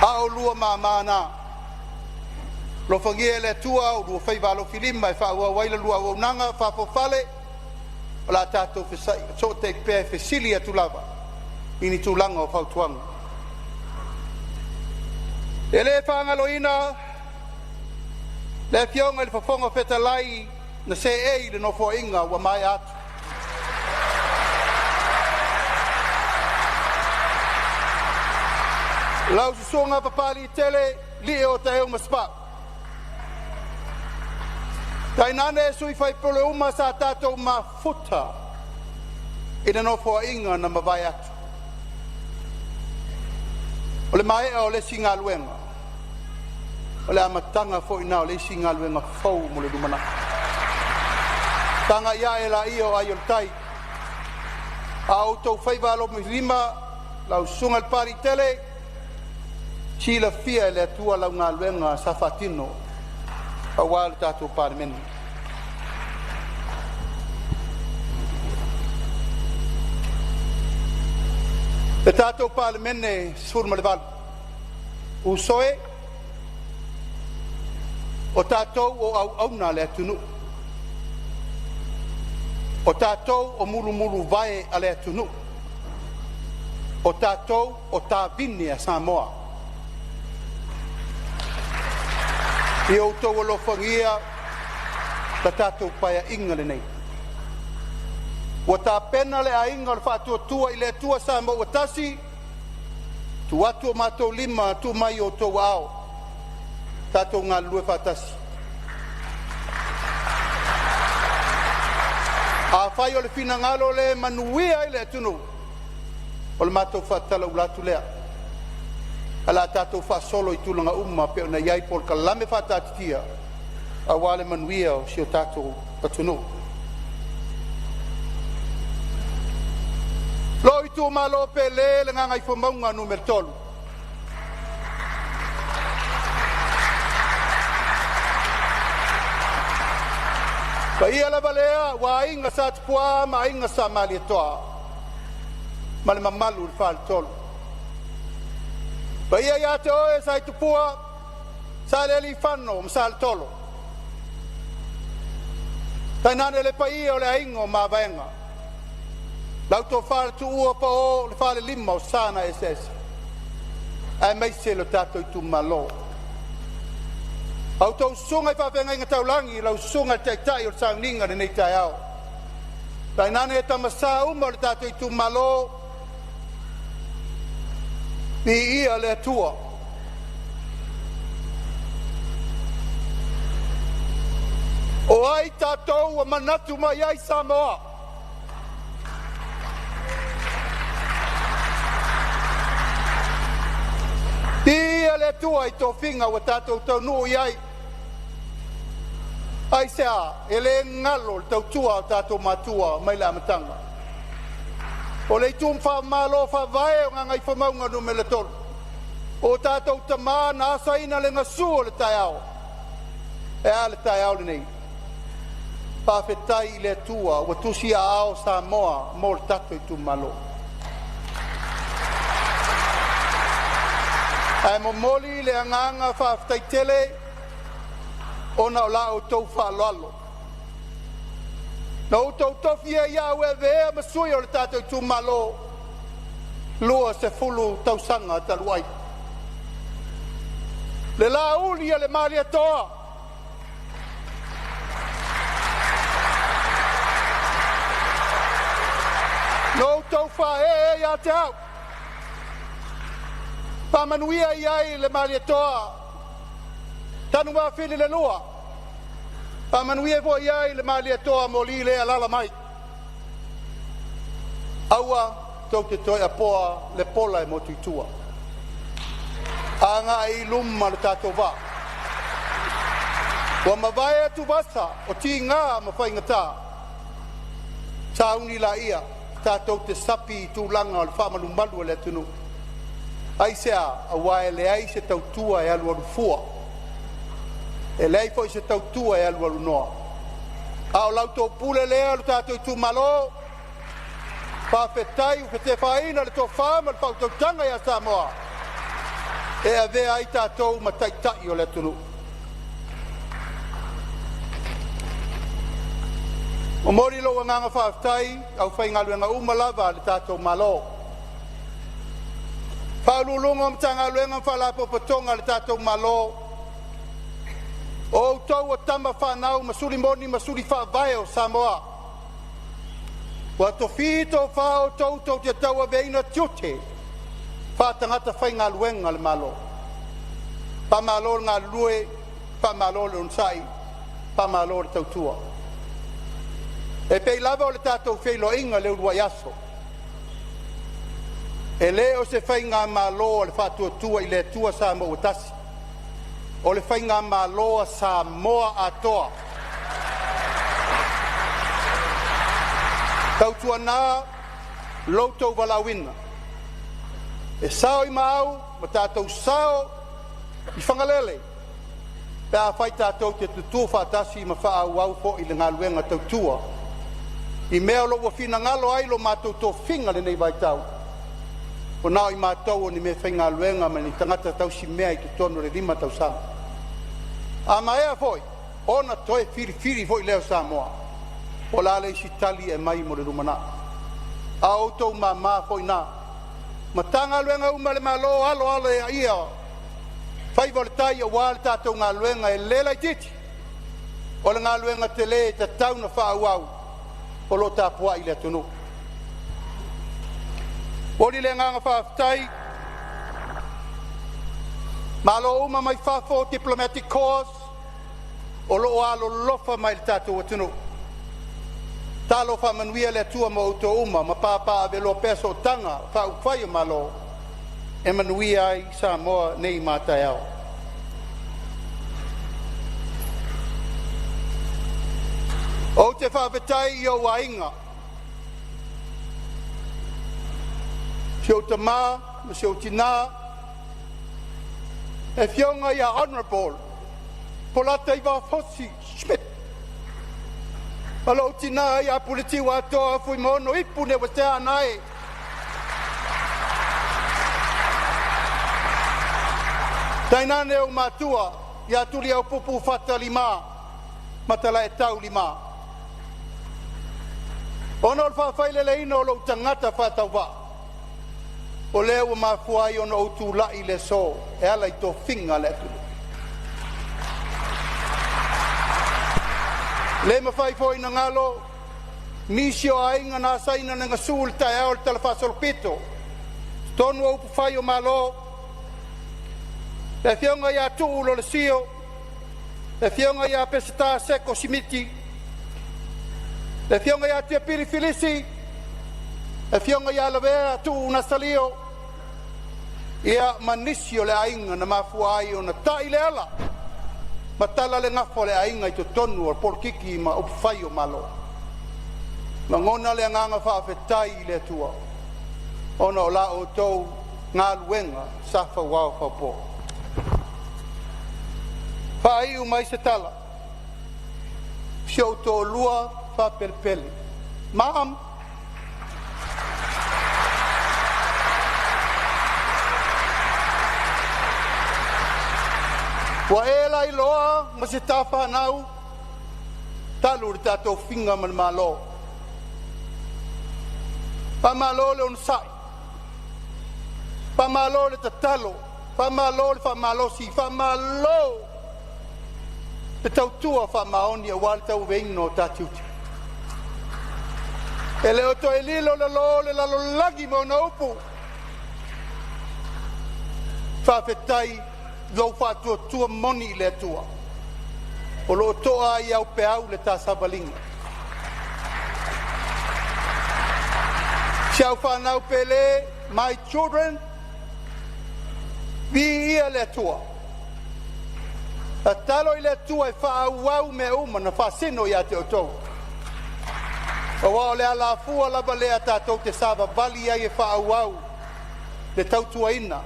A o oulua mama na, alofagia e le Atua oulua faiva alofilima e faaauau ai la oulua auaunaga faafoafale, o le a tatou fesootai pea e fesili atu lava i ni tulaga o fautuaga. E le faagaloina le Afioga i le Fofoga Fetalai na seei i le Nofoaiga ua maea atu, lau Susuga Papaliitele Lio Taeuma Sipau, tainane sui usufono uma sa tatou mafuta i le Nofoaiga na mavae atu. O le maea o le isi galuega, o le amataga foi lena o le isi galuega fou mo le lumanai. Tagai ae laia o ai o le tai. A o outou faiva alofilima, lau susuga i le Papaliitele, silafia e le Atua lau galuega sa faatino aua le tatou Palemene. Le tatou Palemene 18, uso e, o tatou o auauna a le atunuu, o tatou o mulumuluvae a le atunuu, o tatou o tavine a Samoa. Ia outou alofagia le tatou Paeaiga lenei. Ua tapena le aiga o le Faatuatua i le Atua Samoa ua Tasi, tuu atu o matou lima, tuu mai i outou aao. Tatou galulue faatasi. Afai o le finagalo lea e manuia ai le atunuu, o le matou faatalaula atu lea. Ae o le a tatou faasolo i tulaga uma e pei ona i ai polokalame faataatitia aua le manuia o si o tatou atunuu. Lou itumalo pele, le Gagaifomauga Nu.3, o paia lava lea aua Aiga Sa Tupua ma Aiga Sa Malietoa ma le mamalu i le Faletolu. E paia ia te oe Sa Tupua, Salealiifano ma Saletolo, tainane le paia o le aiga o Mavaega, lau tofa le Tuua Pao le Falelima o Sa na Eseese, aemaise le tatou itumalo. A outou susuga i faafeagaiga taulagi, lau susuga i le taitai o le sauniga i lenei taeao, tainane tama sa uma o le tatou itumalo, viia le Atua. O ai tatou ua manatu mai ai Samoa? Viia le Atua i tofiga ua tatou taunuu i ai. Aisea? E le galo le tautua a o tatou matua mai le amataga. O le itu faamalo faavae o Gagaifomauga Nu.3, o tatou tama na asaina le gasu o le taeao. E a le taeao lenei? Faafetai i le Atua ua tusi aao Samoa mo le tatou itumalo. Ae momoli le agaga faafetai tele ona o la outou faaaloalo na outou tofia ai au e avea ma sui o le tatou itumalo 20 tausaga talu ai. Le lauli a le Malietoa, na outou faaee ai ia te au, faamanuia i ai le Malietoa Tanuvafili le lua, faamanuia foi i ai le Malietoa Moli lea e alaala mai. Aua tou te toe apoa le pola e motu i tua, agai i luma le tatou vaa. Ua mavae atuvasa o tiga ma faigata, sauni laia tatou te sapi i tulaga o le faamalumalu a le atunuu. Aisea? Aua e leai se tautua e alualu fua, e leai foi se tautua e alualu noa. A o la outou pule lea lo tatou itumalo, faafetai ua fetefaina le tofa ma le faautautaga ia Samoa e avea ai tatou ma taitai o le atunuu. Momoli lou agaga faafetai i aufaigaluega uma lava a le tatou Malo, Ofisa Sili o Pulega o Matagaluega ma Faalapotopotoga a le tatou Malo. O outou o tama fanau ma suli moni ma suli faavae o Samoa. Ua tofi tofa outou tou te tauaveina tiute faa-tagata faigaluega a le Malo. Faamalo le galulue, faamalo le onosai, faamalo le tautua. E pei lava o le tatou feiloaiga i le uluai aso, e le o se faigamalo a le Faatuatua i le Atua Samoa ua Tasi, o le faigamalo a Samoa atoa. Tautuana lo outou valaauina, e sao i Maau ma tatou sao i Fagalele pe afai tatou te tutu faatasi ma faaauau foi le galuega tautua i mea o lo o ua finagalo ai lo matou tofiga i lenei vaitau. Ua na o i matou o ni meafaigaluega ma ni tagata tausimea i totonu o le 5 tausaga. A maea foi ona toe filifili foi lea o Samoa. Po o le a le isi tali e aumai mo le lumanai. A o outou mama foi na. Matagaluega uma a le Malo, alo alo ia faiva o le tai aua le tatou galuega e le laitiiti, o le galuega tele e tatau ona faaauau o lo o tapuai le atunuu. Momoli le agaga faafetai Malo uma mai fafo, diplomatic corps o loo alolofa mai i le tatou atunuu. Talo faamanuia le Atua mo outou uma ma papaavealoa pea sootaga faaupufai o Malo e manuia ai Samoa nei ma a taeao. Ou te faafetai i ou aiga, si ou tama ma si ou tina, le afioga ia Hon. Bolata Iva Fosi Schmidt ma lou tina ia Puletiuatoa Fuimaono Ipu Leuatea Anae. Tainane ou matua ia Tuliaupupu Fata Lima ma Talaetau Lima. Ona o le faafaileleina o lou tagata faatauvaa, o lea ua mafua ai ona ou tulai i le aso e ala i tofiga a le atunuu. E Le mafai foi ona galo nisi o aiga na asaina le gasu i le taeao o le talafaasolopito i totonu o upufai o Malo, le afioga ia Tuu Lolesio, le afioga ia Peseta Seko Simiti, le afioga ia Tiapili Filisi, le afioga ia Lavea Tuu Nasalio, ia ma nisi o le aiga na mafua ai ona tai le ala ma tala le gafa o le aiga i totonu o polokiki ma upufai o Malo. Lagona le agaga faafetai i le Atua ona o la outou galuega sa fauao faupo. Faaiu mai se tala, si ou toalua faapelepele, Mom, ua e lailoa ma se ta fanau talu le ta tofiga ma le Malo. Faamalo le onosai, faamalo le tatalo, faamalo le faamalosi, faamalo le tautua faamaoni aua le tauaveina o ta tiute. E le o toe lilo le lō o le lalolagi ma ona upu. Faafetai i lou faatuatua moni i le Atua o lo o toa ai au peau i le ta savaliga. Si au fanau pele, my children, viia le Atua. Tatalo i le Atua e faaauau mea uma na faasino ia te outou. Aua o le alafua lava lea tatou te savavali ai e faaauau le tautuaina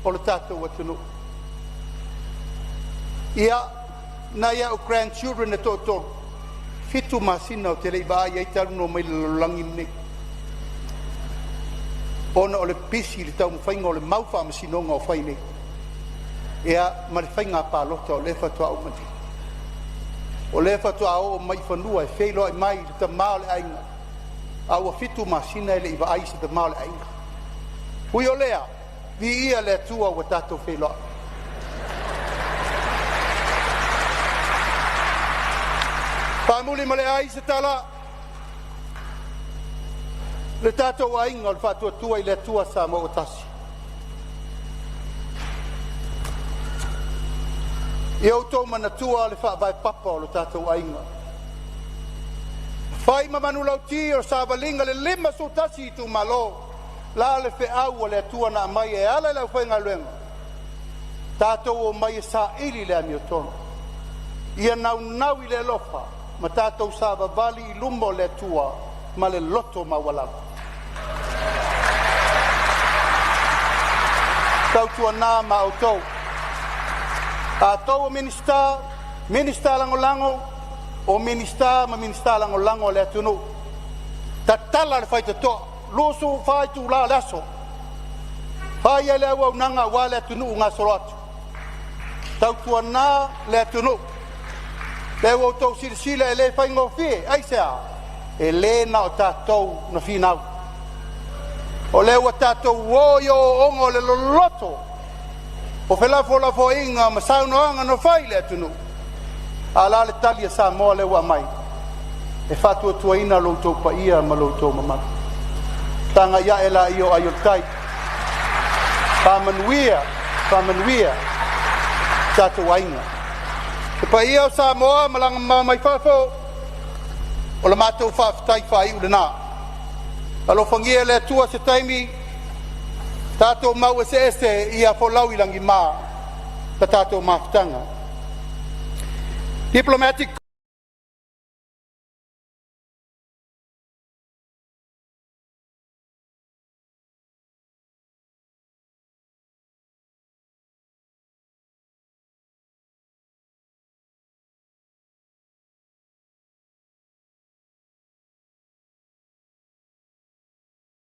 o le tatou atunuu. Ia, nai a'u grandchildren e toatolu, 7 masina ou te le i vaai ai talu ona omai i le lalolagi lenei, ona o le pisi i le taumafaiga o le mau faamasinoga o fai nei, ia ma le faiga palota o lea faatoa uma nei. O lea faatoa oo mai i fanua e feiloai mai i le tama o le aiga, a ua 7 masina e le i vaai i se tama o le aiga. Ui o lea, viia le Atua ua tatou feiloai. Faamuli ma le ai se tala, le tatou aiga o le Faatuatua i le Atua Samoa ua tasi. Ia outou manatua le faavae papa o lo tatou aiga, fai ma manulauti o le savaliga i le 51 itumalo, la le feau a le Atua na aumai e ala i le aufaigaluega, tatou omai e saili le amiotonu, ia naunau i le alofa ma tatou savavali i luma o le Atua ma le loto maualalo. Tautuana ma outou, tatou o Minisita, Minisita Lagolago, o Minisita ma Minisita Lagolago a le atunuu, tatala le faitotoa 24 itula o le aso, fai ai le auaunaga aua le atunuu gasolo atu. Tautuana le atunuu, lea ua outou silasila e le faigofie. Aisea? E le na o tatou na finau, o lea ua tatou o i ooooga o le loloto o felafolafoaiga ma saunoaga na fai i le atunuu. A o le a le tali a Samoa lea ua aumai? E faatuatuaina lo outou paia ma lo outou mamalu. Tagai ae laia o ai o le tai. Faamanuia, faamanuia. tatou aiga. Le paia o Samoa malaga mamao mai fafo, o le matou faafetai faaiu lena. Alofagia e le Atua se taimi tatou mau eseese ia folau i lagima la tatou mafutaga. Diplomatic